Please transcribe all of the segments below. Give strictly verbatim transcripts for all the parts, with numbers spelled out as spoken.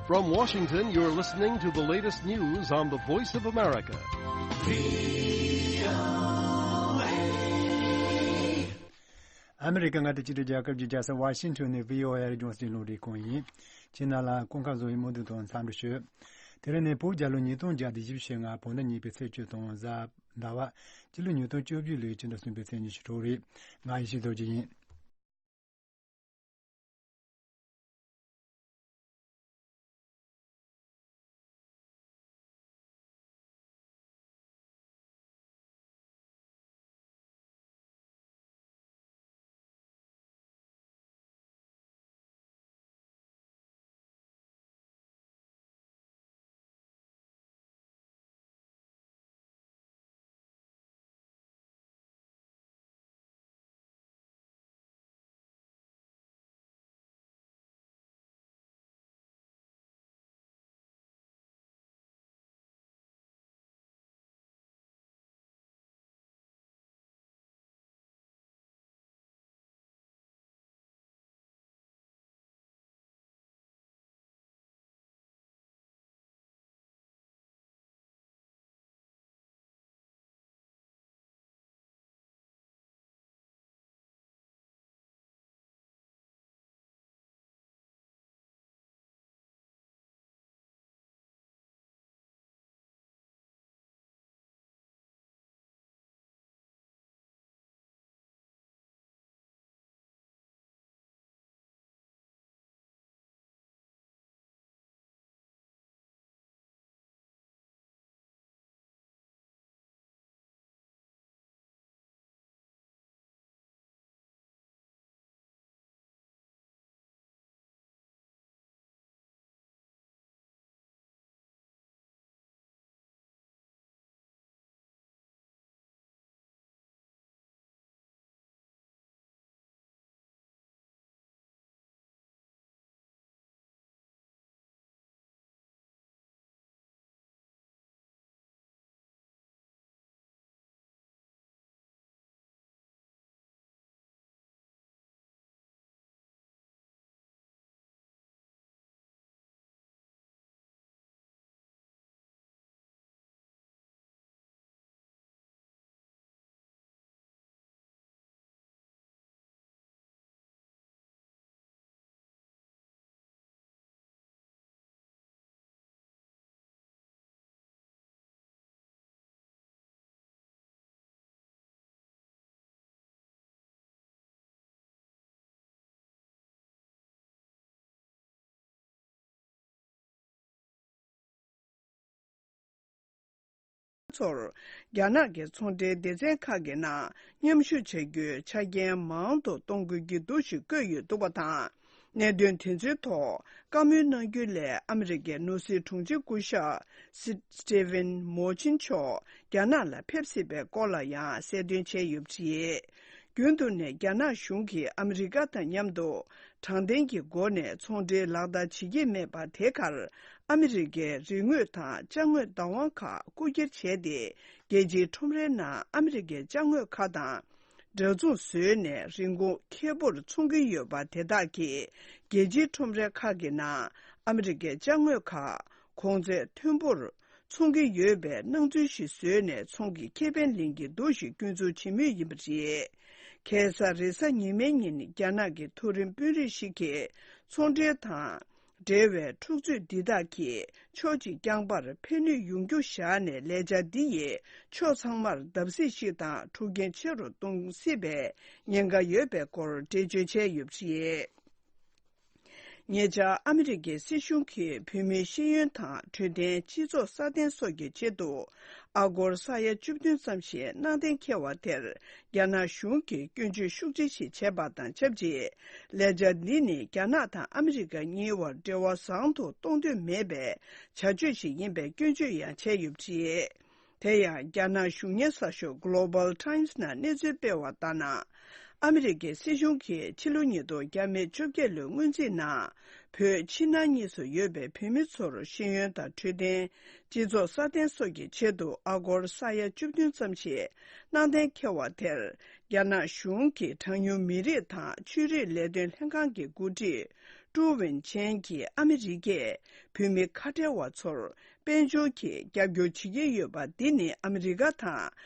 From Washington, you're listening to the latest news on the Voice of America. ཨ་མི་རི་ཀ་མངའ་སྡེ་གཅིག་སྒྲིལ་རྒྱལ་ཁབ་ཀྱི་རྒྱལ་ས་ཝ་ཤིང་ཊོན་ནས་བྷི་ཨོ་ཨེ་རྒྱང་སྲིང་རླུང་འཕྲིན་ཁང་ཡིན། ཁྱེད་རྣམས་ལ་སྐུ་ཁམས་བཟང་བའི་སྨོན་འདུན་དང་འཚམས་འདྲི་ཞུ། དེ་རིང་ནི་བོད་རྒྱལ་ལོ་ཉིས་སྟོང་བརྒྱ་དང་བཞི་བཅུ་ཞེ་ལྔ་བོད་ཟླ་གཉིས་པའི་ཚེས་བཅུ་དང་གཟའ་ཟླ་བ། སྤྱི་ལོ་ཉིས་སྟོང་བཅུ་བཞི་ལོའི་ཕྱི་ཟླ་གསུམ་པའི་ཚེས་ཉི་ཤུ་དྲུག་རེད། ང་ཡེ་ཤེས་རྡོ་རྗེ་ཡིན། ཚོར་རྒྱ་ནག་གི་ཚོང་འབྲེལ་སྡེ་ཚན་ཁག་གི་ནང་མཉམ་ཞུགས་བྱ་རྒྱུའི་ཆ་རྐྱེན་མང་དུ་གཏོང་དགོས་ཀྱི་འདུག་ཞེས་བཀོད་ཡོད་འདུག་པ་དང་། གནད་དོན་དེ་ཚོའི་ཐོག་བཀའ་མོལ་གནང་རྒྱུ་ལས་ཨ་མི་རི་ཀའི་ནོར་སྲིད་དྲུང་ཆེ་སྐུ་ཞབས་སི་སི་ཊི་ཝེན་མོ་ཆིན་མཆོག་རྒྱ་ནག་ལ་ཕེབས་སྲིད་པའི་སྐོར་ལ་ཡང་གསལ་སྟོན་བྱས་ཡོད་པ་རེད། རྒྱུན་དུ་ནས་རྒྱ་ནག་གཞུང་གིས་ཨ་མི་རི་ཀ་དང་མཉམ་དུ་དྲང་བདེན་གྱི་སྒོ་ནས་ཚོང་འབྲེལ་ལག་བསྟར་བྱེད་ཀྱི་མེད་པ་དེ་གར་ཨ་མི་རི་ཀའི་རིག་དངོས་དང་ཅ་དངོས་བདག་དབང་ཁག་རྐུ་འཁྱེར་བྱས་ཏེ། རྒྱལ་སྤྱིའི་ཁྲོམ་རའི་ནང་ཨ་མི་རི་ཀའི་ཅ་དངོས་ཁག་དང་འདྲ་མཚུངས་བཟོས་ནས་རིན་གོང་ཁེ་པོར་འཚོང་གི་ཡོད་པ་དེ་དག་གིས་རྒྱལ་སྤྱིའི་ཁྲོམ་རའི་ཁག་གི་ནང་ཨ་མི་རི་ཀའི་ཅ་དངོས་ཁག་གོང་ཚད་མཐོན་པོར་འཚོང་གི་ཡོད་པའི་སྣང་ཚུལ་ཞིག་བཟོས་ནས་ཚོང་གི་ཁེ་ཕན་ལེན་གྱི་འདུག་ཞེས་སྐྱོན་འཛུགས་བྱེད་མུས་ཡིན་པ་རེད། ཁ་སང་རེས་གཟའ་ཉི་མའི་ཉིན་རྒྱ་ནག་གི་མཐོ་རིམ་དཔོན་རིགས་ཤིག་གིས་ཚོང་འབྲེལ་དང་འབྲེལ་བའི་འཁྲུག་རྩོད་འདི་དག་གིས་ཕྱོགས་གཅིག་རྐྱང་པར་ཕན་ནུས་ཡོང་རྒྱུ་བཞག་ནས། ལས་འཆར་འདི་ཡིས་ཕྱོགས་ཚང་མར་བརྡབ་གསིག་ཞིག་དང་འཁྲུག་རྐྱེན་ཆེ་རུ་གཏོང་སྲིད་པའི་ཉེན་ཁ་ཡོད་པའི་སྐོར་འགྲེལ་བརྗོད་བྱས་ཡོད་པ་རེད། ཉེ་ཆར་ཨ་མི་རི་ཀའི་སྲིད་གཞུང་གིས་བོད་མིའི་ཤེས་ཡོན་དང་འཕྲོད་བསྟེན། སྤྱི་ཚོགས་སྲ་བརྟན་སོགས་ཀྱི་ཆེད་དུ་ཨ་སྒོར་ས་ཡ་བཅུ་བདུན་ཙམ་ཞིག་གནང་གཏན་འཁེལ་བ་དེར་རྒྱ་ནག་གཞུང་གིས་སྐྱོན་བརྗོད་ཤུགས་ཆེ་ཞིག་བྱས་པ་དང་ཆབས་ཅིག་ལས་འཆར་འདི་ནི་རྒྱ་ནག་དང་ཨ་མི་རི་ཀ་གཉིས་བར་འབྲེལ་བ་བཟང་དུ་གཏོང་འདོད་མེད་པའི་བྱ་སྤྱོད་ཞིག་ཡིན་པའི་སྐྱོན་བརྗོད་ཡང་བྱས་ཡོད་པ་རེད། དེ་ཡང་རྒྱ་ནག་གཞུང་གཉེར་གསར་ཤོག་Global Times ནང་གནས་ཚུལ་སྤེལ་བ་ལྟར་ན། ཨ་མི་རི་ཀའི་སྲིད་གཞུང་གིས་ཕྱི་ལོ་ཉིས་སྟོང་བརྒྱ་མེད་བཅོ་བརྒྱད་ལོའི་སྔོན་རྩིས་ནང་བོད་ཕྱི་ནང་གཉིས་སུ་ཡོད་པའི་བོད་མི་ཚོར་ཤེས་ཡོན་དང་འཕྲོད་བསྟེན། སྤྱི་ཚོགས་སྲ་བརྟན་སོགས་ཀྱི་ཆེད་དུ་ཨ་སྒོར་ས་ཡ་བཅུ་བདུན་ཙམ་ཞིག་གནང་གཏན་འཁེལ་བ་དེར། རྒྱ་ནག་གཞུང་གི་གྲངས་ཉུང་མི་རིགས་དང་ཆོས་རིག་ལས་དོན་ལྷན་ཁང་གི་འགོ་ཁྲིད། ཀྲུའུ་ཝེན་ཆན་གྱིས་ཨ་མི་རི་ཀས་བོད་མི་ཁ་བྲལ་བ་ཚོར་དཔལ་འབྱོར་གྱི་རྒྱབ་སྐྱོར་བྱེད་ཀྱི་ཡོད་པ་འདི་ནི་ཨ་མི་རི་ཀ་དང་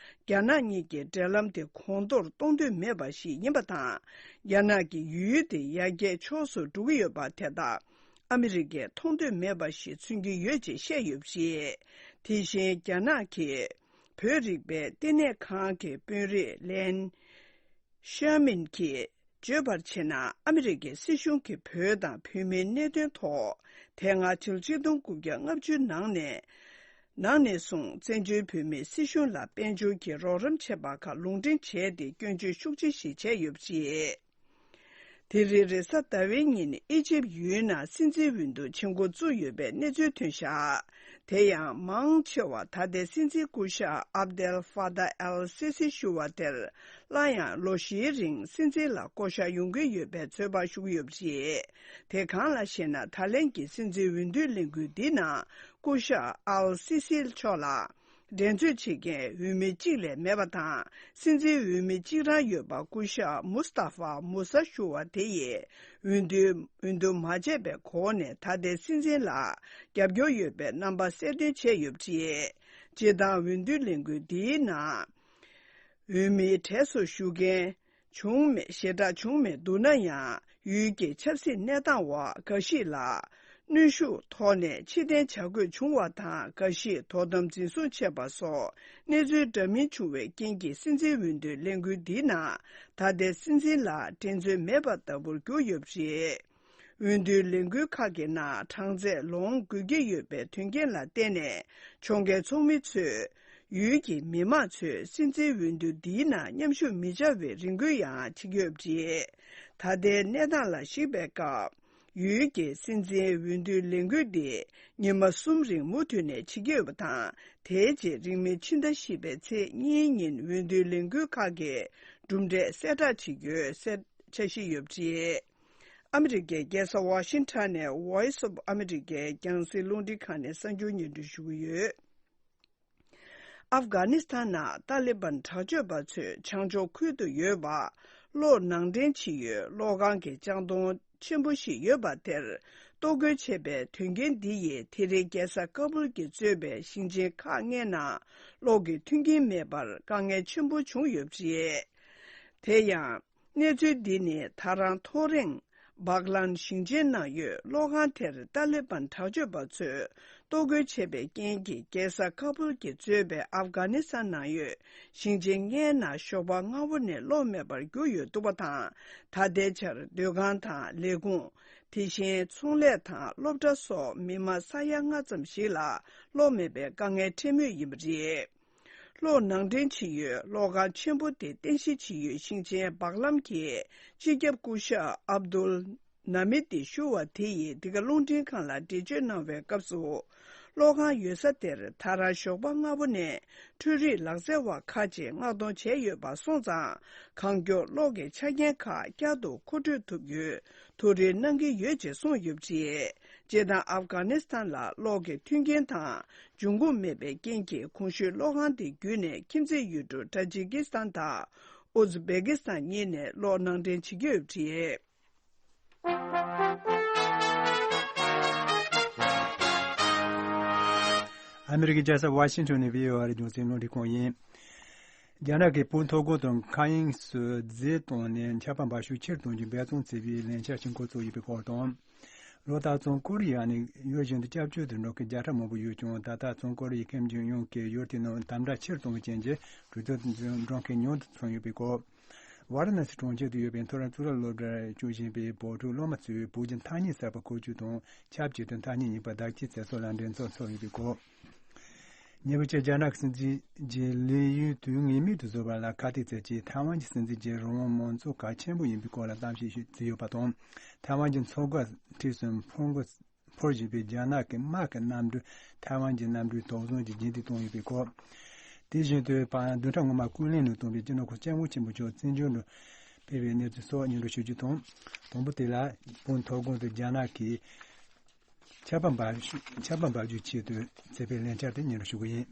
རྒྱ་ནག་གཉིས་ཀྱི་འབྲེལ་ལམ་དེ་གོང་མཐོར་གཏོང་འདོད་མེད་པ་ཞིག་ཡིན་པ་དང་། རྒྱ་ནག་གི་ཡུལ་དེ་ཡར་རྒྱས་ཕྱོགས་སུ་འགྲོ་གི་ཡོད་པ་དེ་དག་ཨ་མི་རི་ཀས་མཐོང་འདོད་མེད་པ་ཞིག་མཚོན་གྱི་ཡོད་ཅེས་བཤད་ཡོད་པ་རེད། དེ་བཞིན་རྒྱ་ནག་གི་བོད་རིག་པའི་ལྟེ་གནས་ཁང་གི་དཔོན་རིགས་ལན་ཤར་མིན་གྱིས་བརྗོད་པར་བྱས་ན། ཨ་མི་རི་ཀའི་སྲིད་གཞུང་གིས་བོད་དང་བོད་མིའི་གནད་དོན་ཐོག་དེ་སྔ་ཕྱི་ལོ་ཆིག་སྟོང་དགུ་བརྒྱ་ལྔ་བཅུ་ནང་ནས་ནང་ནས་བཟུང་བཙན་བྱོལ་བོད་མིའི་སྲིད་གཞུང་ལ་དཔལ་འབྱོར་གྱི་རོགས་རམ་བྱས་པ་ཁག་ལུང་འདྲེན་བྱས་ཏེ་སྐྱོན་བརྗོད་ཤུགས་ཆེ་ཞིག་བྱས་ཡོད་པ་རེད། དེ་རིང་རེས་གཟའ་ཟླ་བའི་ཉིན་ཨི་ཇིབ་ཡུལ་ནང་སྲིད་འཛིན་འོས་བསྡུ་བྱེད་འགོ་བཙུགས་ཡོད་པའི་གནས་ཚུལ་ཐོན་བཞག་དེ་ཡང་མང་ཆེ་བ་ད་ལྟའི་སྲིད་འཛིན་སྐུ་ཞབས་ཨབ་དེལ་ཧྥ་ཏཱ་ཨལ་སི་སི་ཞུ་བ་དེར་སླར་ཡང་ལོ་བཞིའི་རིང་སྲིད་འཛིན་ལ་བསྐོ་གཞག་ཡོང་གི་ཡོད་པའི་ཚོད་དཔག་ཞུ་གི་ཡོད་པ་རེད། དེ་གང་ལགས་ཤེ་ན། ད་ལན་གྱི་སྲིད་འཛིན་འོས་བསྡུའི་ལས་འགུལ་འདིའི་ནང་སྐུ་ཞབས་ཨལ་སི་སི་མཆོག་ལ་འགྲན་རྩོད་བྱེད་མཁན་འོས་མི་གཅིག་ལས་མེད་པ་དང་། སྲིད་འཛིན་འོས་མི་གཅིག་རང་ཡོད་པ་སྐུ་ཞབས་མུ་སྟ་ཧྥ་མུ་ས་ཞུ་བ་དེ་ཡིས་འོས་བསྡུ་འོས་བསྡུ་མ་བྱས་པའི་གོང་ནས་ད་ལྟའི་སྲིད་འཛིན་ལ་རྒྱབ་སྐྱོར་ཡོད་པའི་རྣམ་པ་གསལ་སྟོན་བྱས་ཡོད་པ་རེད། སྤྱིར་བཏང་འོས་བསྡུ་ལས་འགུལ་འདིའི་ནང་འོས་མིའི་གྲས་སུ་ཞུགས་མཁན་བྱུང་མེད་ཞེ་དྲག་བྱུང་མེད་འདུག་ན་ཡང་། ཡུལ་གྱི་ཆབ་སྲིད་གནས་སྟངས་འོག་འགའ་ཞིག་ལ་གནོན་ཤུགས་ཐོག་ནས་ཕྱིར་འཐེན་བྱ་དགོས་བྱུང་བ་དང་། འགའ་ཞིག་དོ་དམ་འཛིན་བཟུང་བྱས་པ་སོགས་གནས་ཚུལ་འདྲ་མིན་བྱུང་བའི་རྐྱེན་གྱིས། སྲིད་འཛིན་འོས་བསྡུའི་ལས་འགུལ་འདིའི་ནང་ད་ལྟའི་སྲིད་འཛིན་ལ་འགྲན་རྩོད་མེད་པ་ལྟ་བུར་གྱུར་ཡོད་པ་རེད། འོས་བསྡུའི་ལས་འགུལ་ཁག་གི་ནང་གྲངས་ཚད་ལོངས་དགོས་ཀྱི་ཡོད་པའི་དོན་རྐྱེན་ལ་བརྟེན་ནས། ཕྱོགས་འགལ་ཚོགས་མི་ཚོས་ཡུལ་གྱི་མི་མང་ཚོས་སྲིད་འཛིན་འོས་བསྡུ་འདིའི་ནང་མཉམ་ཞུགས་མི་བྱ་བའི་རེ་སྐུལ་ཡང་བྱེད་ཀྱི་ཡོད་པ་རེད། ད་ལྟའི་གནས་སྟངས་ལ་གཞིགས་པའི་སྐབས། ཡུལ་གྱི་སྲིད་འཛིན་འོས་བསྡུའི་ལས་འགུལ་འདི་ཉི་མ་གསུམ་རིང་མུ་མཐུད་ནས་བྱེད་ཀྱི་ཡོད་པ་དང་། དེའི་རྗེས་རིང་མིན་ཕྱི་ཟླ་བཞི་པའི་ཚེས་གཉིས་ཉིན་འོས་བསྡུའི་ལས་འགུལ་ཁག་གི་གྲུབ་འབྲས་གསལ་བསྒྲགས་བྱེད་རྒྱུའི་གསལ་འཆར་ཞིག་ཡོད་པ་རེད། ཨ་མི་རི་ཀའི་རྒྱལ་ས་ཝ་ཤིང་ཊོན་ནས་Voice of America རྒྱང་སྲིང་རླུང་འཕྲིན་ཁང་ནས་གསར་འགྱུར་སྙན་སྒྲོན་ཞུ་གི་ཡོད། ཨབ་གྷ་ནི་སི་ཐན་ནང་ཏཱ་ལི་བན་དྲག་སྤྱོད་པ་ཚོས་བྱང་ཕྱོགས་ཁུལ་དུ་ཡོད་པ་གློག་ནང་འདྲེན་བྱེད་ཡུལ་གློག་ཁང་གི་ལྕགས་དོང་ཆེན་པོ་ཞིག་ཡོད་པ་དེར་གཏོར་རྒོལ་བྱས་པའི་དོན་རྐྱེན་འདི་ཡིས་དེ་རིང་རྒྱལ་ས་ཀ་བུལ་གྱིས་གཙོས་པའི་ཞིང་ཆེན་ཁག་ལྔའི་ནང་གློག་གི་མཐུན་རྐྱེན་མེད་པར་དཀའ་ངལ་ཆེན་པོ་བྱུང་ཡོད་པ་རེད། དེ་ཡང་། གནས་ཚུལ་འདི་ནི་ད་རང་ཐོ་རེངས་སྦག་ལན་ཞིང་ཆེན་ནང་ཡོད་གློག་ཁང་དེར་ཏཱ་ལི་བན་དྲག་སྤྱོད་པ་ཚོས་གཏོར་རྒོལ་བྱས་པའི་རྐྱེན་གྱིས་རྒྱལ་ས་ཀ་བུལ་གྱིས་གཙོས་པའི་ཨབ་གྷ་ནི་སི་ཐན་ནང་ཡོད་ཞིང་ཆེན་ལྔའི་ནང་ཞོགས་པ་སྔ་པོ་ནས་གློག་མེད་པར་གྱུར་ཡོད་འདུག་པ་དང་། ད་ལྟའི་ཆར་སྡོད་ཁང་དང་ལས་ཁུངས། དེ་བཞིན་ཚོང་ལས་དང་སློབ་གྲྭ་སོགས་མི་མང་ས་ཡ་ལྔ་ཙམ་ཞིག་ལ་གློག་མེད་པའི་དཀའ་ངལ་འཕྲད་མུས་ཡིན་པ་རེད། གློག་ནང་འདྲེན་བྱེད་ཡུལ་གློག་ཁང་ཆེན་པོ་དེ་རྟེན་གཞི་བྱེད་ཡུལ་ཞིང་ཆེན་སྦག་ལམ་གྱི་སྤྱི་ཁྱབ་སྐུ་ཞབས་ཨབ་དུལ་ན་མི་ཏི་ཞུ་བ་དེ་ཡིས་འདི་ག་རླུང་འཕྲིན་ཁང་ལ་འགྲེལ་བརྗོད་གནང་བའི་སྐབས་སུ། གློག་ཁང་ཡོད་ས་དེར་ད་རང་ཞོགས་པ་སྔ་པོ་ནས་འཕྲུལ་རིག་ལག་རྩལ་བ་ཁག་ཅིག་མངགས་གཏོང་བྱས་ཡོད་པ་སོང་ཙང་། གང་མགྱོགས་གློག་གི་ཆ་རྐྱེན་ཁག་བསྐྱར་དུ་མཁོ་སྤྲོད་ཐུབ་རྒྱུའི་ཐུགས་རེ་གནང་གི་ཡོད་ཅེས་གསུངས་ཡོད་པ་རེད། སྤྱིར་བཏང་ཨབ་གྷ་ནི་སི་ཐན་ལ་གློག་གི་མཐུན་རྐྱེན་དང་འབྱུང་ཁུངས་མེད་པའི་རྐྱེན་གྱིས། གོང་ཞུས་གློག་ཁང་དེ་བརྒྱུད་ནས་ཁྱིམ་མཚེས་ཡུལ་གྲུ་ཏཱ་ཇི་ཀི་སི་ཐན་དང་ཨུ་ཛི་བེ་ཀི་སི་ཐན་གཉིས་ནས་གློག་ནང་འདྲེན་བྱེད་ཀྱི་ཡོད་པ་རེད། ཨ་མི་རི་ཀའི་རྒྱལ་ས་ཝ་ཤིང་ཊོན་ནས་བྷི་ཨོ་ཨེ་རྒྱང་སྲིང་རླུང་འཕྲིན་ཁང་ཡིན། རྒྱ་ནག་གིས་བོད་མཐོ་སྒང་དང་མཁའ་དབྱིངས་སུ་རྫས་བཏང་ནས་ཆར་པ་འབབ་ཤུགས་ཆེར་གཏོང་རྒྱུའི་འབད་བརྩོན་བྱེད་པའི་ལས་འཆར་ཞིག་འགོ་བཙུགས་ཡོད་པའི་སྐོར་དང་། ལོ་ལྟར་བྱང་ཀོ་རི་ཡ་ནས་ཡུལ་གཞན་དུ་སྐྱབས་བཅོལ་དུ་འགྲོ་མཁན་བརྒྱ་ཕྲག་མང་པོ་ཡོད་ཀྱང་། ད་ལྟ་བྱང་ཀོ་རི་ཡའི་ཁེ་ཕན་ཅན་ཡོངས་ཀྱིས་ཡུལ་དེའི་ནང་དམ་དྲག་ཆེར་གཏོང་བའི་རྐྱེན་གྱིས་གྲོས་མཐུན་འགྲོ་མཁན་ཉུང་དུ་སོང་ཡོད་པའི་སྐོར། ཝཱ་ར་ཎ་སི་གྲོང་ཁྱེར་དུ་ཡོད་པའི་མཐོ་རིམ་གཙུག་ལག་སློབ་གྲྭར་སྐྱོད་བཞིན་པའི་བོད་ཕྲུག་སློབ་མ་ཚོས་བོད་ཀྱི་ཐ་སྙད་གསར་པ་འཁོར་རྒྱུག་དང་ཆབས་ཅིག་ཏུ་ཐ་སྙད་རྙིང་པ་བདག་སྐྱེལ་མཛད་སོགས་ལ་འགྲན་ཚོགས་འཚོགས་ཡོད་པའི་སྐོར། ཉེ་བའི་ཆར་རྒྱ་ནག་གི་སྲིད་འཛིན་གྱི་ལས་ཡུན་དུས་ངེས་མེད་དུ་བཟོ་བ་ལ་ཁ་གཏད་བཅད་རྗེས། ཐའེ་ཝན་གྱི་སྲིད་འཛིན་གྱིས་རང་དབང་མང་གཙོ་གལ་ཆེན་པོ་ཡིན་པའི་སྐོར་ལ་གཏམ་བཤད་ཞིག་བྱས་ཡོད་པ་དང་། ཐའེ་ཝན་གྱི་མཚོ་འགག་འཁྲིས་སུ་འཕུར་འགོ་འཕུར་བཞིན་པའི་རྒྱ་ནག་གི་དམག་གི་གནམ་གྲུས་ཐའེ་ཝན་གྱི་གནམ་གྲུའི་དོགས་ཟོན་གྱིས་རྗེས་འདེད་བཏང་ཡོད་པའི་སྐོར། དེ་བཞིན་དུ་བདུན་ཕྲག་སྔོན་མ་ཀུའུ་ལན་ནས་བཏང་བའི་སྤྱི་ནོར་གོང་ས་སྐྱབས་མགོན་ཆེན་པོ་མཆོག་བཙན་བྱོལ་དུ་ཕེབས་པའི་གནས་ཚུལ་སོགས་སྙན་སྒྲོན་ཞུ་རྒྱུ་དང་། དང་པོ་དེ་ལ་བོད་མཐོ་སྒང་དུ་རྒྱ་ནག་གིས་ཆར་པ་འབབ་ཆར་པ་འབབ་རྒྱུའི་ཆེད་དུ་བྱས་པའི་ལས་འཆར་དེ་སྙན་སྒྲོན་ཞུ་གི་ཡིན།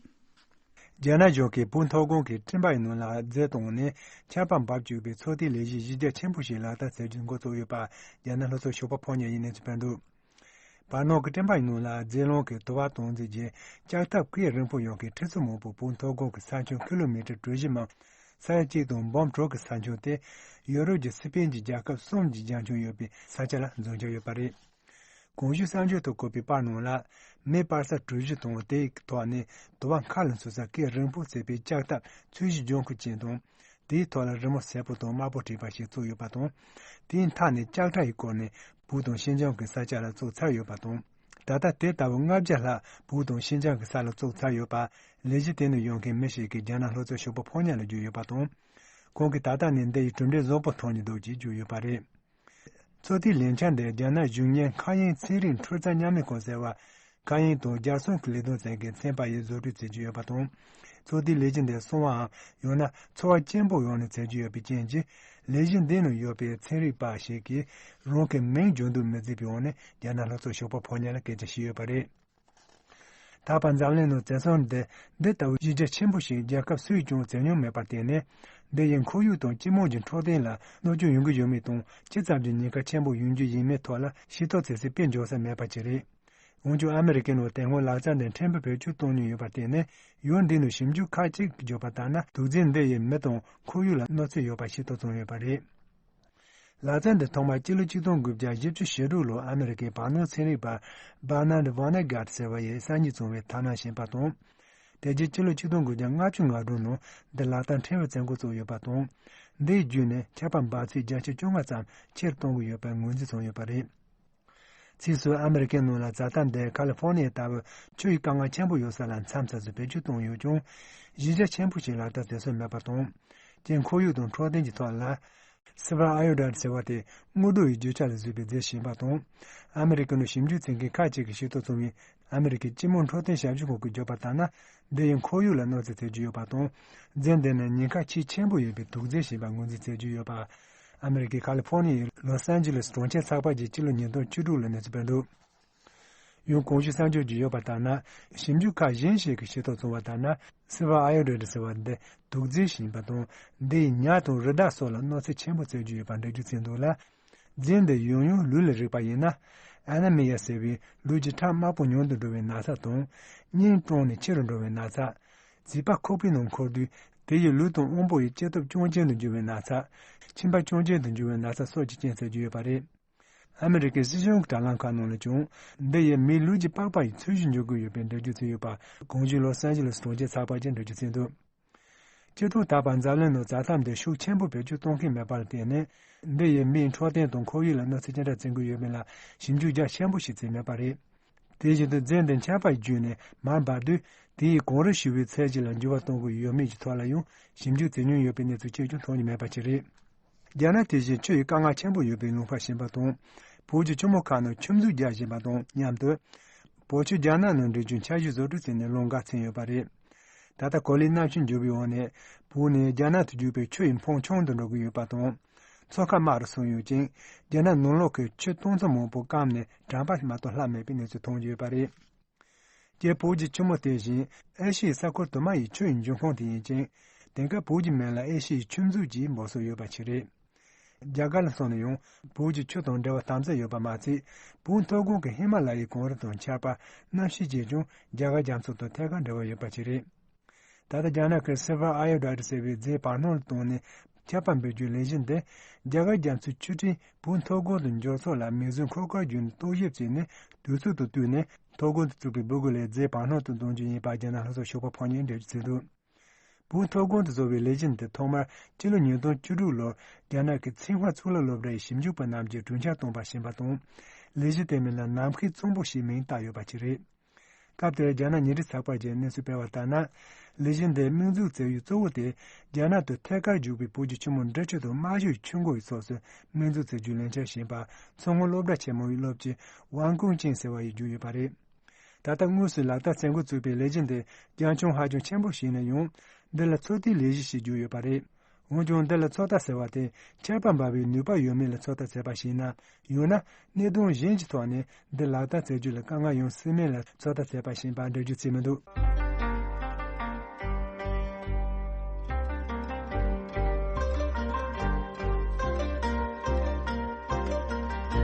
རྒྱ་ནག་གཞུང་གིས་བོད་མཐོ་སྒང་གི་སྤྲིན་པ་ཡི་ནང་ལ་རྫས་བཏང་ནས་ཆར་པ་འབབ་བཅུག་པའི་ཚོད་ལྟའི་ལས་གཞི་གཞི་རྒྱ་ཆེན་པོ་ཞིག་ལག་བསྟར་བྱ་རྒྱུའི་འགོ་བཙུགས་ཡོད་པ། རྒྱ་ནག་ལྷོ་ཕྱོགས་ཞོགས་པ་ཕོ་ཉ་ཡིས་གནས་ཚུལ་སྤེལ་འདུག་བར་སྣང་གི་སྤྲིན་པ་ཡི་ནང་ལ་རྫས་ལམ་གྱི་དུ་བ་བཏང་རྫས་ཀྱི་ལྕགས་ཐབ་སྐས་རིང་པོ་ཡོད་མཁན་ཁྲི་ཚོ་མང་པོ་བོད་མཐོ་སྒང་གི་ས་ཁྱོན་ཀི་ལོ་མི་ཊར་གྲུ་བཞི་མམ་ས་ཡ་གཅིག་དང་འབུམ་དྲུག་གི་ས་ཁྱོན་དེ་ཡོ་རོབ་ཀྱི་སི་པན་གྱི་རྒྱལ་ཁབ་གསུམ་གྱི་རྒྱ་ཁྱོན་ཡོད་པའི་ས་ཆ་ལ་འཛིན་གྲྭ་ཡོད་པ་རེད། གོང་ཞུས་གསར་འགྱུར་དུ་བཀོད་པའི་པར་ནང་ལ། མེ་སྤར་ས་གྲུ་བཞི་དང་དེའི་ཐོག་ནས་དུ་བ་མཁའ་ལ་འཚུབ་ས་སྐས་རིང་པོ་བརྩིགས་པའི་ལྕགས་ཐབ་ཚོས་གཞི་ལྗང་ཁུ་ཅན་དང་། དེའི་ཐོག་ལ་རི་མོ་སེར་པོ་དང་དམར་པོ་བྲིས་པ་ཞིག་བཙུགས་ཡོད་པ་དང་། དེའི་མཐའ་ནས་ལྕགས་ཁྲ་ཡིས་བསྐོར་ནས་བོད་དང་ཤིན་ཅང་གི་ས་ཆ་ལ་བཙུགས་ཚར་ཡོད་པ་དང་། ད་ལྟ་དེ་ལྟ་བུ་ལྔ་བརྒྱ་ལྷག་བོད་དང་ཤིན་ཅང་གི་ས་ལ་བཙུགས་ཚར་ཡོད་པ། ལས་གཞི་དེ་ནས་ཡོང་མཁན་མི་ཞིག་གིས་རྒྱ་ནག་ལྷོ་ཕྱོགས་ཞོགས་པ་ཕོ་ཉ་ལ་བརྗོད་ཡོད་པ་དང་། ཁོང་གིས་ད་ལྟ་ནས་འདི་ཡི་གྲུབ་འབྲས་བཟང་པོ་མཐོང་མྱོང་འདུག་ཅེས་བརྗོད་ཡོད་པ་རེད། ཚོད་ལྟའི་ལས་འཆར་འདི་རྒྱ་ནག་གཞུང་གཉེར་མཁའ་དབྱིངས་ཚན་རིག་འཕྲུལ་རྩལ་མཉམ་ལས་ཁང་ཟེར་བ། མཁའ་དབྱིངས་དང་རྒྱལ་སྲུང་གི་ལས་དོན་ཚན་གྱི་ཚན་པ་ཡིས་བཟོ་སྐྲུན་བྱེད་ཀྱི་ཡོད་པ་དང་། ཚོད་ལྟའི་ལས་གཞི་འདི་སྲུང་བའམ་ཡང་ན་འཚོ་བ་སྐྱེན་པོ་ཡོང་ནས་བྱེད་ཀྱི་ཡོད་པའི་རྐྱེན་གྱིས། ལས་གཞི་འདི་ནང་ཡོད་པའི་ཚན་རིག་པ་ཞིག་གིས་རང་གི་མིང་བརྗོད་འདུག་མི་བརྩིས་པའི་འོག་ནས་རྒྱ་ནག་ལྷོ་ཕྱོགས་ཞོགས་པ་ཕོ་ཉ་ལ་སྐད་ཆ་བཤད་ཡོད་པ་རེད། ད་བར་འཛམ་གླིང་ནང་བཙན་བཟུང་འདི་འདི་ལྟ་བུ་གཞི་རྒྱ་ཆེན་པོ་ཞིག་རྒྱལ་ཁབ་སུས་ཀྱང་བྱེད་མྱོང་མེད་པར་བརྟེན་ནས། འདི་ཡིས་ཁོར་ཡུག་དང་སྤྱི་དམངས་ཀྱི་འཕྲོད་བསྟེན་ལ་གནོད་སྐྱོན་ཡོང་གི་ཡོད་མེད་དང་། ཇི་ཙམ་གྱི་ཉེན་ཁ་ཆེན་པོ་ཡོང་རྒྱུ་ཡིན་མིན་ཐོག་ལ་ཤེས་རྟོགས་བྱེད་སའི་དཔེ་འཇོག་ས་མེད་པ་ཅིག་རེད། འོན་ཀྱང་ཨ་མི་རི་ཀའི་ནང་དེ་སྔོན་ལག་རྩལ་འདི་ཕྲན་བུ་བེད་སྤྱོད་གཏོང་མྱོང་ཡོད་པར་བརྟེན་ནས། ཡང་འདི་ནང་ཞིབ་འཇུག་ཁག་ཅིག་གིས་བརྗོད་པ་ལྟར་ན། དུག་རྫས་འདི་ཡིས་མི་དང་ཁོར་ཡུག་ལ་གནོད་འཚེ་ཡོད་པ་ཤེས་རྟོགས་བྱུང་ཡོད་པ་རེད། ལག་རྩལ་འདི་ཐོག་མར་སྤྱི་ལོ་ཆིག་སྟོང་དགུ་བརྒྱ་བཞི་བཅུ་ཞེ་དྲུག་ལོར་ཨ་མི་རི་ཀའི་བར་སྣང་ཚན་རིག་པ་Bernard Vonnegut ཟེར་བ་ཡིས་གསར་རྙེད་བྱུང་བའི་ཐབས་ལམ་ཞིག་ཡིན་པ་དང་། དེ་རྗེས་སྤྱི་ལོ་ཆིག་སྟོང་དགུ་བརྒྱ་ལྔ་བཅུ་ང་དྲུག་ནང་འདི་ལག་བསྟར་ཕྲན་བུ་བྱེད་འགོ་བཙུགས་ཡོད་པ་དང་། འདི་བརྒྱུད་ནས་ཆར་པ་འབབ་ཚད་བརྒྱ་ཆ་བཅོ་ལྔ་ཙམ་ཆེར་གཏོང་གི་ཡོད་པའི་ངོས་འཛིན་བྱུང་ཡོད་པ་རེད། ཕྱིས་སུ་ཨ་མི་རི་ཀའི་ནང་ལ་བྱ་ཐབས་འདི་ཁ་ལི་ཧྥོ་ནི་ཡ་ལྟ་བུ་ཆུ་ཡི་དཀའ་ངལ་ཆེན་པོ་ཡོད་ས་ལ་མཚམས་མཚམས་སུ་བེད་སྤྱོད་བཏང་ཡོད་ཀྱང་། གཞི་རྒྱ་ཆེན་པོ་ཞིག་ལག་བསྟར་བྱེད་སྲོལ་མེད་པ་དང་། སྤྱིར་ཁོར་ཡུག་དང་འཕྲོད་བསྟེན་གྱི་ཐོག་ལ། Silver iodide ཟེར་བ་དེ་དངོས་གྲུབ་ཡི་རྒྱུ་ཆ་ལ་བཟོས་པའི་རྫས་ཤིག་ཡིན་པ་དང་། ཨ་མི་རི་ཀའི་ནང་ཞིབ་འཇུག་བྱེད་མཁན་ཁག་ཅིག་གིས་ཤེས་རྟོགས་བྱུང་བའི་ཨ་མི་རི་ཀའི་སྤྱི་དམངས་འཕྲོད་བསྟེན་ཞབས་ཞུ་ཁང་གིས་བརྗོད་པ་ལྟར་ན། འདི་ཡིས་ཁོར་ཡུག་ལ་གནོད་འཚེ་བྱེད་ཀྱི་ཡོད་པ་དང་། རྫས་འདི་ནི་ཉེན་ཁ་ཆེས་ཆེན་པོ་ཡིན་པའི་དུག་རྫས་ཞིག་ཡིན་པ་ངོས་འཛིན་བྱེད་ཀྱི་ཡོད་པ། ཨ་མི་རི་ཀའི་ཁ་ལི་ཧྥོ་ནི་ཡའི་ལོ་སན་ཇི་ལེས་གྲོང་ཁྱེར་ཚགས་པར་གྱིས་སྤྱི་ལོ་ཉིས་སྟོང་བཅུ་དྲུག་ལོར་གནས་ཚུལ་སྤེལ་འདུག་ཡང་གོང་ཞུས་གསར་འགྱུར་གྱི་ཡོད་པ་ལྟར་ན། ཞིབ་འཇུག་ཁག་གཞན་ཞིག་གིས་ཤེས་རྟོགས་བྱུང་བ་ལྟར་ན། Silver iodide ཟེར་བ་འདི་དུག་རྫས་ཤིག་ཡིན་པ་དང་། འདི་ཡིས་ཉ་དང་རི་དྭགས་སོགས་ལ་གནོད་འཚེ་ཆེན་པོ་བྱེད་ཀྱི་ཡོད་པ་འགྲེལ་བརྗོད་བྱས་འདུག་ལ། རྫས་འདི་ཡང་ཡང་ལུས་ལ་རེག་པ་ཡིན་ན། Anemia ཟེར་བའི་ལུས་ཀྱི་ཁྲག་དམར་པོ་ཉུང་དུ་འགྲོ་བའི་ན་ཚ་དང་། གཉན་གྲང་ནས་ཆེ་རུ་འགྲོ་བའི་ན་ཚ། བྱིས་པ་ཁུག་པའི་ནང་འཁོར་དུས་དེ་ཡིས་ལུས་དང་དབང་པོ་ཡི་སྐྱེ་སྟོབས་ཅུང་ཅན་དུ་འགྱུར་བའི་ན་ཚ། མཆིན་པ་ཅུང་ཅན་དུ་འགྱུར་བའི་ན་ཚ་སོགས་ཀྱི་རྐྱེན་བྱེད་ཀྱི་ཡོད་པ་རེད། ཨ་མི་རི་ཀའི་སྲིད་གཞུང་གི་དྲ་ལམ་ཁག་ནང་ལ་ཀྱང་། འདི་ཡིས་མིའི་ལུས་ཀྱི་པགས་པ་ཡི་ཚོས་གཞི་འཇོག་གི་ཡོད་པའི་འགྲེལ་བརྗོད་བྱས་ཡོད་པ། གོང་ཞུས་ལོ་སན་ཇི་ལེས་གྲོང་ཁྱེར་ཚགས་པར་གྱིས་འགྲེལ་བརྗོད་བྱས་འདུག་སྤྱིར་བཏང་ད་བར་འཛམ་གླིང་ནང་བྱ་ཐབས་འདི་ཤུགས་ཆེན་པོས་བེད་སྤྱོད་གཏོང་མཁན་མེད་པར་བརྟེན་ནས། འདི་ཡིས་མིའི་འཕྲོད་བསྟེན་དང་ཁོར་ཡུག་ལ་གནོད་འཚེ་ཅི་འདྲ་བྱེད་ཀྱི་ཡོད་མེད་ལ་ཞིབ་འཇུག་རྒྱ་ཆེན་པོ་ཞིག་བྱས་མེད་པ་རེད། དེ་བཞིན་དུ་རྫས་འདི་ཆར་པ་བརྒྱུད་ནས་མར་འབབ་དུས། དེ་ཡིས་གངས་རི་ཞུ་བའི་ཚད་གཞི་ལ་འགྱུར་བ་གཏོང་གི་ཡོད་མེད་ཀྱི་ཐོག་ལ་ཡང་ཞིབ་འཇུག་བྱེད་མྱོང་ཡོད་པའི་གནས་ཚུལ་གཅིག་ཀྱང་མཐོང་རྒྱུ་མེད་པ་ཅིག་རེད། རྒྱ་ནག་དེ་བཞིན་ཆུ་ཡི་དཀའ་ངལ་ཆེན་པོ་ཡོད་པའི་ལུང་པ་ཞིག་ཡིན་པ་དང་། བོད་ཀྱི་ཆུ་མོ་ཁག་ནང་ཆུ་མཛོད་རྒྱག་བཞིན་པ་དང་མཉམ་དུ། བོད་ཆུ་རྒྱ་ནག་ནང་འདྲེན་རྒྱུའི་འཆར་གཞི་བཟོ་སྐྲུན་བྱས་ནས་ལོ་འགའ་ཕྱིན་ཡོད་པ་རེད། ད་ལྟ་གོ་ལའི་གནམ་གཤིས་འགྱུར་བའི་འོག་ནས། བོད་ནས་རྒྱ་ནག་ཏུ་རྒྱུག་པའི་ཆུ་ཡི་འཕོངས་ཆུང་དུ་འགྲོ་གི་ཡོད་པ་དང་། མཚོ་ཁ་དམའ་རུ་སོང་ཡོད་ཅིང་། རྒྱ་ནག་ནང་ལོགས་ཀྱི་ཆུ་སྟོང་ཚོ་མང་པོ་སྐམ་ནས་གྲམ་པ་མ་གཏོགས་ལྷག་མེད་པའི་གནས་ཚུལ་མཐོང་རྒྱུ་ཡོད་པ་རེད། སྤྱིར་བོད་ཀྱི་ཆུ་མོ་དེ་བཞིན་ཨེ་ཤི་ཡའི་ས་ཁུལ་དུ་མ་ཡི་ཆུ་ཡི་འབྱུང་ཁུངས་དེ་ཡིན་ཅིང་། དེང་སྐབས་བོད་ཀྱི་མིང་ལ་ཨེ་ཤི་ཡའི་ཆུ་མཛོད་ཅེས་འབོད་སྲོལ་ཡོད་པ་ཞིག་རེད། རྒྱ་གར་ལ་སོང་ན་ཡང་བོད་ཀྱི་ཆུ་དང་འབྲེལ་བ་དམ་ཟབ་ཡོད་པ་མ་ཚད། བོད་མཐོ་སྒང་གི་ཧི་མ་ལ་ཡའི་གངས་རི་དང་ཆར་པ་གནམ་གཤིས་བཅས་ཀྱང་རྒྱ་གར་རྒྱ་མཚོ་དང་ཐད་ཀར་འབྲེལ་བ་ཡོད་པ་ཞིག་རེད། ད་ལྟ་རྒྱ་ནག་གིས་Silver iodide ཟེར་བའི་རྫས་བར་སྣང་ལ་བཏང་ནས་ཆར་པ་འབེབས་རྒྱུའི་ལས་གཞི་འདི། རྒྱ་གར་རྒྱ་མཚོའི་ཆུ་ཕྲན་བོད་མཐོ་སྒང་དུ་འབྱོར་ཕྱོགས་ལ་མིག་ཟུང་འཁོར་འཁོར་བརྒྱུད་ནས་རྟོག་ཞིབ་བྱས་ནས་དུས་ཚོད་དང་བསྟུན་ནས་མཐོ་སྒང་དུ་བཙུགས་པའི་སྦུ་གུ་ལས་རྫས་བར་སྣང་དུ་གཏོང་རྒྱུ་ཡིན་པ་རྒྱ་ནག་ལྷོ་ཕྱོགས་ཞོགས་པ་ཕོ་ཉས་འགྲེལ་བརྗོད་བྱས་འདུག་བོད་མཐོ་སྒང་དུ་བཟོ་བའི་ལས་གཞི་འདི་ཐོག་མར་སྤྱི་ལོ་ཉིས་སྟོང་བཅུ་དྲུག་ལོར་རྒྱ་ནག་གི་ཚིང་ཧྭ་གཙུག་ལག་སློབ་གྲྭའི་ཞིབ་འཇུག་པ་རྣམས་ཀྱིས་གྲུབ་འཆར་བཏོན་པ་ཞིག་ཡིན་པ་དང་། ལས་གཞི་དེའི་མིང་ལ་ནམ་མཁའི་གཙང་པོ་ཞེས་མིང་བཏགས་ཡོད་པ་ཞིག་རེད། སྐབས་དེར་རྒྱ་ནག་ཉིན་རེའི་ཚགས་པར་གྱིས་གནས་ཚུལ་སྤེལ་བ་ལྟར་ན། ལས་གཞི་འདིའི་དམིགས་འཛུགས་བྱེད་ཡུལ་གཙོ་བོ་དེ། རྒྱ་ནག་ཏུ་ཐད་ཀར་རྒྱུག་པའི་བོད་ཀྱི་ཆུ་མོ་འབྲི་ཆུ་དང་རྨ་ཆུའི་ཆུ་མགོ་ཡི་ཕྱོགས་སུ་དམིགས་འཛུགས་བྱེད་རྒྱུའི་ལས་འཆར་ཞིག་ཡིན་པ། མཚོ་སྔོན་སློབ་གྲྭ་ཆེན་མོ་ཡི་སློབ་སྤྱི་ཝང་ཀུང་ཅིང་ཟེར་བ་ཡིས་བརྗོད་ཡོད་པ་རེད། ད་ལྟ་དངོས་སུ་ལག་བསྟར་བྱེད་འགོ་བཙུགས་པའི་ལས་གཞི་འདི་རྒྱ་ཁྱོན་ཧ་ཅང་ཆེན་པོ་ཞིག་ཡིན་ན་ཡང་། འདི་ལ་ཚོད་ལྟའི་ལས་གཞི་ཞེས་བརྗོད་ཡོད་པ་རེད། འོན་ཀྱང་འདི་ལ་ཚོད་ལྟ་ཟེར་བ་དེ་ཆར་པ་འབབ་པའི་ནུས་པ་ཡོད་མེད་ལ་ཚོད་ལྟ་བྱས་པ་ཞིག་ཡིན་ན། ཡང་ན་གནད་དོན་གཞན་གྱི་ཐོག་ནས་འདི་ལག་བསྟར་བྱེད་རྒྱུ་ལ་དཀའ་ངལ་ཡོང་སྲིད་མེད་ལ་ཚོད་ལྟ་བྱས་པ་ཞིག་ཡིན་པ་འགྲེལ་བརྗོད་བྱས་མི་འདུག་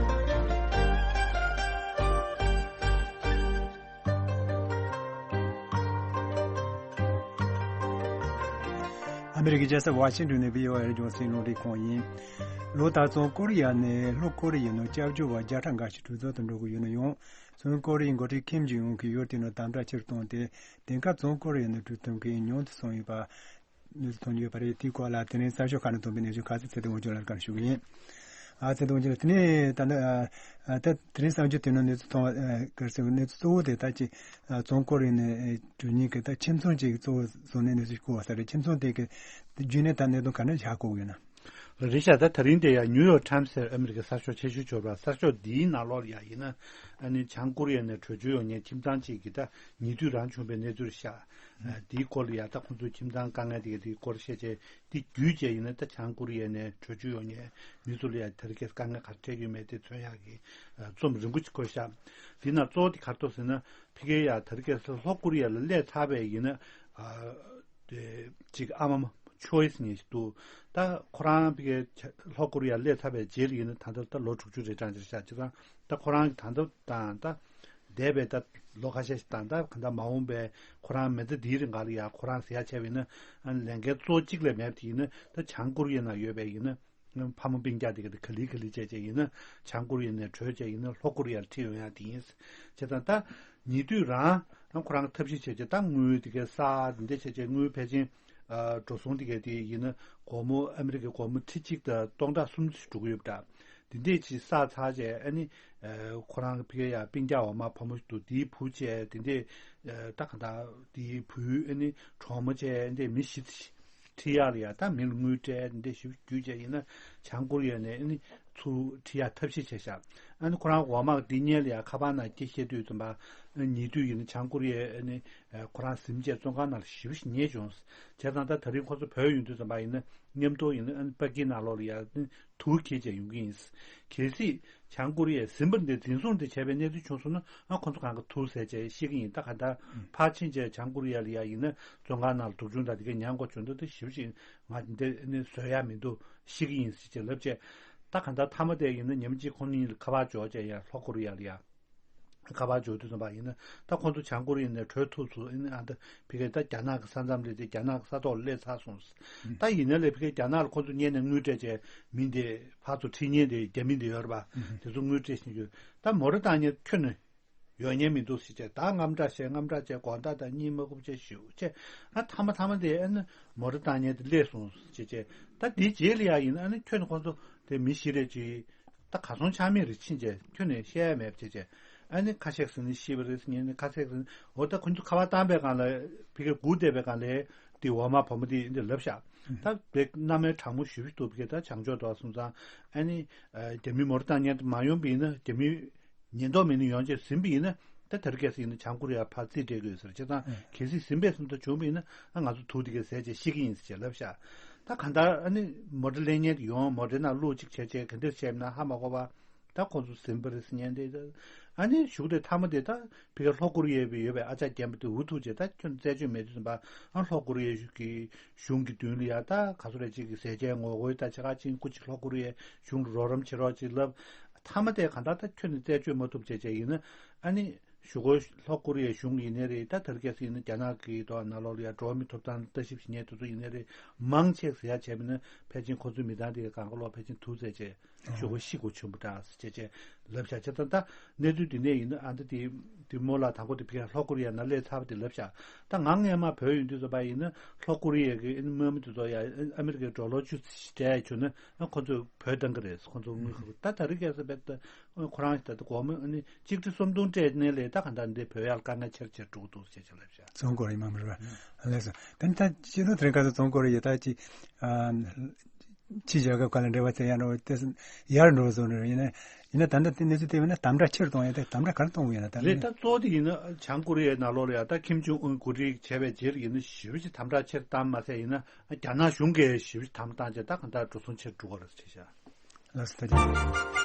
ཨ་མི་རི་ཀའི་རྒྱལ་ས་ཝ་ཤིང་ཊོན་ནས་བྷི་ཨོ་ཨེ་རྒྱང་སྲིང་རླུང་འཕྲིན་ཁང་ཡིན། ལོ་ལྟར་བཙོན་ཁོ་རི་ཡ་ནས་ལྷོ་ཁོ་རི་ཡའི་ནང་སྐྱབས་བཅོལ་བ་བརྒྱ་ཕྲག་འགའ་ཞིག་གྲོས་ཚོགས་དུ་འགྲོ་དགོས་ཡོད་ན་ཡང་། བཙོན་ཁོ་རི་ཡའི་འགོ་ཁྲིད་ཁིམ་ཇོང་ཨུན་གྱིས་ཡུལ་དེའི་ནང་དམ་དྲག་ཆེ་རུ་བཏང་སྟེ། དེང་སྐབས་བཙོན་ཁོ་རི་ཡའི་ནང་འགྲོ་ཐུབ་མཁན་ཉུང་དུ་སོང་ཡོད་པ་གནས་ཚུལ་ཐོན་ཡོད་པ་རེད། དེའི་སྐོར་ལ་དེ་རིང་གསར་ཤོག་ཁག་ནང་ཐོན་པའི་གནས་ཚུལ་ཁ་གསལ་ཚེ་བརྟན་དབང་ཕྱུག་ལགས་ལ་བཀའ་ཞུ་གི་ཡིན། ཨ་ཚེ་བརྟན་དབང་ཕྱུག་ལགས། དེ་ནས་ད་ནི་ཨ་ད་དེ་རིང་གསར་འགྱུར་དེ་ནང་གནས་ཚུལ་ཐོན་པ་ག་རེ་ཟེར་བ། གནས་ཚུལ་གཙོ་བོ་དེ་ད་ཅིག་བཙོན་ཁོ་རི་ཡའི་ནང་འགྲོ་མཁན་གྱི་ད་ཁྱིམ་ཚང་ཅིག་གཙོ་བོ་བཟུང་ནས་གནས་ཚུལ་ཞིག་གོ་བ་ས་རེད། ཁྱིམ་ཚང་དེ་གི་བརྒྱུད་ནས་ད་གནད་དོན་ག་འདྲ་ཞིག་ཧ་གོ་གི་ཡོད་ན། རེད་ཤག་ད་དེ་རིང་དེ་ཡང་ནིའུ་ཡོག་ཊའིམ་སི་ཟེར་ཨ་མི་རི་ཀའི་གསར་ཤོག་ཆེ་ཤོས་ཆགས་པ། གསར་ཤོག་འདིའི་ནང་ལོགས་ལ་ཡང་ཡིན་ན། ཨ་ནི་བྱང་ཀོ་རི་ཡ་ནས་བྲོས་བྱོལ་ཡོང་མཁན་ཁྱིམ་ཚང་གཅིག་གི་ད་ཉེ་དུས་རང་བྱུང་བའི་གནས་ཚུལ་རེད་ཤག་ཨ་འདིའི་སྐོར་ལ་ཡང་ད་ཁོང་ཚོའི་ཁྱིམ་ཚང་དཀའ་ངལ་དེ་ག་དེའི་སྐོར་བཤད་བྱས། དེ་བརྒྱུད་བྱས་ཡིན་ན་ད་བྱང་ཀོ་རི་ཡ་ནས་བྲོས་བྱོལ་ཡོང་མཁན་མི་ཚོ་ལ་ཡང་དེ་རིང་ཁ་སང་དཀའ་ངལ་ག་རེ་འཕྲད་ཀྱི་ཡོད་མེད་དེ་མཚོན་ཡག་གི་ཨ་རྩོམ་རིང་པོ་ཅིག་བཀོད་ཤག་དེའི་ནང་གཙོ་བོ་དེ་ག་རེ་འདུག་ཟེར་ན། ཕ་གིར་ཡ་དེ་རིང་ཁ་སང་ལྷོ་ཀོ་རི་ཡ་ལ་སླེབས་ཚར་བ་ཡིན་ན། ཨ་དེ་ཅིག་ཨ་མ་ཆོའི་སི་ངེས་ཤིག་འདུག་ད་ཁོ་རང་ཕ་གིར་ལྷོ་ཀོ་རི་ཡ་སླེབས་ཚར་བའི་རྗེས་ལ་ཡིན་ན་ད་ལྟ་ད་ལོ་དྲུག་ཅུ་རེ་གྲངས་ཅིག་ཆགས། བྱས་ཙང་ད་ཁོ་རང་གི་ད་ལྟ་དང་ད་འདས་པའི་ད་ལོ་ཁ་ཤས་ཤིག་དང་ད་ག་ད་མ་འོངས་པའི་ཁོ་རང་མི་ཚེ་འདིའི་རིང་ག་ལ་ཡ་ཁོ་རང་ཟེར་ཡ་བྱས་པ་ཡིན་ན། ཨ་ལས་འགན་གཙོ་བོ་གཅིག་ལས་མེད་པ་དེ་ཡིན་ན་ད་བྱང་ཀོ་རི་ཡའི་ནང་ཡོད་པའི་ཡིན་ན། ཕ་མ་སྤུན་ཀྱག་དེ་ག་དེ་ག་ལེ་ག་ལེ་བྱས་བྱས་ཡིན་ན། བྱང་ཀོ་རི་ཡ་ནས་བྲོས་བྱས་ཡིན་ན་ལྷོ་ཀོ་རི་ཡར་ཁྲིད་ཡོང་ཡ་དེ་ཡིན། བྱས་ཙང་ད་ཉེ་དུས་རང་ཁོ་རང་ཐབས་ཤེས་བྱས་བྱས་ད་དངུལ་དེ་གའི་ས་དེ་འདྲ་བྱས་བྱས་དངུལ་ཕལ་ཆེར་ཨ་འགྲོ་སོང་དེ་གའི་དེ་ཡིན་ན་སྒོར་མོ་ཨ་མི་རི་ཀའི་སྒོར་མོ་ཁྲི་གཅིག་དང་སྟོང་ཕྲག་སུམ་ཅུ་འགྲོ་གི་ཡོད་པ་འདྲ། དེ་འདྲས་ཅིག་བསགས་ཚར་བྱས། ཨ་ནི་ཨ་ཁོ་རང་གི་ཕ་གིར་ཡ་སྤུན་ཀྱག་འོག་མ་ཕོ་མོ་ཞིག་འདུག་དེའི་བུ་བྱས་དེ་འདྲས་ཨ་ད་ག་ད་དེའི་བུའི་ཨ་ནི་གྲོགས་མོ་བྱས་དེ་འདྲས་མི་བཞི་ཁྲིད་ཡག་ལ་ཡ་ད་མི་ལ་དངུལ་སྤྲད་དེ་འདྲས་ཞིབ་བརྒྱུད་བྱས་ཡིན་ན་བྱང་ཀོ་རི་ཡ་ནས་ཨ་ནི་ཚུར་ཁྲིད་ཡག་ཐབས་ཤེས་བྱས་ཤག་ཨ་ནི་ཁོ་རང་འོག་མ་འདི་སྔོན་ལ་ཡ་ཁ་པར་ནང་སྐད་བཤད་དུས་ཙམ་པ་ཉེ་དུས་ཡིན་ན་བྱང་ཀོ་རི་ཡའི་ཨ་ནི་ཁོ་རང་ཟིན་བྱས་བཙོན་ཁང་ནང་ལ་ཞེ་པོ་ཞིག་ཉལ་བྱུང་། བྱས་ཙང་ད་དེ་རིང་ཁོ་ཚོ་བྲོས་ཡོང་དུས་ཙམ་པ་ཡིན་ན་མཉམ་དུ་ཡིན་ན་ཨ་ནི་པ་ཀི་ནང་ལོགས་ལ་ཡ་ཨ་ནི་དུར་འཁྱེར་བྱས་ཡོང་གི་ཡིན། གལ་སྲིད་བྱང་ཀོ་རི་ཡས་ཟིན་པ་འདི་འཛིན་བཟུང་འདི་བྱས་པའི་གནས་ཚུལ་བྱུང་སོང་ན་ཨ་ཁོ་ཚོ་གང་ག་དུར་ཟས་བྱས་ཤི་གི་ཡིན། ད་ག་ད་ཕར་ཕྱིན་བྱས་བྱང་ཀོ་རི་ཡ་ལ་ཡ་ཡིན་ན་བཙོན་ཁང་ནང་ལ་སྡུག་སྦྱོང་དང་དེ་གའི་མྱངས་དགོས་བྱུང་དུས་དེ་ཞེ་པོ་ཞིག་ང་འདི་ནི་བཟོད་ཡ་མི་འདུག་ཤི་གི་ཡིན་ཟེར་བྱས་ལབ་བྱས། ད་ག་ད་མཐའ་མ་དེ་ཡིན་ན་ཉིན་གཅིག་ཁོང་གཉིས་ལ་ཁ་པར་འབྱོར་བྱས་ཡ་ལྷོ་ཀོ་རི་ཡ་ལ་ཡ། ཁ་པར་འབྱོར་དུས་ཙམ་པ་ཡིན་ན་ད་ཁོང་ཚོ་བྱང་ཀོ་རི་ཡ་ནས་བྲོས་ཐུབ་སོང་། ཨ་ནི་ཨ་ད་ཕ་གིར་ད་རྒྱ་ནག་གི་ས་མཚམས་རེད་དེ་རྒྱ་ནག་གི་ས་ཐོག་ལ་སླེབས་ཚར་སོང་། ད་ཡིན་ནའི་ལས་ཕ་གིར་རྒྱ་ནག་ལ་ཁོང་ཚོ་སྔོན་ནས་དངུལ་སྤྲད་བྱས་མི་འདི་ཕར་ཚུར་ཁྲིད་མཁན་དེ་རྒྱ་མི་འདི་ཡོད་རེད་པ། དེ་ཚོ་དངུལ་སྤྲད་བཞིན་ཡོད། ད་མོ་ཊ་བཏང་མཁན་ཁྱོན་ནས་ཡོད་མཁན་མི་འདུག་ཟེར་བྱས། ད་དངངས་སྐྲག་བྱས་དངངས་སྐྲག་བྱས་དགོང་དག་དང་གཉིད་མ་ཁུག་བྱས་ཞེ་པོ་བྱས། ཨ་མཐའ་མ་མཐའ་མ་དེ་ཨ་ནི་མོ་ཊ་བཏང་མཁན་དེ་སླེབས་སོང་ཟེར་བྱས། ད་དེའི་རྗེས་ལ་ཡ་ཡིན་ན་ཨ་ནི་ཁྱོན་ནས་ཁོང་ཚོ་དེ་མི་བཞི་རེ་ཅིག་ད་གར་སོང་ཆ་མེད་རེ་ཕྱིན་བྱས་ཁྱོན་ནས་བཤད་ཡ་མེད་པ་བྱས་བྱས། ཨ་ནི་ཁ་ཤས་ཟེར་ན་ཤི་བ་རེད་ཟེར་མཁན་ནི། ཁ་ཤས་ཟེར་ན་འོ་ད་ཁོ་ཚོ་ཁ་པར་བཏང་པའི་སྒང་ལ་ཕ་གིར་སྒུག་བསྡད་པའི་སྒང་ལ་དེ་འོག་མ་བུ་མོ་དེ་འདི་ལབ་ཤག་ད་བེག་མནའ་མའི་གྲོགས་མོ་ཞེ་པོ་འདུག་ཕ་གིར་ད་བྱང་ཕྱོགས་དུ་བ་སོང་ཙང་ཨ་ནི་ཨ་རྒྱ་མི་མོ་ཊ་བཏང་མཁན་དེ་མ་ཡོང་པ་ཡིན་ན། རྒྱ་མི་ཉེན་རྟོག་མི་སྣ་ཡོང་བྱས་ཟིན་པ་ཡིན་ན། ད་དེ་རིང་ཁ་སང་ཡིན་ན་བྱང་ཀོ་རི་ཡར་ཕར་རྩིས་སྤྲད་དགོས་ཟེར། བྱས་ཙང་གལ་སྲིད་ཟིན་པའི་སོང་ཙང་བྱུང་བ་ཡིན་ན་ཨ་ང་ཚོ་དུར་དེ་གའི་ཟས་བྱས་ཤི་གི་ཡིན་ཟེར་བྱས་ལབ་ཤག་ད་གང་ལྟར་ཨ་ནི་མོ་ཊ་ལེན་མཁན་དེ་ཡོང་མོ་ཊའི་ནང་བླུགས་གཅིག་བྱས་བྱས་ག་འདྲས་བྱས་ན་ཧ་མ་གོ་བ། ད་ཁོང་ཚོ་ཟིན་པ་རེད་ཟེར་མཁན་དེ། ཨ་ནི་གཞུག་དེ་མཐའ་མ་དེ་ད་ཕ་གིར་ལྷོ་ཀོ་རི་ཡའི་ཡོད་པའི་ཨ་ཅག་རྒན་པ་དེ་འུ་ཐུག་བྱས། ད་ཁྱོད་རྩད་གཅོད་མེད་དུས་ཙམ་པ་ཨ་ལྷོ་ཀོ་རི་ཡའི་གཞུང་གི་གཞུང་གི་མདུན་ལ་ཡ་ད་ག་ཚོད་རེ་ཅིག་གི་ཟས་བཅད་ངོ་རྒོལ་ད་བྱེད་ག་ཅིག་སྐུ་མཁྱེན་ལྷོ་ཀོ་རི་ཡའི་གཞུང་ལ་རོགས་རམ་བྱེད་རོགས་ཅིག་ལབ། མཐའ་མ་དེ་གང་ལྟར་ད་ཁྱོད་ནས་རྩད་གཅོད་མ་ཐུབ་བྱས་བྱས་ཡིན་ན་ཨ་ནི། གཞུག་གུ་ལྷོ་ཀོ་རི་ཡའི་གཞུང་ཡིན་ནའི་རེད། ད་དེ་རིང་ཁ་སང་ཡིན་ན་རྒྱ་ནག་གི་ཐོག་ནང་ལོགས་ལ་ཡ་འགྲོ་བ་མིའི་ཐོབ་ཐང་ལྟ་ཞིབ་བྱེད་མཁན་དེ་ཚོ་ཡིན་ནའི་རེད། མང་ཆེ་ཟེར་ཡ་བྱས་པ་ཡིན་ན་ཕལ་ཆེར་ཁོ་ཚོའི་མི་ཚང་དེ་གི་སྒང་ག་ལོག་ཕལ་ཆེར་དུར་བསད་བྱས་གཞུག་གུ་ཤི་དགོས་བྱུང་བ་འདྲ་ཟེར་བྱས་བྱས་ལབ་ཤག་བྱས་ཙང་ད་གནས་ཚུལ་འདི་ནས་ཡིན་ན་ཨ་ད་དེ་དེ་རྨོ་ལགས་དང་པོ་དེ་ཕ་གིར་ལྷོ་ཀོ་རི་ཡ་ནང་སླེབས་ཚར་བ་དེ་ལབ་ཤག་ད་ང་སྔས་མ་བོད་ཡོང་དུས་ཙམ་པ་ཡིན་ན་ལྷོ་ཀོ་རི་ཡ་གི་ཨ་ནི་དམག་མི་དེ་ཚོ་ཡ་ཨ་མི་རི་ཀའི་ཌོ་ལར་བཅུ་སྤྲད་བྱུང་ན་ཨ་ཁོ་ཚོས་བོད་བཏང་གི་རེད། ཁོ་ཚོ་དངུལ་ཁུག་ད་དེ་རིང་ཁ་སང་བས་ད། ཁོ་རང་ད་ལྟ་སྒོར་མོ་ཨ་ནི་གཅིག་ཁྲི་སུམ་སྟོང་སྤྲད་ནས་ལས་ད་ག་འདྲ་འདི་བོད་ཡར་དཀའ་ངལ་ཆེར་ཆེར་འགྲོ་གི་འདུག་ཅེས་ཅེས་ལབ་བཞག་བཙོན་ཁོར་ཡིན་མ་མི་རུ་ལགས་སོ། དེ་ནི་ད་ཕྱི་ལོ་དེ་རིང་ཁ་སང་བཙོན་ཁོར་ཡོད་ད་ཅི། ཕྱི་རྒྱལ་ཁབ་ཁག་ལ་འབྲེལ་བ་བཙལ་ཡ་འགྲོ་དེ་ཡར་འགྲོ་བཟོ་འགྲོ་ཡིན་ན། ཡིན་ན་ད་ལྟ་དེ་གནས་ཚུལ་དེ་བས་ན་དམ་དྲག་ཆེར་གཏོང་ཡ་དེ་དམ་དྲག་ག་རེ་གཏོང་གི་ཡོད་ན་ད་རེད། ད་གཙོ་བོ་དེ་ཡིན་ན་བྱང་ཀོ་རི་ཡའི་ནང་ལོགས་ལ་ཡ་ད་ཁིམ་ཇོང་ཨུན་འགོ་ཁྲིད་བྱས་པའི་རྗེས་ལ་ཡིན་ན་ཞེ་པོ་ཅིག་དམ་དྲག་ཆེར་བཏང་མ་ཟད་ཡིན་ན་རྒྱ་ནག་གཞུང་གིས་ཞེ་པོ་ཅིག་དམ་བཏང་བྱས་ད་ག་འདྲ་འགྲོ་སོང་ཆེར་འགྲོ་གི་རེད་ཟེར་བཞག་ལགས་སོ། ད་ཅི།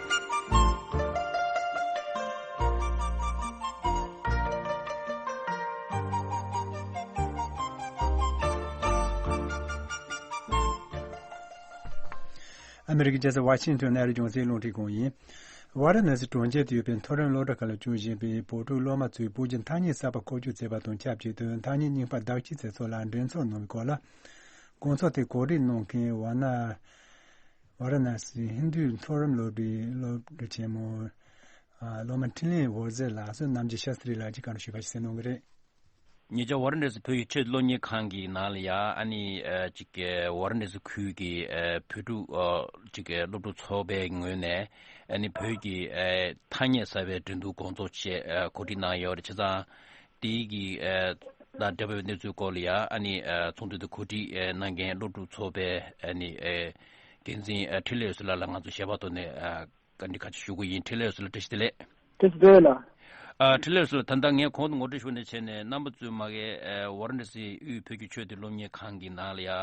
ཨ་མི་རི་ཀའི་རྒྱལ་ས་ཝ་ཤིང་ཊོན་ནས་རྒྱང་སྲིང་རླུང་འཕྲིན་ཁང་ཡིན། ཝཱ་ར་ཎ་སི་གྲོང་ཁྱེར་དུ་ཡོད་པའི་མཐོ་རིམ་སློབ་གྲྭ་ཁག་ལ་བཅུག་བཞིན་པའི་བོད་ཕྲུག་སློབ་མ་ཚོས་བོད་ཀྱི་ཐ་སྙད་གསར་པ་འཁོར་སྐྱོད་མཛད་པ་དང་ཆབས་ཅིག་ཏུ་ཐ་སྙད་རྙིང་པ་བདག་སྐྱེད་མཛད་ཚུལ་ལ་འགྲན་ཚོགས་གནང་བའི་སྐོར་ལ། དགོང་ཚོགས་དེ་གོ་སྒྲིག་གནང་མཁན་ཝཱ་ན་ཝཱ་ར་ཎ་སི་ཧིན་རྡུའི་མཐོ་རིམ་སློབ་གྲྭའི་སློབ་གྲྭ་ཆེན་མོ་ཨ་སློབ་མ་འཕྲིན་ལས་འོད་ཟེར་ལགས་སུ་གནམ་རྒྱལ་ཤཱསྟྲི་ལགས་ཀྱིས་བཀའ་འདྲི་ཞུས་པ་ཞིག་གསན་གནང་གི་རེད། ཉེ་ཆར་ཝཱ་ར་ཎ་སི་བོད་ཀྱི་ཆོས་སློབ་གཉེར་ཁང་གི་ནང་ལ་ཡ་ཨ་ནི་ཨ་ཅིག་ཝཱ་ར་ཎ་སི་ཁུལ་གྱི་ཨ་བོད་ཕྲུག་ཨ་ཅིག་སློབ་ཕྲུག་ཚོགས་པའི་ངོས་ནས་ཨ་ནི་བོད་ཀྱི་ཨ་ཐ་སྙད་གསར་པའི་འགྲན་བསྡུར་སྐོང་ཚོགས་ཆེད་ཨ་གོ་སྒྲིག་གནང་ཡོད་རེད། བྱས་ཙང་དེའི་གི་ཨ་དང་འབྲེལ་བའི་གནས་ཚུལ་སྐོར་ལ་ཡ་ཨ་ནི་ཨ་ཚོགས་འདུ་དེ་གོ་སྒྲིག་ཨ་གནང་མཁན་སློབ་ཕྲུག་ཚོགས་པའི་ཨ་ནི་ཨ་འགན་འཛིན་ཨ་འཕྲིན་ལས་འོད་ཟེར་ལགས་ལ་ང་ཚོ་ཞལ་པར་ཐོག་ནས་ཨ་བཀའ་འདྲི་ཁ་ཤས་ཞུ་གི་ཡིན། འཕྲིན་ལས་འོད་ཟེར་ལགས་བཀྲ་ཤིས་བདེ་ལེགས། བཀྲ་ཤིས་བདེ་ལེགས་ལགས། ཨ་འཕྲིན་ལས་འོད་ཟེར་ལགས། ད་ལྟ་ངས་གོང་དུ་ངོ་སྤྲོད་ཞུས་པ་ནང་བཞིན་བྱས་ནས་རྣམ་པ་ཚོས་མ་གི་ཨ་ཝཱ་ར་ཎ་སི་དབུས་བོད་ཀྱི་ཆོས་དང་སློབ་གཉེར་ཁང་གི་ནང་ལ་ཡ་ཨ་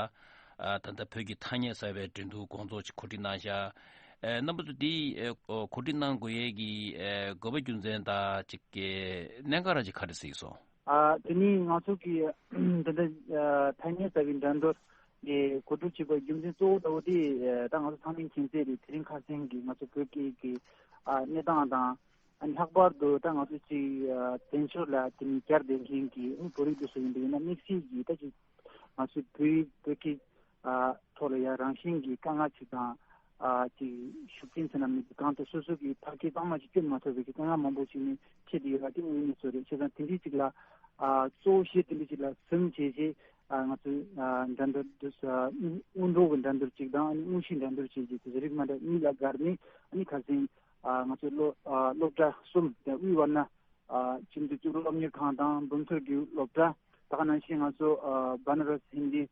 ད་ལྟ་བོད་ཀྱི་ཐ་སྙད་གསར་པའི་འགྲན་བསྡུར་སྐོང་ཚོགས་ཅིག་གོ་སྒྲིག་གནང་ཤག་ཨ་རྣམ་པ་ཚོས་དེ་ཨ་གོ་སྒྲིག་གནང་དགོས་ཡས་ཀྱི་ཨ་དགོས་པ་རྒྱུ་མཚན་དང་ཅིག་གི་གནད་འགག་རང་ཅིག་ག་རེ་གཟིགས་སོང་། ཨ་དེ་ནི་ང་ཚོ་གི་ད་ལྟ་ཨ་ཐ་སྙད་གསར་པའི་འགྲན་བསྡུར་གི་གོ་སྒྲིག་བྱེད་པའི་རྒྱུ་མཚན་གཙོ་བོ་ལྟ་བུ་དེ་ཨ་ད་ང་ཚོ་ཚང་མས་མཁྱེན་གསལ་རེད། དེ་རིང་ཁ་སང་གི་ང་ཚོ་བོད་སྐད་ཀྱི་ཨ་གནས་སྟངས་དང་། ཨ་ནི་ལྷག་པར་དུ་ད་ང་ཚོ་ཅིག་ཨ་བཙན་བྱོལ་ལ་དེ་ནི་གྱར་བསྡད་མཁན་གྱི་ཨ་ནི་བོད་རིགས་དེ་ཚོ་ཡིན་པ་ཡིན་ན་དམིགས་བསལ་གྱིས་ད་ཅིག་ང་ཚོའི་བོད་ཡིག་བོད་སྐད་ཨ་ཐོག་ལ་ཡ་རང་བཞིན་གྱི་དཀའ་ངལ་ཅིག་དང་ཨ་ཅིག་ཤུགས་རྐྱེན་ཚ་ན་མི་འདུག་གང་ལྟར་སོ་སོ་གི་ཕ་སྐད་གཙང་མ་ཅིག་སྐྱོན་མ་ཐུབ་པའི་གི་དཀའ་ངལ་མང་པོ་ཞིག་ནི་འཕྲད་དེ་ཡོད་པ་དེ་དངོས་གནས་གཙོ་རེད། བྱས་ཙང་དེ་འདྲའི་ཅིག་ལ་ཨ་གཙོ་བོ་གཞི་དེ་འདྲའི་ཅིག་ལ་ཟིན་བྱས་རྗེས་ཨ་ང་ཚོའི་ཨ་འགྲན་བསྡུར་དུ་ཨ་སྔོན་འགྲོ་གི་འགྲན་བསྡུར་ཅིག་དང་ཨ་ནི་དངོས་གཞིའི་འགྲན་བསྡུར་ཅིག་གི་དེ་རིགས་མ་འདྲ་གཉིས་ལ་བགར་ནས་ཨ་ནི་ཁ་སང་ཨ་ང་ཚོའི་སློབ་ཨ་སློབ་གྲྭ་གསུམ་དང་དབུས་ཝཱ་ཎ་ཨ་ཁྱིམ་སྡེ་གཙུག་ལག་སློབ་གཉེར་ཁང་དང་འབུམ་ཐོར་གྱི་སློབ་གྲྭ། ད་ག་ནང་བཞིན་ང་ཚོ་ཨ་བ་ན་ར་སི་ཧིན་དི་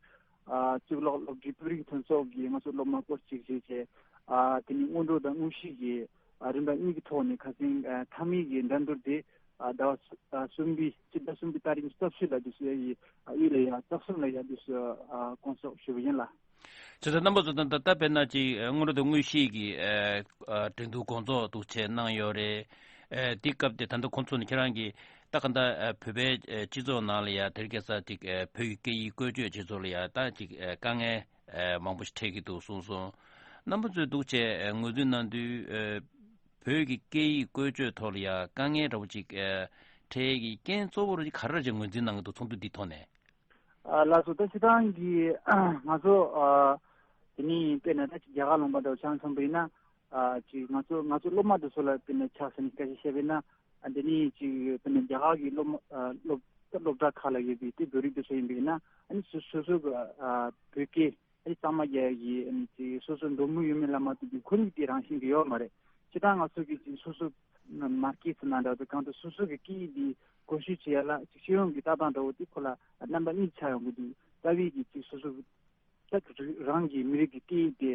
ཨ་གཙུག་ལག་སློབ་གྲྭའི་བོད་རིགས་མཐུན་ཚོགས་ཀྱི་ང་ཚོ་སློབ་མ་སྐོར་གཅིག་བྱས་བྱས་ཨ་དེ་ནི་སྔོན་འགྲོ་དང་དངོས་གཞི་གི་ཨ་རིམ་པ་གཉིས་ཀྱི་ཐོག་ནས་ཁ་སང་ཨ་མཐའ་མའི་གི་འགྲན་བསྡུར་དེ་ཨ་ཟླ་བ་གསུམ་པའི་སྤྱི་ཟླ་གསུམ་པའི་ཏ་རིག་རྩ་བཞི་ལ་དུས་སུ་ཡ་ཡི་ཨ་དབུས་ལ་ཡ་རྩ་གསུམ་ལ་ཡ་དུས་སུ་ཨ་སྐོང་ཚོགས་ཞུས་པ་ཡིན་ལ། བྱས་ཙང་རྣམ་པ་ཚོ་ད་ལྟ་ད་དཔེར་ན་ཅིག་ཨ་སྔོན་འགྲོ་དང་དངོས་གཞིའི་གི་ཨ་ཨ་འགྲན་བསྡུར་སྐོང་ཚོགས་འདུག་བྱས་གནང་ཡོད་རེད། ཨ་དེ་སྐབས་དེ་ད་ལྟ་ཁོང་ཚོ་ནས་ཁྱེད་རང་གིས་ད་ག་ད་ཨ་བོད་པའི་ཨ་སྤྱི་ཚོགས་ནང་ལ་ཡ་དེ་རིང་ཁ་སང་ཅིག་ཨ་བོད་ཀྱི་སྐད་ཡིག་བཀོལ་སྤྱོད་བྱེད་ཕྱོགས་ལ་ཡ་ད་ཅིག་ཨ་དཀའ་ངལ་ཨ་མང་པོ་ཞིག་འཕྲད་ཀྱི་འདུག་གསུངས་སོང་། རྣམ་པ་ཚོས་འདུག་བྱས་ཨ་ངོས་འཛིན་གནང་དུས་ཨ་བོད་ཀྱི་སྐད་ཡིག་བཀོལ་སྤྱོད་ཐོག་ལ་ཡ་དཀའ་ངལ་འདྲ་བོ་ཅིག་ཨ་འཕྲད་ཀྱི་རྐྱེན་གཙོ་བོ་རུ་ག་རེ་ཅིག་ངོས་འཛིན་གནང་གི་འདུག་ཚོགས་འདུ་འདིའི་ཐོག་ནས། ཨ་ལགས་སོ། ད་སྤྱིར་བཏང་གི་ང་ཚོ་ཨ་དེ་ནི་དཔེར་ན་ད་ཅིག་རྒྱ་གར་ལུང་པ་འདྲ་བོ་ཆ་མཚོན་པ་ཡིན་ན་ཨ་ཅིག་ང་ཚོ་ང་ཚོ་སློབ་མ་དེ་ཚོ་ལ་དཔེར་ན་ཆ་བཞག་ནས་སྐད་ཆ་བཤད་པ་ཡིན་ན་ཨ་དེ་ནི་ཅིག་དཔེར་ན་རྒྱ་གར་གི་སློབ་མ་ཨ་སློབ་སློབ་གྲྭ་ཁག་ལ་ཡོད་པའི་དེ་བོད་རིགས་དེ་ཚོ་ཡིན་པ་ཡིན་ན་ཨ་ནི་སོ་སོ་སོ་གི་ཨ་བོད་སྐད་ཨ་ནི་གཙང་མ་རྒྱག་ཡ་གི་ཨ་ནི་ཅིག་སོ་སོ་འདོད་མོས་ཡོད་མེད་ལ་མ་ལྟོས་པའི་ཁོར་ཡུག་དེ་རང་བཞིན་གྱི་ཡོད་མ་རེད། སྤྱིར་བཏང་ང་ཚོ་གི་ཅིག་སོ་སོ་མ་སྐད་ཚོ་ན་འདྲ་བོ་གང་དུ་སོ་སོ་གི་སྐད་ཡིག་འདི་བཀོལ་སྤྱོད་བྱེད་ཡ་ལ་ཅིག་སྤྱི་ཡོངས་ཀྱི་ལྟ་སྟངས་འདྲ་བོ་དེ་ཁོ་ལ་རྣམ་པ་གཉིས་ཆགས་ཡོང་གི་འདུག་རྩ་བའི་གི་ཅིག་སོ་སོ་ད་རང་གི་མི་རིགས་ཀྱི་སྐད་ཡིག་དེ་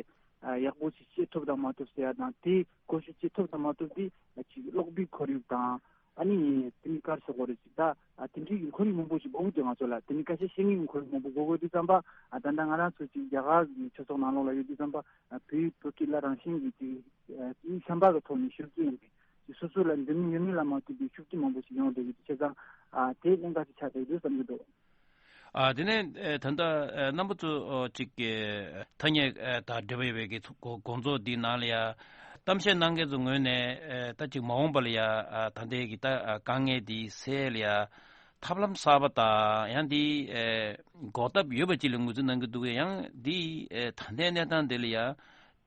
ཡག་པོ་ཞིག་ཤེས་ཐུབ་དང་མ་ཐུབ་ཟེར་ཡ་དང་དེ་བཀོལ་སྤྱོད་བྱེད་ཐུབ་དང་མ་ཐུབ་དེ་ཅིག་ཀློག་པའི་ཁོར་ཡུག་དང་ཨ་ནི་དེ་ནི་ག་རེ་ཟེར་དགོས་རེད། ཅིག་ད་དེ་འདྲའི་གི་ཁོར་ཡུག་མང་པོ་ཞིག་དགོས་ཀྱི་འདུག་ང་ཚོ་ལ་དེ་ནི་ཁ་ཤས་ཤེས་ངེས་ཀྱི་ཁོར་ཡུག་མང་པོ་དགོས་དགོས་དུས་ཙམ་པ་ད་ལྟ་ང་རང་ཚོ་ཅིག་རྒྱ་གར་གྱི་ཆོས་ཚོགས་ནང་ལོགས་ལ་ཡོད་དུས་ཙམ་པ་བོད་ཡིག་བོད་སྐད་ལ་རང་བཞིན་གྱི་ཅིག་ཨ་ཅིག་བྱམས་པ་གི་ཐོག་ནས་ཞུ་རྒྱུ་ཡིན་པས་ཅིག་སོ་སོ་ལ་འདི་མི་ཡོད་མེད་ལ་མ་ལྟོས་པའི་ཤུགས་རྐྱེན་མང་པོ་ཞིག་ཡོང་བསྡད་ཡོད་དུས་བྱས་ཙང་ཨ་དེ་གནད་འགག་ཅིག་ཆགས་བསྡད་ཡོད་བསམ་གྱི་འདུག་ཨ་དེ་ནས་ཨ་ད་ལྟ་ཨ་རྣམ་པ་ཚོ་ཨ་ཅིག་གི་ཐ་སྙད་ཨ་དང་འབྲེལ་བ་ཡོད་པའི་གི་ཚོ་དགོང་དགོང་ཚོགས་འདིའི་ནང་ལ་ཡ་གཏམ་བཤད་གནང་མཁན་ཚོའི་ངོས་ནས་ཨ་ད་ཅིག་མ་འོངས་པ་ལ་ཡ་ཨ་ད་ལྟའི་གི་ད་ཨ་དཀའ་ངལ་འདི་སེལ་ཡ་ཐབས་ལམ་གསར་པ་དང་ཡང་འདི་ཨ་འགོག་ཐབས་ཡོད་པ་ཅིག་ལ་ངོས་འཛིན་གནང་གི་འདུག་གས། ཡང་འདི་ཨ་ད་ལྟའི་གནས་སྟངས་འདི་ལ་ཡ་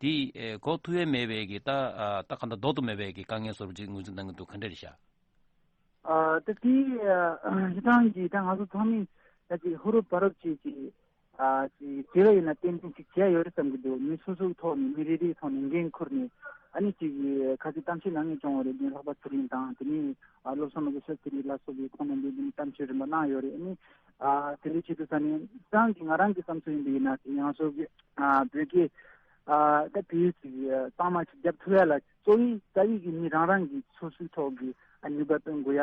འདི་ཨ་འགོག་ཐུབ་ཡ་མེད་པའི་གི་ད་ཨ་ད་གང་ལྟར་ལྡོག་ཏུ་མེད་པའི་གི་དཀའ་ངལ་བཟོ་འདྲ་ཅིག་ངོས་འཛིན་གནང་གི་འདུག་ག་འདྲ་རེད་ཤག་ཨ་ད་དེ་ཨ་སྤྱིར་བཏང་གི་ད་ང་ཚོ་ཚང་མས་ད་ཅིག་ཧུར་བར་བྱས་ཅིག་ཨ་ཅིག་བྱེད་ཡ་ཡོད་ན་ཏན་ཏན་ཅིག་བྱེད་ཡ་ཡོད་རེད་བསམ་གྱི་འདུག་མི་སོ་སོའི་ཐོག་ནས་མི་རེ་རེའི་ཐོག་ནས་འགན་འཁུར་ནས་ཨ་ནི་ཅིག་ཁ་ཅིག་གཏམ་བཤད་གནང་མཁན་བྱུང་བ་རེད། དེ་ལྷག་པ་ཚེ་རིང་དང་དེ་ནས་ཨ་བློ་བཟང་ནོར་བུ་ཤཱསྟྲི་ལ་སོགས་ཀྱིས་ཁོང་རྣམ་པས་གཏམ་བཤད་རིམ་པ་གནང་ཡོད་རེད། ཨ་ནི་ཨ་དེ་འདྲའི་ཆེད་དུ་ས་ནས་ཏང་གི་ང་རང་གི་བསམ་ཚུལ་ཡིན་པ་ཡིན་ན་དེ་ང་ཚོ་གི་ཨ་བོད་སྐད་ཨ་ད་བོད་ཡིག་ཅིག་གཙང་མ་ཅིག་རྒྱབ་ཐུབ་ཡ་ལ་གཙོ་བོའི་རྩ་བའི་གི་མི་རང་རང་གི་སོ་སོའི་ཐོག་གི་ཨ་ནུས་པ་བཏོན་དགོས་ཡ།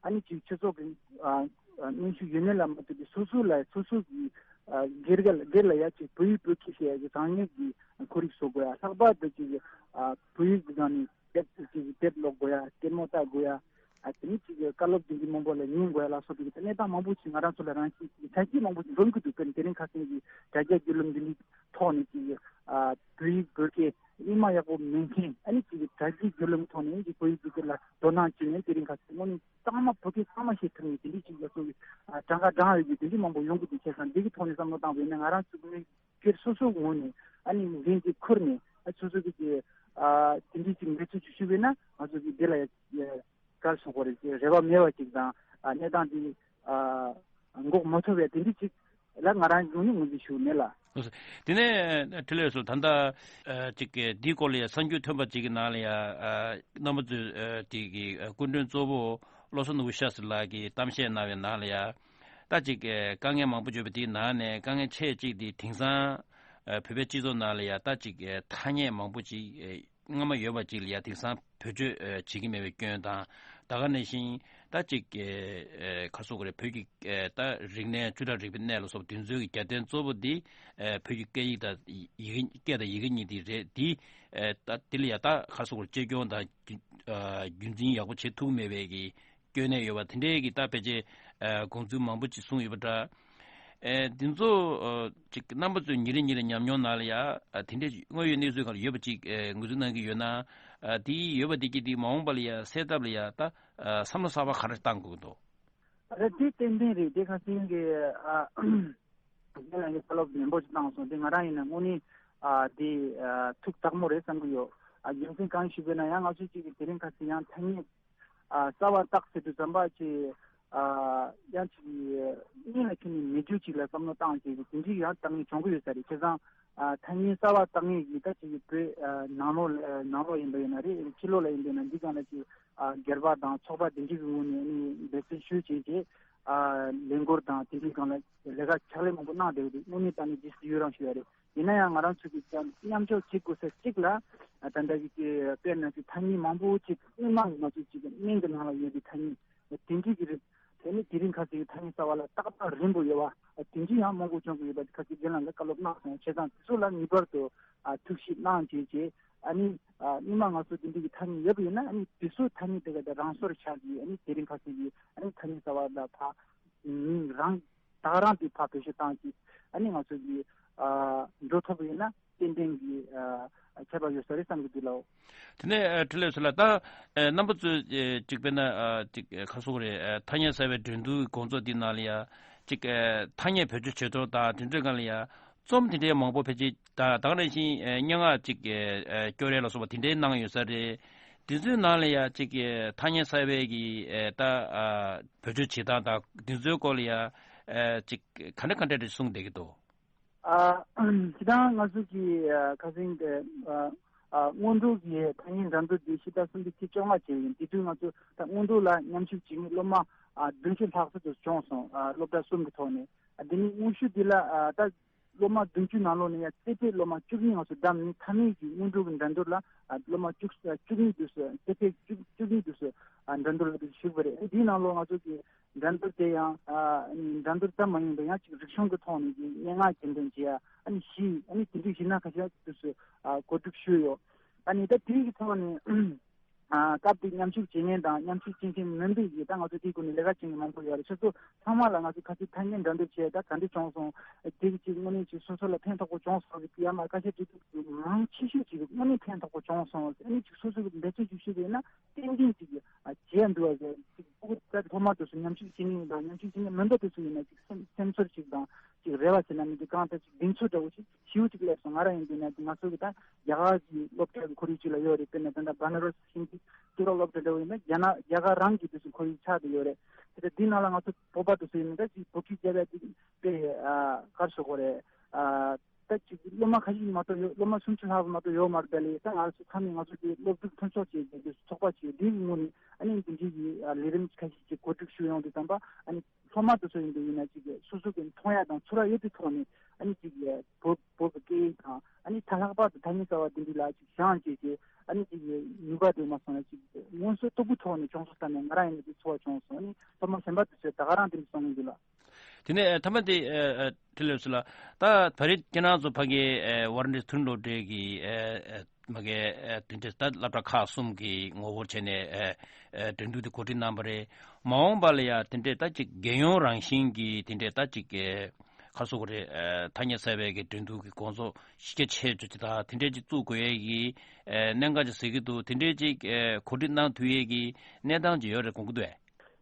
ཨ་ནི་ཅིག་སྤྱི་ཚོགས་ཀྱི་ཨ་ཨ་གནོན་ཤུགས་ཡོད་མེད་ལ་མ་ལྟོས་ཏེ་སོ་སོ་ལ་སོ་སོ་གི་ཨ་སྒེར་ག་ལ་སྒེར་ལ་ཡ་ཅིག་བོད་ཡིག་བོད་སྐད་བཤད་ཡ་གི་དྲང་གནས་ཀྱི་ཁོར་ཡུག་བཟོ་དགོས་ཡ། ལྷག་པར་དུ་ཅིག་ཨ་བོད་ཡིག་གི་སྒང་ནས་དེབ་ཅིག་དེབ་ཀློག་དགོས་ཡ། ལྟད་མོ་ལྟ་དགོས་ཡ། ཨ་ ཨ་དེ་ནི་ཅིག་བཀའ་སློབ་དེ་འདྲ་མང་པོ་ལ་ཉན་དགོས་ལ་སོགས་པའི་གནས་སྟངས་མང་པོ་ཅིག་ང་རང་ཚོ་ལ་རང་བཞིན་གྱི་དྲ་རྒྱ་མང་པོ་ཅིག་འཛོམས་ཀྱི་འདུག་དཔེར་ན་དེ་རིང་ཁ་སང་གི་དྲ་རྒྱ་བརྒྱུད་ལམ་འདི་འདྲའི་ཐོག་ནས་ཅིག་ཨ་བོད་ཡིག་བོད་སྐད་རྙིང་མ་ཡག་པོ་མེད་མཁན། ཨ་ནི་ཅིག་དྲ་རྒྱའི་བརྒྱུད་ལམ་ཐོག་ནས་ཅིག་བོད་ཡིག་བོད་སྐད་ལ་དོ་སྣང་བྱས་ནས་དེ་རིང་ཁ་སང་དངོས་གནས་གཙང་མ་བོད་སྐད་གཙང་མ་བཤད་ཐུབ་མཁན་དེ་འདྲའི་ཅིག་ལ་སོགས་པའི་ཨ་གྲངས་ཀ་གྲངས་ཡོད་པའི་དེ་འདྲའི་མང་པོ་ཡོང་གི་འདུག་བྱས་ཙང་འདི་གི་ཐོག་ནས་བསམ་བློ་བཏང་བས་ན་ང་རང་ཚོ་མི་སྒེར་སོ་སོའི་ངོས་ནས་ཨ་ནི་འགན་ཅིག་འཁུར་ནས་ཨ་སོ་སོ་གི་ཅིག་ཨ་དེ་འདྲའི་ཅིག་འབད་བརྩོན་ཅིག་ཞུས་པས་ན་ང་ཚོ་གི་འདི་ལ་ཡ་ག་རེ་ཟེར་དགོས་རེད། ཅིག་རེ་བ་མེད་པ་ཅིག་དང་ཨ་གནས་སྟངས་འདི་ཨ་འགོག་མ་ཐུབ་པའི་དེ་འདྲའི་ཅིག་ལ་ང་རང་ངོས་ནས་ངོས་འཛིན་ཞུ་གི་མེད་ལ། ལགས་སོ། དེ་ནས་འཕྲིན་ལས་སུ་ད་ལྟ་ཨ་ཅིག་འདིའི་སྐོར་ལ་ཡ་གསར་འགྱུར་ཐོན་པ་ཅིག་གི་ནང་ལ་ཡ་ཨ་རྣམ་པ་ཚོས་ཨ་དེ་གི་ཨ་སྐུ་མགྲོན་གཙོ་བོ་བློ་བཟང་ནོར་བུ་ཤཱསྟྲི་ལགས་ཀྱིས་གཏམ་བཤད་གནང་བའི་ནང་ལ་ཡ། ད་ཅིག་ཨ་དཀའ་ངལ་མང་པོ་བརྗོད་པ་དེའི་ནང་ནས་དཀའ་ངལ་ཆེ་གཅིག་དེ་དེང་སང་ཨ་བོད་པའི་སྤྱི་ཚོགས་ནང་ལ་ཡ་ད་ཅིག་ཨ་ཐ་སྙད་མང་པོ་ཅིག་ཨ་སྔ་མ་ཡོད་པ་ཅིག་ལ་ཡ་དེང་སང་བེད་སྤྱོད་ཨ་བྱེད་ཀྱི་མེད་པའི་སྐྱོན་དང་། ད་ག་ནང་བཞིན་ད་ཅིག་ཨ་ཨ་ག་རེ་ཟེར་དགོས་རེད། བོད་ཀྱི་ཨ་ད་རིག་གནས་བཅུ་ཕྲག་རིག་པའི་གནས་ལ་སོགས་པ་དེ་ཚོའི་གི་རྒྱབ་རྟེན་གཙོ་བོ་འདི་ཨ་བོད་ཀྱི་སྐད་ཡིག་དང་ཡི་གེ། སྐད་དང་ཡི་གེ་གཉིས་དེ་རེད། དེ་ཨ་ད་དེ་ལ་ཡ་ད་ག་རེ་ཟེར་དགོས་རེད། གཅེས་སྐྱོང་དང་རྒྱུན་ཨ་རྒྱུན་འཛིན་ཡག་པོ་བྱེད་ཐུབ་མེད་པའི་གི་སྐྱོན་གནས་ཡོད་པ་དེ་འདྲའི་གི་ད་ཕལ་ཆེར་ཨ་དགོངས་ཚུལ་མང་པོ་ཅིག་གསུངས་ཡོད་པ་འདྲ། ཨེ་འདི་ཚོ་ཨ་ཅིག་རྣམ་པ་ཚོའི་ཉིན་རེ་ཉིན་རེ་ཉམས་མྱོང་ནང་ལ་ཡ་ཨ་དེ་འདྲའི་དངོས་ཡོད་གནས་ཚུལ་སྒང་ལ་ཡོད་པ་ཅིག་ཨེ་ངོས་འཛིན་གནང་གི་ཡོད་ན། ཨ་དེ་ཡོད་པ་དེ་གི་དེ་མ་འོངས་པ་ལ་ཡ་སེལ་ཐབས་ལ་ཡ་ད་ཨ་བསམ་བློ་གསར་པ་ག་རེ་བཏང་དགོས་ཀྱི་འདུག་ཨ་རེད། དེ་ཏན་ཏན་རེད། དེ་ཁ་སང་གི་ཨ་ངས་ལ་ངས་བཀའ་སློབ་ནན་པོ་ཞིག་བཏང་སོང་། དེ་ང་རང་ཡིན་ན་དངོས་གནས་ཨ་དེ་ཨ་ཐུགས་དག་མོ་རེད་བསམ་གི་ཡོད། ཨ་རྒྱུ་མཚན་གང་ཞུས་པ་ཡིན་ན་ཡང་ང་ཚོས་ཅིག་གི་དེ་རིང་ཁ་སང་ཡང་ཐ་སྙད་ཨ་གསར་བ་བཏགས་ཟེར་དུས་ཙམ་པ་ཅིག་ཨ་ཡང་ཅིག་གཉིད་ལ་ཁེལ་ནས་མེད་རྒྱུ་ཅིག་ལ་བསམ་བློ་བཏང་ཅིག་དེ་འདྲའི་ཡང་བཏང་མཁན་བྱུང་གི་ཡོད་ས་རེད། བྱས་ཙང་ཨ་ཐ་སྙད་གསར་བ་བཏགས་མཁན་གྱི་ད་ཅིག་བོད་ཨ་ནང་ལོགས་ལ་ནང་ལོགས་ཡིན་པ་ཡིན་ན་རེད། ཕྱི་ལོགས་ལ་ཡིན་པ་ཡིན་ན་འདི་སྒང་ལ་ཅིག་ཨ་སྒེར་པ་དང་ཚོགས་པ་དེ་འདྲའི་གི་ངོས་ནས་ནི་འབད་བརྩོན་ཞུས་བྱས་རྗེས་ཨ་ལས་འགུལ་དང་དེ་འདྲའི་སྒང་ལ་ལས་ཀ་ཕྱག་ལས་མང་པོ་གནང་བསྡད་ཡོད་རེད། དངོས་གནས་ད་ནི་རྗེས་སུ་ཡི་རང་ཞུ་ཡ་རེད། ཡིན་ན་ཡང་ང་རང་ཚོ་གིས་ཀྱང་མཉམ་འཇོག་བྱེད་དགོས་ས་གཅིག་ལ་ད་ལྟ་གི་དཔེར་ན་ཅིག་ཐ་སྙད་མང་པོ་ཅིག་སྔོན་མ་ང་ཚོ་ཅིག་སྨན་གྱི་ནང་ལ་ཡོད་པའི་ཐ་སྙད་དེ་འདྲའི་གི་རིགས། དེ་ནི་དེ་རིང་ཁ་སང་གི་ཐ་སྙད་གསར་བ་ལ་ཏག་ཏག་རན་པོ་ཡོད་པ་དེ་འདྲའི་ཡང་མང་པོ་བྱུང་གི་ཡོད་པ་ཁ་སང་རྒན་ལགས་ལ་བཀའ་སློབ་གནང་སོང་། བྱས་ཙང་དེ་ཚོ་ལ་ངེས་པར་དུ་ཨ་ཐུགས་ཞིབ་གནང་བྱས་རྗེས་ཨ་ནི་ཨ་སྔོན་མ་ང་ཚོ་དེ་འདྲའི་གི་ཐ་སྙད་ཡོད་པ་ཡིན་ན་ཨ་ནི་དེ་ཚོ་ཐ་སྙད་དེ་ག་དང་རང་སོར་ཆགས་ཀྱིས་ཨ་ནི་དེ་རིང་ཁ་སང་གི་ཨ་ནི་ཐ་སྙད་གསར་བ་ལ་ཕ་མི་རང་ད་ག་རང་དེ་ཕར་བེད་སྤྱོད་བཏང་གི་ཨ་ནི་ང་ཚོ་གི་ཨ་འགྲོ་ཐུབ་པ་ཡིན་ན་ཏན་ཏན་གྱི་ཨ་ཁྱད་པར་ཡོད་ས་རེད་བསམ་གི་འདུག་ལགས། དེ་ནས་ཨ་འཕྲིན་ལས་ཚོ་ལ་ད་ཨ་རྣམ་པ་ཚོས་ཨ་ཅིག་དཔེར་ན་ཨ་ཅིག་ཨ་ག་རེ་ཟེར་དགོས་རེད། ཨ་ཐ་སྙད་གསར་བའི་འགྲན་བསྡུར་གི་དགོང་ཚོགས་འདི་ནང་ལ་ཡ་ཅིག་ཨ་ཐ་སྙད་བེད་སྤྱོད་བྱེད་ཐོག་དང་དེ་འདྲའི་སྒང་ལ་ཡ་རྩོམ་དེ་འདྲའི་མང་པོ་ཕལ་ཆེར་ད་ད་ག་ནང་བཞིན་ཨ་སྙན་ངག་ཅིག་ཨ་སྐྱོར་ཡས་ལ་སོགས་པ་དེ་འདྲའི་གནང་ཡོད་ས་རེད། དེ་ཚོའི་ནང་ལ་ཡ་ཅིག་ཨ་ཐ་སྙད་གསར་བའི་གི་ཨ་ད་ཨ་བེད་སྤྱོད་བྱེད་སྟངས་དང་དེ་ཚོའི་སྐོར་ལ་ཡ་ཨ་ཅིག་ག་འདྲ་ག་འདྲ་རེ་གསུངས་བསྡད་ཀྱི་འདུག་ཨ་སྤྱིར་བཏང་ང་ཚོ་གི་ཨ་ཁ་སང་གི་ཨ་ཨ་སྔོན་འགྲོ་གི་ཐ་སྙད་འགྲན་བསྡུར་འདི་ཕྱི་ཟླ་གསུམ་པའི་ཚེས་བཅོ་ལྔ་བྱས་ཡིན། དེ་དུས་ང་ཚོ་ད་སྔོན་འགྲོ་ལ་མཉམ་ཞུགས་བྱེད་མཁན་སློབ་མ་ཨ་བདུན་ཅུ་ལྷག་ཙམ་དུ་བྱུང་སོང་། ཨ་སློབ་གྲྭ་གསུམ་གི་ཐོག་ནས། ཨ་དེ་ནས་དངོས་ཤུགས་འདི་ལ་ཨ་ད་སློབ་མ་བདུན་ཅུ་ནང་ལོགས་ནས་ཡང་རྩེ་ཕུད་སློབ་མ་བཅུ་གཉིས་ང་ཚོ་བདམས་ནས་མཐའ་མའི་གི་སྔོན་འགྲོ་གི་འགྲན་བསྡུར་ལ་ཨ་སློབ་མ་བཅུ་བཅུ་གཉིས་དུས་སུ་རྩེ་ཕུད་བཅུ་བཅུ་གཉིས་དུས་སུ་ཨ་འགྲན་བསྡུར་ལ་དུ་ཞུགས་པ་རེད། འདིའི་ནང་ལོགས་ང་ཚོ་གི་འགྲན་བསྡུར་དེ་ཡང་ཨ་ནི་འགྲན་བསྡུར་ཙམ་མ་ཡིན་པར་ཡང་ཅིག་རིག་གཞུང་གི་ཐོག་ནས་ཀྱི་སྙན་ངག་གྱེར་འདོན་བྱེད་ཡ་ཨ་ནི་གཞས་ཨ་ནི་དེ་འདྲའི་གཞས་སྣ་ཁ་ཤས་དུས་སུ་ཨ་གོ་སྒྲིག་ཞུས་ཡོད། ཨ་ནི་ད་དེའི་གི་ཐོག་ནས་ཨ་སྐབས་དེ་མཉམ་ཞུགས་བྱེད་མཁན་དང་མཉམ་ཞུགས་བྱེད་མཁན་མིན་པའི་གི་ད་ང་ཚོ་དེའི་སྒོ་ནས་ལས་ཀ་བྱེད་མཁན་མང་པོ་ཡོད་རེད། ཁྱེད་ཚོ་ཚང་མ་ལ་ང་ཚོ་ཁ་ཤས་ཐ་སྙད་འགྲན་བསྡུར་བྱས་ད་ག་འདྲ་བྱུང་སོང་། དེ་གི་ཅིག་དངོས་གནས་ཅིག་སོ་སོ་ལ་ཕན་ཐོགས་པོ་བྱུང་སོང་གི་ཡ་མ་ཁ་ཤས་དེ་དུས་མང་ཆེ་ཤོས་ཅིག་དངོས་གནས་ཕན་ཐོགས་པོ་བྱུང་སོང་། ཨ་ནི་ཅིག་སོ་སོ་གི་འབད་བརྩོན་ཅིག་ཞུས་པ་ཡིན་ན་ཏན་ཏན་ཅིག་ཨ་བྱས་འདུག་བ་ཟེར་ཅིག་ཕྲུ་གུ་ད་སློབ་མ་དེ་ཚོ་མཉམ་ཞུགས་བྱེད་མཁན་དང་མཉམ་ཞུགས་བྱེད་མཁན་མིན་པ་དེ་ཚོ་ཡིན་ན་ཅིག་སེམས་སེམས་ཚོར་ཅིག་དང་ཅིག་རེ་བ་བྱེད་ན་མི་འདུག་གང་ལྟར་ཅིག་གདེང་ཚོད་འདྲ་བོ་ཞིག་ཞེ་པོ་ཅིག་སླེབས་སོང་། ང་རང་ཡིན་དུས་ན་ང་ཚོ་གི་ད་རྒྱ་གར་གྱི་སློབ་གྲྭ་གི་ཁོར་ཡུག་ཅིག་ལ་ཡོད་རེད། དཔེར་ན་ད་ལྟ་བ་ན་ར་སི་ཧིན་དི་གཙུག་ལག་སློབ་གྲྭ་འདྲ་བོ་ཡིན་ན་རྒྱ་ནག་རྒྱ་གར་རང་གི་དེ་ཚོ་ཁོར་ཡུག་ཆགས་བསྡད་ཡོད་རེད། དེ་ལྟར་འདི་ནང་ལ་ང་ཚོ་བོད་པ་དེ་ཚོ་ཡིན་ན་ད་ཅིག་བོད་སྐད་རྒྱབ་ཡ་དེ་དཔེ་ཨ་ག་རེ་ཟེར་དགོས་རེད། ཨ་ད་ཅིག་སློབ་མ་ཁ་ཤས་མ་གཏོགས་ཡོད། སློབ་མ་སུམ་ཅུ་ལྷག་མ་གཏོགས་ཡོད་མ་རེད། ད་ལས་ད་ང་ཚོ་ཚང་མས་ང་ཚོ་དེ་སློབ་ཕྲུག་མཐུན་ཚོགས་བཅས་ཀྱི་དེ་ཚོགས་པ་བཅས་འདིའི་ངོས་ནས་ཨ་ནི་འདི་འདྲའི་གི་ཨ་ལས་རིམ་ཁ་ཤས་ཅིག་གོ་སྒྲིག་ཞུ་ཡོང་དུས་ཙམ་པ་ཨ་ནི་སློབ་མ་དེ་ཚོ་ཡིན་དུས་ཡིན་ན་ཅིག་སོ་སོ་གི་མཐོང་ཡ་དང་ཚོར་བ་ཡོད་པའི་ཐོག་ནས་ཨ་ནི་ཅིག་བོད་བོད་ཀྱི་སྐད་ཡིག་དང་ཨ་ནི་ད་ལྷག་པར་དུ་ཐ་སྙད་གསར་བ་འདི་འདྲ་ལ་ཅིག་སྦྱངས་བྱས་རྗེས་ཨ་ནི་ཅིག་ནུས་པ་དེ་མ་སོང་ན་ཅིག་མངོན་གསལ་དོད་པོའི་ཐོག་ནས་བྱུང་སོང་བསམ་ནས་ང་རང་ཡིན་ན་ཅིག་ཚོར་བ་བྱུང་སོང་། ཨ་ནི་སློབ་མ་གཞན་པ་དེ་ཚོས་ད་ག་རང་དེ་འདྲ་གསུང་གི་འདུག་ལགས། དེ་ནས་ཐ་མ་དེ་ཁྲི་ལོས་ལ་ད་ད་རེས་ཁྱེད་རང་ཚོ་ཕ་གི་ཝ་རན་ཏི་ཐུན་སློབ་གྲྭའི་གི་མ་གི་དེ་འདྲས་ད་སློབ་གྲྭ་ཁག་གསུམ་གི་ངོ་རྒོལ་བྱས་ནས་འགྲན་བསྡུར་དེ་གོ་སྒྲིག་གནང་པ་རེད། མ་འོངས་པ་ལ་ཡང་དེ་འདྲས་ད་ཅིག་རྒྱལ་ཡོངས་རང་བཞིན་གྱི་དེ་འདྲས་ད་ཅིག་ཁ་སོ་གོ་རེད། ཐ་སྙད་གསར་པའི་གི་འགྲན་བསྡུར་གི་དགོངས་ཚོགས་གཞི་རྒྱ་ཆེ་ཆུ་ཅི་ད་དེ་འདྲས་ཅིག་བཙུགས་དགོས་ཡས་ཀྱི་གནད་འགག་ཅིག་ཟེར་གི་འདུག་དེ་འདྲས་ཅིག་གོ་སྒྲིག་གནང་ཐུབ་ཡས་ཀྱི་གནས་སྟངས་ཅིག་ཡོད་རེད་དགོངས་ཀྱི་འདུག་ཨེ།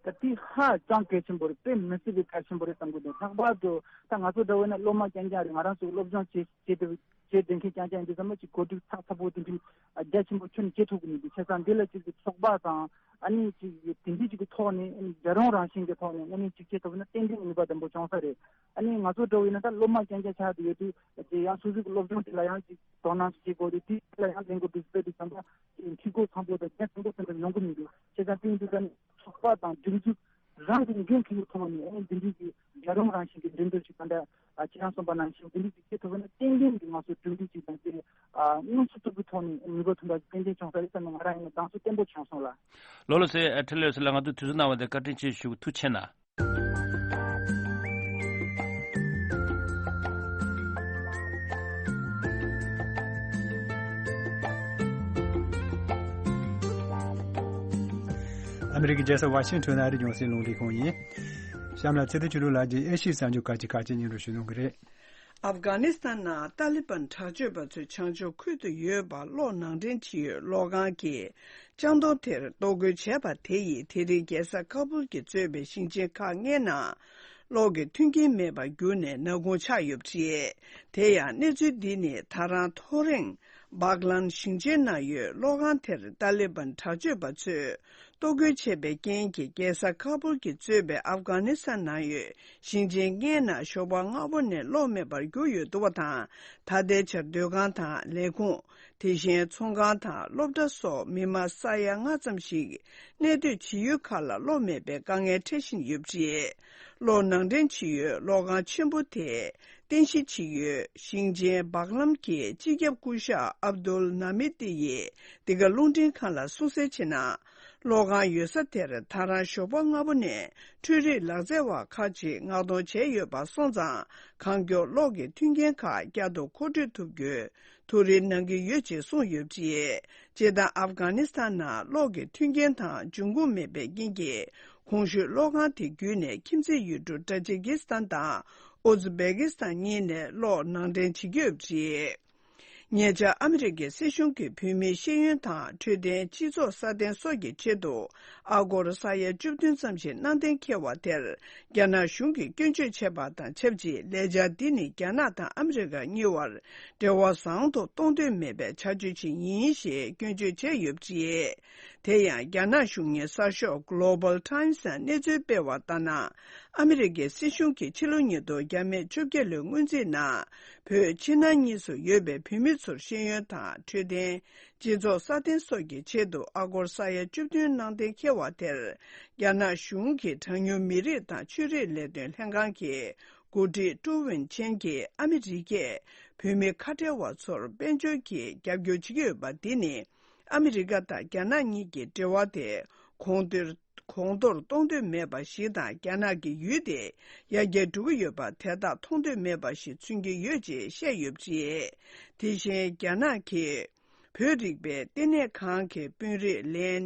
ད་དེ་ཧ་ཅང་གལ་ཆེན་པོ་རེད། དཔེ་མི་སྲིད་པའི་གལ་ཆེན་པོ་རེད་བསམ་གྱི་འདུག་ལྷག་པར་དུ་ད་ང་ཚོ་འདྲ་བོ་ན་སློབ་མ་རྐྱང་རྐྱང་རེད། ང་རང་ཚོ་སློབ་སྦྱོང་བྱེད་བྱེད་དེ་བྱེད་བསྡད་མཁན་རྐྱང་རྐྱང་ཡིན་དུས་ཙམ་པ་ཅིག་གོ་སྒྲིག་ཚགས་ཚགས་པོ་དེ་འདྲའི་རྒྱ་ཆེན་པོ་ཁྱོན་ནས་བྱེད་ཐུབ་ཀྱི་མི་འདུག་བྱས་ཙང་འདི་ལ་ཅིག་གི་ཚོགས་པ་དང་ཨ་ནི་ཅིག་དེ་འདྲའི་ཅིག་གི་ཐོག་ནས་ཨ་ནི་རྒྱལ་རོང་རང་བཞིན་གྱི་ཐོག་ནས་དངོས་གནས་ཅིག་བྱེད་ཐུབ་ན་ཏན་ཏན་ནུས་པ་ལྡན་པོ་བྱུང་ས་རེད། ཨ་ནི་ང་ཚོ་འདྲ་བོ་ཡིན་ན་ད་སློབ་མ་རྐྱང་རྐྱང་ཆགས་བསྡད་ཡོད་དུས་ཅིག་ཡང་སོ་སོའི་སློབ་སྦྱོང་དེ་ལ་ཡང་ཅིག་དོ་སྣང་བྱེད་དགོས་རེད། དེ་ལ་ཡང་ལས་འགུལ་འདི་སྤེལ་དུས་ཙམ་པ་འཐུས་སྒོ་ཚང་པོ་དང་རྒྱ་ཆེན་པོ་ཙམ་པ་ཡོང་གི་མི་འདུག་བྱས་ཙང་དེ་ཡིན་དུས་ཙང་ཚོགས་པ་དང་སྒྲིག་འཛུགས་རང་གི་འགན་འཁྱེར་ཐོག་ནས་ཨ་ནི་འདི་འདྲའི་གི་རྒྱལ་རོང་རང་བཞིན་གྱི་འགྲན་བསྡུར་ཞིག་ད་ལྟ་ཁྱེད་རང་གསུངས་པ་ནང་བཞིན་འདི་འདྲའི་གི་བྱེད་ཐུབ་པ་ན་ཏན་ཏན་གྱི་ང་ཚོ་གྲུབ་འབྲས་ཅིག་དང་དེ་མངོན་གསལ་དོད་པོའི་ཐོག་ནས་ནུས་པ་ཐོན་པ་ཏན་ཏན་བྱུང་ས་རེད་བསམ་ནས་ང་རང་ཡིན་ན་དང་སུ་བརྟན་པོ་བྱུང་སོང་ལ། ལོ་ལོ་སེ་ཁྲི་ལོ་སེ་ལ་ང་ཚོ་དུས་ཚོད་གནང་བ་དེ་བཀའ་དྲིན་ཆེ་ཞུ་ཐུགས་ཆེ་གནང་། ཨ་མི་རི་ཀའི་རྒྱལ་ས་ཝ་ཤིང་ཊོན་ཨ་རིའི་རྒྱང་སྲིང་རླུང་འཕྲིན་ཁང་ཡིན། གཤམ་ལ་ཚེ་བརྟན་ཆོས་གྲུབ་ལགས་ཀྱིས་ཨེ་ཤི་ཡའི་གསར་འགྱུར་ཁག་ཅིག་ཁག་ཅིག་སྙན་སྒྲོན་ཞུ་གནང་གི་རེད། ཨབ་གྷ་ནི་སི་ཐན་ནང་ཏཱ་ལི་བན་དྲག་སྤྱོད་པ་ཚོའི་བྱང་ཕྱོགས་ཁུལ་དུ་ཡོད་པ་གློག་ནང་འདྲེན་བྱེད་ཡུལ་གློག་ཁང་གི་ལྕང་རྡོ་དེར་གཏོར་རྒོལ་བྱས་པ་དེ་ཡིས་དེ་རིང་རྒྱལ་ས་ཁ་པུལ་གྱིས་གཙོས་པའི་ཞིང་ཆེན་ཁག་ལྔའི་ནང་གློག་གི་མཐུན་རྐྱེན་མེད་པར་གྱུར་ནས་ནག་ཁུང་ཆགས་ཡོད་པ་རེད། དེ་ཡང་གནས་ཚུལ་འདི་ནི་ད་རང་ཐོ་རེངས་སྦག་ལན་ཞིང་ཆེན་ནང་ཡོད་གློག་ཁང་དེར་ཏཱ་ལི་བན་དྲག་སྤྱོད་པ་ཚོས་གཏོར་རྒོལ་བྱས་པའི་རྐྱེན་གྱིས་རྒྱལ་ས་ཁ་པུལ་གྱིས་གཙོས་པའི་ཨབ་གྷ་ནི་སི་ཐན་ནང་ཡོད་ཞིང་ཆེན་ལྔའི་ནང་ཞོགས་པ་སྔ་པོ་ནས་གློག་མེད་པར་གྱུར་ཡོད་འདུག་པ་དང་། ད་ལྟའི་ཆར་སྡོད་ཁང་དང་ལས་ཁུངས། དེ་བཞིན་ཚོང་ཁང་དང་སློབ་གྲྭ་སོགས་མི་མང་ས་ཡ་ལྔ་ཙམ་ཞིག་གནས་སྡོད་བྱེད་ཡུལ་ཁག་ལ་གློག་མེད་པའི་དཀའ་ངལ་འཕྲད་བཞིན་ཡོད་པ་རེད། གློག་ནང་འདྲེན་བྱེད་ཡུལ་གློག་ཁང་ཆེན་པོ་དེ་རྟེན་གཞི་བྱེད་ཡུལ་ཞིང་ཆེན་སྦག་ལམ་གྱི་སྤྱི་ཁྱབ་སྐུ་ཞབས་ཨབ་དུལ་ནཱ་མི་ཏི་ཡིས་འདི་ག་རླུང་འཕྲིན་ཁང་ལ་གསུངས་གསལ་བྱས་ན། གློག་ཁང་ཡོད་ས་དེར་ད་རང་ཞོགས་པ་སྔ་པོ་ནས་འཕྲུལ་རིག་ལག་རྩལ་བ་ཁག་ཅིག་མངགས་གཏོང་བྱས་ཡོད་པ་སོང་ཙང་གང་མགྱོགས་གློག་གི་མཐུན་རྐྱེན་ཁག་བསྐྱར་དུ་མཁོ་སྤྲོད་ཐུབ་རྒྱུའི་ཐུགས་རེ་གནང་གི་ཡོད་ཅེས་གསུངས་ཡོད་པ་རེད། སྤྱིར་བཏང་ཨབ་གྷ་ནི་སི་ཐན་ནང་གློག་གི་མཐུན་རྐྱེན་དང་འབྱུང་ཁུངས་མེད་པའི་རྐྱེན་གྱིས་གོང་ཞུས་གློག་ཁང་དེ་བརྒྱུད་ནས་ཁྱིམ་མཚེས་ཡུལ་གྲུ་ཏཱ་ཇི་ཀི་སི་ཐན་དང་ཨུ་ཛི་བེ་ཀི་སི་ཐན་གཉིས་ནས་གློག་ནང་འདྲེན་བྱེད་ཀྱི་ཡོད་པ་རེད། ཉེ་ཆར་ཨ་མི་རི་ཀའི་སྲིད་གཞུང་གིས་བོད་མིའི་ཤེས་ཡོན་དང་འཕྲོད་བསྟེན་སྤྱི་ཚོགས་སྲ་བརྟན་སོགས་ཀྱི་ཆེད་དུ་ཨ་སྒོར་ས་ཡ་བཅུ་བདུན་ཙམ་ཞིག་གནང་གཏན་འཁེལ་བ་དེར་རྒྱ་ནག་གཞུང་གིས་སྐྱོན་བརྗོད་བྱས་པ་དང་ཆབས་ཅིག་ལས་འཆར་འདི་ནི་རྒྱ་ནག་དང་ཨ་མི་རི་ཀ་གཉིས་བར་འབྲེལ་བ་བཟང་དུ་གཏོང་འདོད་མེད་པའི་བྱ་སྤྱོད་ཅིག་ཡིན་ཞེས་སྐྱོན་བརྗོད་བྱས་ཡོད་པ་རེད། དེ་ཡང་རྒྱ་ནག་གཞུང་གཉེར་གསར་ཤོག་Global Times ནས་གནས་ཚུལ་སྤེལ་བ་ལྟར་ན། ཨ་མི་རི་ཀའི་སྲིད་གཞུང་གིས་ཕྱི་ལོ་ཉིས་སྟོང་བརྒྱ་མེད་བཅོ་བརྒྱད་ལོའི་སྔོན་རྩིས་ནང་བོད་ཕྱི་ནང་གཉིས་སུ་ཡོད་པའི་བོད་མི་ཚོར་ཤེས་ཡོན་དང་འཕྲོད་བསྟེན། སྤྱི་ཚོགས་སྲ་བརྟན་སོགས་ཀྱི་ཆེད་དུ་ཨ་སྒོར་ས་ཡ་བཅུ་བདུན་གནང་གཏན་འཁེལ་བ་དེར། རྒྱ་ནག་གཞུང་གི་གྲངས་ཉུང་མི་རིགས་དང་ཆོས་རིག་ལས་དོན་ལྷན་ཁང་གི་འགོ་ཁྲིད་ཀྲུའུ་ཝུན་ཆན་གྱིས་ཨ་མི་རི་ཀས་བོད་མི་ཁ་བྲལ་བ་ཚོར་དཔལ་འབྱོར་གྱི་རྒྱབ་སྐྱོར་བྱེད་ཀྱི་ཡོད་པ་འདི་ནི། ཨ་མི་རི་ཀ་དང་རྒྱ་ནག་གཉིས་ཀྱི་འབྲེལ་བ་དེ་གོང་མཐོར་གོང་མཐོར་གཏོང་འདོད་མེད་པ་ཞིག་དང་། རྒྱ་ནག་གི་ཡུལ་དེ་ཡར་རྒྱས་འགྲོ་གི་ཡོད་པ་དེ་དག་མཐོང་འདོད་མེད་པ་ཞིག་མཚོན་གྱི་ཡོད་ཅེས་བཤད་ཡོད་པ་རེད། དེ་བཞིན་རྒྱ་ནག་གི་བོད་རིག་པའི་ལྟེ་གནས་ཁང་གི་དཔོན་རིགས་ལན་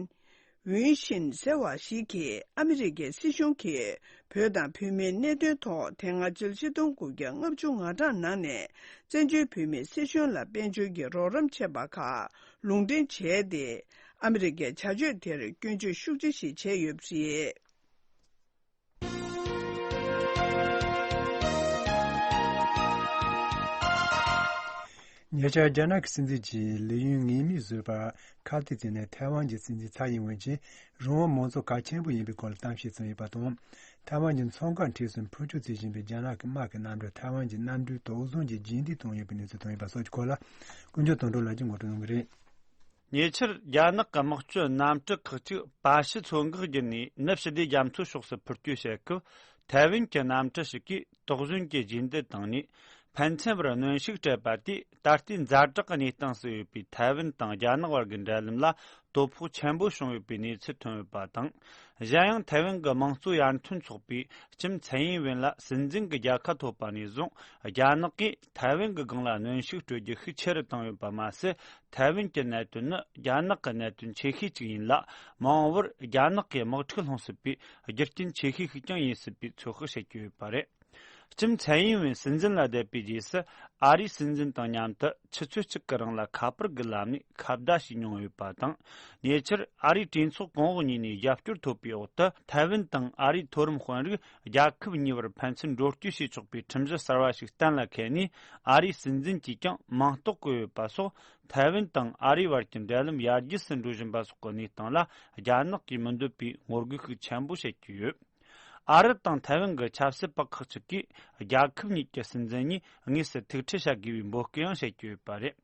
ཝུན་ཤིན་ཟེར་བ་ཞིག་གིས་ཨ་མི་རི་ཀའི་སྲིད་གཞུང་གིས་བོད་དང་བོད་མིའི་གནད་དོན་ཐོག་དེ་སྔ་ཕྱི་ལོ་ཆིག་སྟོང་དགུ་བརྒྱ་ལྔ་བཅུ་ང་གྲངས་ནང་ནས་བཙན་བྱོལ་བོད་མིའི་སྲིད་གཞུང་ལ་དཔལ་འབྱོར་གྱི་རོགས་རམ་བྱས་པ་ཁག་ལུང་འདྲེན་བྱས་ཏེ། ཨ་མི་རི་ཀས་བྱ་སྤྱོད་དེར་སྐྱོན་བརྗོད་ཤུགས་ཆེ་ཞིག་བྱས་ཡོད་པ་རེད། ཉེ་ཆར་རྒྱ་ནག་གི་སྲིད་འཛིན་གྱིས་ལས་ཡུན་ངེས་མེད་བཟོས་པར་ཁ་གཏད་བྱས་ནས་ཐའེ་ཝན་གྱི་སྲིད་འཛིན་ཚའེ་ཡིན་ཝེན་གྱིས་རང་དབང་མང་གཙོ་གལ་ཆེན་པོ་ཡིན་པའི་སྐོར་ལ་གཏམ་བཤད་བྱུང་ཡོད་པ་དང་། ཐའེ་ཝན་གྱི་མཚོ་འགག་འཁྲིས་སུ་འཕུར་སྐྱོད་བྱེད་བཞིན་པའི་རྒྱ་ནག་གི་དམག་གི་གནམ་གྲུ་ཐའེ་ཝན་གྱི་གནམ་གྲུའི་དོགས་ཟོན་གྱི་རྗེས་འདེད་བཏང་ཡོད་པའི་གནས་ཚུལ་ཐོན་ཡོད་པ་སོགས་ཀྱི་སྐོར་ལ་ཀུན་སྤྱོད་དོན་གྲུབ་ལགས་ཀྱིས་ངོ་སྤྲོད་གནང་གི་རེད། ཉེ་ཆར་རྒྱ་ནག་གི་དམག་སྤྱོད་གནམ་གྲུ་ཁག་ཅིག་པ་ཞི་མཚོ་འགག་བརྒྱུད་ནས་ནུབ་ཞི་བདེ་རྒྱ་མཚོའི་ཕྱོགས་སུ་འཕུར་སྐྱོད་བྱེད་སྐབས། ཐའེ་ཝན་གྱི་གནམ་གྲུ་ཞིག་གིས་དོགས་ཟོན་གྱི་རྗེས་འདེད་བཏང་ནས་ཕན་ཚུན་བར་གནོན་ཤུགས་སྤྲད་པ་དེས་ད་ལྟའི་ཛ་དྲག་གི་གནས་སྟངས་སུ་ཡོད་པའི་ཐའེ་ཝན་དང་རྒྱ་ནག་བར་གྱི་འབྲེལ་ལམ་ལ་ དོ་ཕོག་ཆེན་པོ་བྱུང་ཡོད་པའི་གནས་ཚུལ་ཐོན་ཡོད་པ་དང་། གཞན་ཡང་ཐའེ་ཝན་གྱི་དམངས་གཙོ་ཡར་ཐོན་ཚོགས་པས་ལྕམ་ཚའེ་ཡིན་ཝེན་ལ་སྲིད་འཛིན་གྱི་རྒྱལ་ཁ་ཐོབ་པ་ནས་བཟུང་རྒྱ་ནག་གིས་ཐའེ་ཝན་གྱི་སྒང་ལ་གནོན་ཤུགས་སྤྲོད་རྒྱུ་ཤུགས་ཆེ་རུ་བཏང་ཡོད་པ་མ་ཟད། ཐའེ་ཝན་གྱི་གནད་དོན་ནི་རྒྱ་ནག་གི་གནད་དོན་ཆེ་ཤོས་གཅིག་ཡིན་ལ། མ་འོངས་པར་རྒྱ་ནག་གིས་དམག་འཁྲུག་སློང་སྲིད་པའི་རྒྱུ་རྐྱེན་ཆེ་ཤོས་ཤིག་ཀྱང་ཡིན་སྲིད་པའི་ཚོད་དཔག་བྱེད་ཀྱི་ཡོད་པ་རེད། ལྕམ་ཚའེ་ཡིན་ཝེན་སྲིད་འཛིན་ལ་བསྡད་པའི་རྗེས་སུ། ཨ་རིའི་སྲིད་འཛིན་དང་མཉམ་དུ་ཆུ་ཚོད་གཅིག་གི་རིང་ལ་ཁ་པར་གྱི་ལམ་ནས་ཁ་བརྡ་བྱས་མྱོང་ཡོད་པ་དང་། ཉེ་ཆར་ཨ་རིའི་གྲོས་ཚོགས་གོང་འོག་གཉིས་ནས་རྒྱབ་སྐྱོར་ཐོབ་པའི་འོག་ཏུ། ཐའེ་ཝན་དང་ཨ་རིའི་མཐོ་རིམ་དཔོན་རིགས་རྒྱལ་ཁབ་གཉིས་བར་ཕན་ཚུན་འགྲོ་སྐྱོད་བྱེད་ཆོག་པའི་ཁྲིམས་གཞི་གསར་བ་ཞིག་གཏན་ལ་འཁེལ་ནས། ཨ་རིའི་སྲིད་འཛིན་གྱིས་ཀྱང་མིང་རྟགས་བཀོད་ཡོད་པ་སོགས། ཐའེ་ཝན་དང་ཨ་རིའི་བར་གྱི་འབྲེལ་ལམ་ཡར་རྒྱས་སུ་འགྲོ་བཞིན་པ་སོགས་ཀྱི་གནས་སྟངས་ལ། རྒྱ་ནག་གིས་མི་འདོད་པའི་ངོ་རྒོལ་ཤུགས་ཆེན་པོ་བྱེད་ཀྱི་ཡོད། ཨ་རི་དང་ཐའེ་ཝན་གྱི་ཆབ་སྲིད་པ་ཁག་ཅིག་གིས། རྒྱལ་ཁབ་གཉིས་ཀྱི་སྲིད་འཛིན་གཉིས་དངོས་སུ་ཐུག་འཕྲད་བྱ་དགོས་པའི་འབོད་སྐུལ་ཡང་བྱེད་ཀྱི་ཡོད་པ་རེད།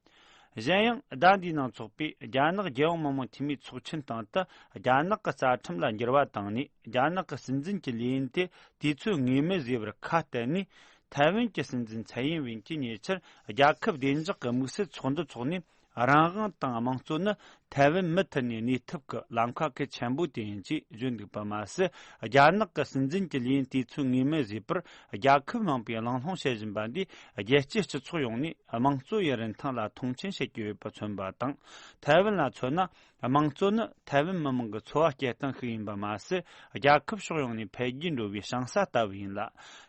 གཞན་ཡང་། ཟླ་འདིའི་ནང་འཚོགས་པའི་རྒྱ་ནག་རྒྱལ་ཡོངས་མི་དམངས་འཐུས་མིའི་ཚོགས་ཆེན་སྟེང་དུ། རྒྱ་ནག་གི་རྩ་ཁྲིམས་ལ་འགྱུར་བ་བཏང་ནས། རྒྱ་ནག་གི་སྲིད་འཛིན་གྱི་ལས་ཡུན་དེ་དུས་ཚོད་ངེས་མེད་བཟོས་པར་ཁ་གཏད་ནས། ཐའེ་ཝན་གྱི་སྲིད་འཛིན་ཚའེ་ཡིན་ཝེན་གྱིས་ཉེ་ཆར། རྒྱལ་ཁབ་བདེ་འཇགས་ཀྱི་དམིགས་བསལ་ཚོགས་འདུ་འཚོགས་ནས། རང་དབང་དང་དམངས་གཙོ་ནི་ཐའེ་ཝན་མུ་མཐུད་ནས་གནས་ཐབས་ཀྱི་ལམ་ཁ་གལ་ཆེན་པོ་དེ་ཡིན་ཅེས་བརྗོད་འདུག་པ་མ་ཟད། རྒྱ་ནག་གི་སྲིད་འཛིན་གྱི་ལས་ཡུན་དུས་ཚོད་ངེས་མེད་བཟོས་པར། རྒྱལ་ཁབ་མང་པོས་གླེང་སློང་བྱེད་བཞིན་པ་འདིས། རྒྱལ་སྤྱིའི་སྤྱི་ཚོགས་ཡོངས་ནས་དམངས་གཙོ་ཡི་རིན་ཐང་ལ་མཐོང་ཆེན་བྱེད་ཀྱི་ཡོད་པ་མཚོན་པ་དང་། ཐའེ་ཝན་ལ་མཚོན་ན། དམངས་གཙོ་ནི་ཐའེ་ཝན་མི་དམངས་ཀྱི་འཚོ་བ་སྐྱེལ་སྟངས་ཤིག་ཡིན་པ་མ་ཟད། རྒྱལ་ཁབ་ཕྱོགས་ཡོངས་ནས་འཕེལ་རྒྱས་འགྲོ་བའི་ཞིང་ས་ལྟ་བུ་ཡིན་ལ།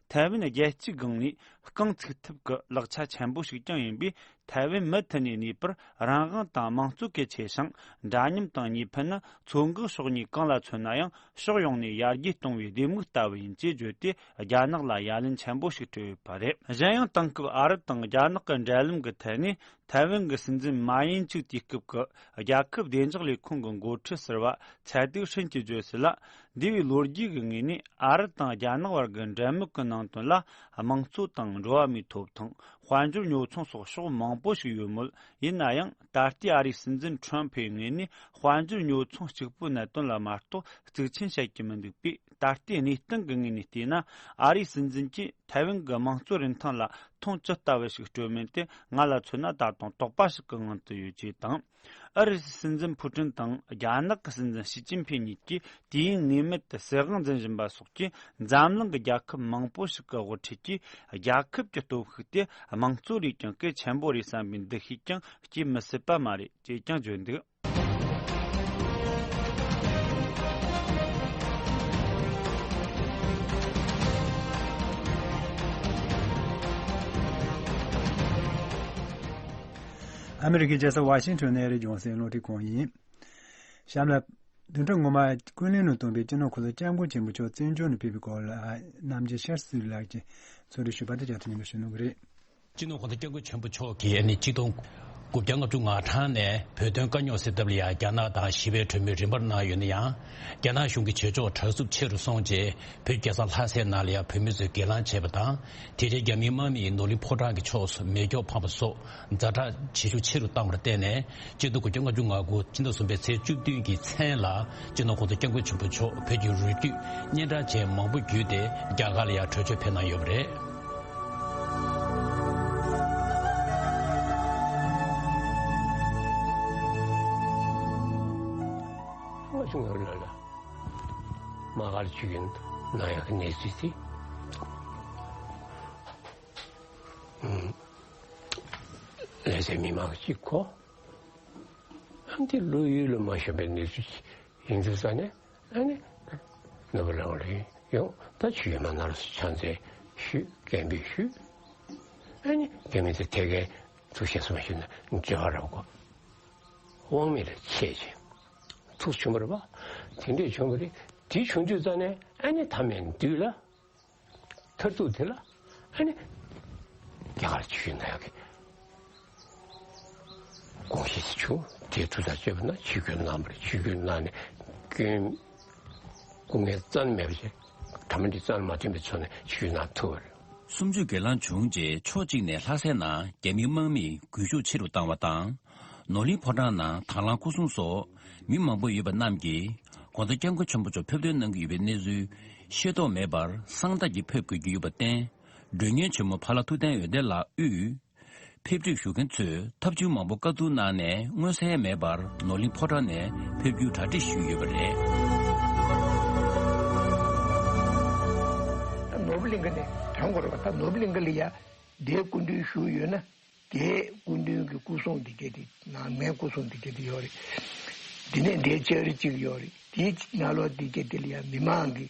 ཐའེ་ཝན་རྒྱལ་སྤྱིའི་སྒང་ནས་རྐང་ཚུགས་ཐབས་ཀྱི་ལག་ཆ་ཆེན་པོ་ཞིག་ཀྱང་ཡིན་པས། ཐའེ་ཝན་མུ་མཐུད་ནས་གནས་པར་རང་དབང་དང་དམངས་གཙོ་གལ་ཆེ་ཞིང་། འདྲ་མཉམ་དང་གཉིས་ཕན་ནི་མཚོ་འགག་ཕྱོགས་གཉིས་གང་ལ་མཚོན་ན་ཡང་། ཕྱོགས་ཡོངས་ནས་ཡར་རྒྱས་གཏོང་བའི་ལྡེ་མིག་ལྟ་བུ་ཡིན་ཅེས་བརྗོད་དེ། རྒྱ་ནག་ལ་ཡ་ལན་ཆེན་པོ་ཞིག་སྤྲད་ཡོད་པ་རེད། གཞན་ཡང་། དེང་སྐབས་ཨ་རི་དང་རྒྱ་ནག་གི་འབྲེལ་ལམ་གྱི་ཐད་ནས། ཐའེ་ཝན་གྱི་སྲིད་འཛིན་མཱ་ཡིན་ཅུག་དུས་སྐབས་ཀྱི་རྒྱལ་ཁབ་བདེ་འཇགས་ལས་ཁུངས་ཀྱི་འགོ་ཁྲིད་ཟུར་པ་ཚེ་ཏིག་ཧྲིན་གྱིས་བརྗོད་གསལ་ལ། འདས་པའི་ལོ་རྒྱུས་ཀྱི་ངོས་ནས། ཨ་རི་དང་རྒྱ་ནག་བར་གྱི་འབྲེལ་མོལ་གྱི་ནང་དོན་ལ། དམངས་གཙོ་དང་འགྲོ་བ་མིའི་ཐོབ་ཐང་། དཔལ་འབྱོར་ཉོ་ཚོང་སོགས་ཕྱོགས་མང་པོ་ཞིག་ཡོད་མོད། ཡིན་ན་ཡང་། ད་ལྟའི་ཨ་རིའི་སྲིད་འཛིན་ཁྲོམ་ཕུའི་ངོས་ནས། དཔལ་འབྱོར་ཉོ་ཚོང་གཅིག་པུའི་གནད་དོན་ལ་མ་གཏོགས། གཙིགས་ཆེན་བྱེད་ཀྱི་མི་འདུག་པས། ད་ལྟའི་གནས་སྟངས་ཀྱི་ངོས་ནས་བལྟས་ན། ཨ་རིའི་སྲིད་འཛིན་གྱིས་ཐའེ་ཝན་གྱི་དམངས་གཙོ་རིན་ཐང་ལ་མཐོང་ཇི་ལྟ་བུ་ཞིག་སྤྲོད་མིན་དེ། ང་ལ་མཚོན་ན་ད་དུང་དོགས་པ་ཞིག་གི་ངང་དུ་ཡོད་ཅེས་དང་། ཨུ་རུ་སུའི་སྲིད་འཛིན་ཕུ་ཀྲིན་དང་རྒྱ་ནག་གི་སྲིད་འཛིན་ཞི་ཅིན་ཕིན་གཉིས་ཀྱིས་དུས་ཡུན་ངེས་མེད་དུ་སྲིད་དབང་འཛིན་བཞིན་པ་སོགས་ཀྱིས། འཛམ་གླིང་གི་རྒྱལ་ཁབ་མང་པོ་ཞིག་གི་དབུ་ཁྲིད་ཀྱིས། རྒྱལ་ཁབ་ཀྱི་སྟོབས་ཤུགས་དེ་དམངས་གཙོ་ལས་ཀྱང་གལ་ཆེན་པོ་རེད་བསམ་པའི་འདུ་ཤེས་ཀྱང་སྐྱེ་མི་སྲིད་པ་མ་རེད་ཅེས་ཀྱང་བརྗོད་འདུག། ཨ་མི་རི་ཀའི་རྒྱལ་ས་ཝ་ཤིང་ཊོན་ནས་རེད། རྒྱང་སྲིང་བློ་གྲོས་ཁོང་ཡིན། གཤམ་ལ། བདུན་ཕྲག་སྔོན་མ་ཀུན་གླེང་ནང་བཏོན་པའི་སྤྱི་ནོར་གོང་ས་སྐྱབས་མགོན་ཆེན་པོ་མཆོག་བཙན་བྱོལ་ནས་ཕེབས་པའི་སྐོར་ལ། རྣམ་རྒྱལ་ཤར་སི་ལགས་ཀྱིས་གཙོ་སྒྲིག་ཞུས་པ་དེ་བཅར་ཐུབ་མིན་ལ་ཞུ་གནང་གི་རེད། སྤྱི་ནོར་གོང་ས་སྐྱབས་མགོན་ཆེན་པོ་མཆོག་གིས་ཨ་ནི་ཆིག་སྟོང་དགུ་བརྒྱ་ལྔ་བཅུ་ང་གྲངས་ནས་བོད་དོན་དཀའ་རྙོག་སེལ་ཐབས་ལ་ཡང་རྒྱ་ནག་དང་ཞི་བའི་གྲོས་མོལ་རིམ་པར་གནང་ཡོད་ན་ཡང་། རྒྱ་ནག་གཞུང་གི་བྱེད་ཕྱོགས་དྲག་རྩུབ་ཆེ་རུ་སོང་རྗེས། བོད་རྒྱལ་ས་ལྷ་སའི་ནང་ལ་ཡང་བོད་མི་ཚོས་སྒེར་ལངས་བྱས་པ་དང་། དེ་རྗེས་རྒྱ་མིའི་དམག་མིས་ནོར་གླིང་ཕོ་བྲང་གི་ཕྱོགས་སུ་མེ་སྒྱོགས་འཕངས་པ་སོགས་ཛ་དྲག་བྱེད་ཤུགས་ཆེ་རུ་བཏང་བར་བརྟེན་ནས། སྤྱི་ཟླ་དགུ་བརྒྱ་ལྔ་བཅུ་ང་དགུ་སྤྱི་ཟླ་གསུམ་པའི་ཚེས་བཅུ་བདུན་གྱི་མཚན་ལ། སྤྱི་ནོར་གོང་ས་སྐྱབས་མགོན་ཆེན་པོ་མཆོག་བོད་ཀྱི་རུས་རྒྱུད་སྙན་གྲགས་ཅན་མང་པོ་བརྒྱུད་དེ་རྒྱ་གར་ལ་ཡང་བྲོས་བྱོལ་ཕེབས་གནང་ཡོད་པ་རེད། ང་ཆུང་ངུ་ལ་ལ་མ་གར་བྱུས་ཡིན་ན་ཡག་གི་གནས་ཚུལ་དེ། ལས་བྱེད་མི་མང་གཅིག་གོ། ཨ་ནི་ལོ་ཡུན་ལ་མ་ཤོར་བའི་གནས་ཚུལ་ཡིན་དུས་ཙ་ནས། ཨ་ནི་ནོར་བུ་ལགས་ལ་ཡོང་། ད་ཆུ་ཡོད་མ་ནར་སོ་ཕྱག་འཚལ་ཞུས། སྐད་འབོད་ཞུས། ཨ་ནི་རྒྱ་མི་ཚོས་དེ་གའི་ཐུགས་ཞེ་སོང་ཞུས་ན་འབྲེལ་བ་རག་གོ། དབང་མེད་ལ་ཆད་ཅིང་ཐུགས་བྱུང་བ་རེད་པ། དེ་འདྲས་བྱུང་བ་རེད། དེ་བྱུང་དུས་ཙ་ནས་ཨ་ནི་ཐ་མའི་དུས་ལ། མཐར་ཐུག་དེ་ལ་ཨ་ནི་རྒྱ་གར་ཆུ་ཡོད་ན་ཡག་གི་དགོངས་བཞེས་ཤིག་བྱུང་། དེའི་གྲུབ་རྟགས་བཅས་པ་ན་ཆོས་བརྒྱུད་རྣམ་པར་ཆོས་བརྒྱུད་གནང་ནས་སྐྱོན་སྐུ་ངལ་རྩ་ནས་མེད་པ་བྱས། ཐ་མ་འདི་རྩ་ནས་མ་ཐོན་པའི་ཚོགས་ནས་ཆོས་གནང་ཐུབ་པ་རེད། གསུམ་བཅུའི་སྒེར་ལངས་བྱུང་རྗེས་ཕྱོགས་གཅིག་ནས་ལྷ་སའི་ནང་རྒྱ་མིའི་དམག་མིས་སྒུལ་ཤུགས་ཆེ་རུ་བཏང་བ་དང་། ནོར་གླིང་ཕོ་བྲང་ནང་དྭང་བླངས་སྐུ་སྲུང་སོགས་མི་མང་པོ་ཡོད་པ་རྣམས་ཀྱིས་གོང་ས་སྐྱབས་མགོན་ཆེན་པོ་མཆོག་ཕེབས་ཐོན་གནང་གི་ཡོད་པའི་གནས་ཚུལ་ཤེས་རྟོགས་མེད་པར་གསང་བདག་གིས་ཕེབས་དགོས་ཀྱི་ཡོད་པར་བརྟེན། མགྲོན་གཉེར་ཆེན་མོ་ཕ་ལྷ་ཐུབ་བསྟན་འོད་ལྡན་ལགས་དབུས། ཕེབས་འགྲིག་ཞུ་མཁན་ཚོས་ཐབས་བྱུས་མང་པོ་བཀའ་བསྡུར་གནང་ནས་མངོན་གསལ་མེད་པར་ནོར་གླིང་ཕོ་བྲང་ནས་ཕེབས་རྒྱུའི་གྲ་སྒྲིག་ཞུས་ཡོད་པ་རེད། ད་ནོར་བུ་གླིང་ག་ནས་དོན་གོ་ར་བ། ད་ནོར་བུ་གླིང་ག་ལ་ཡ་དེའི་སྐུ་མདུན་བཞུགས་ཡོད་ན། དེའི་སྐུ་མདུན་གྱི་སྐུ་སྲུང་དེ་གྱད་དེ་ནང་མའི་སྐུ་སྲུང་དེ་གྱད་དེ་ཡོད་རེད། དེ་ནས་དེའི་ལྕགས་རི་གཅིག་ཡོད་རེད། དེའི་ནང་ལོགས་དེ་གྱད་དེ་ལ་ཡང་མི་མང་གི་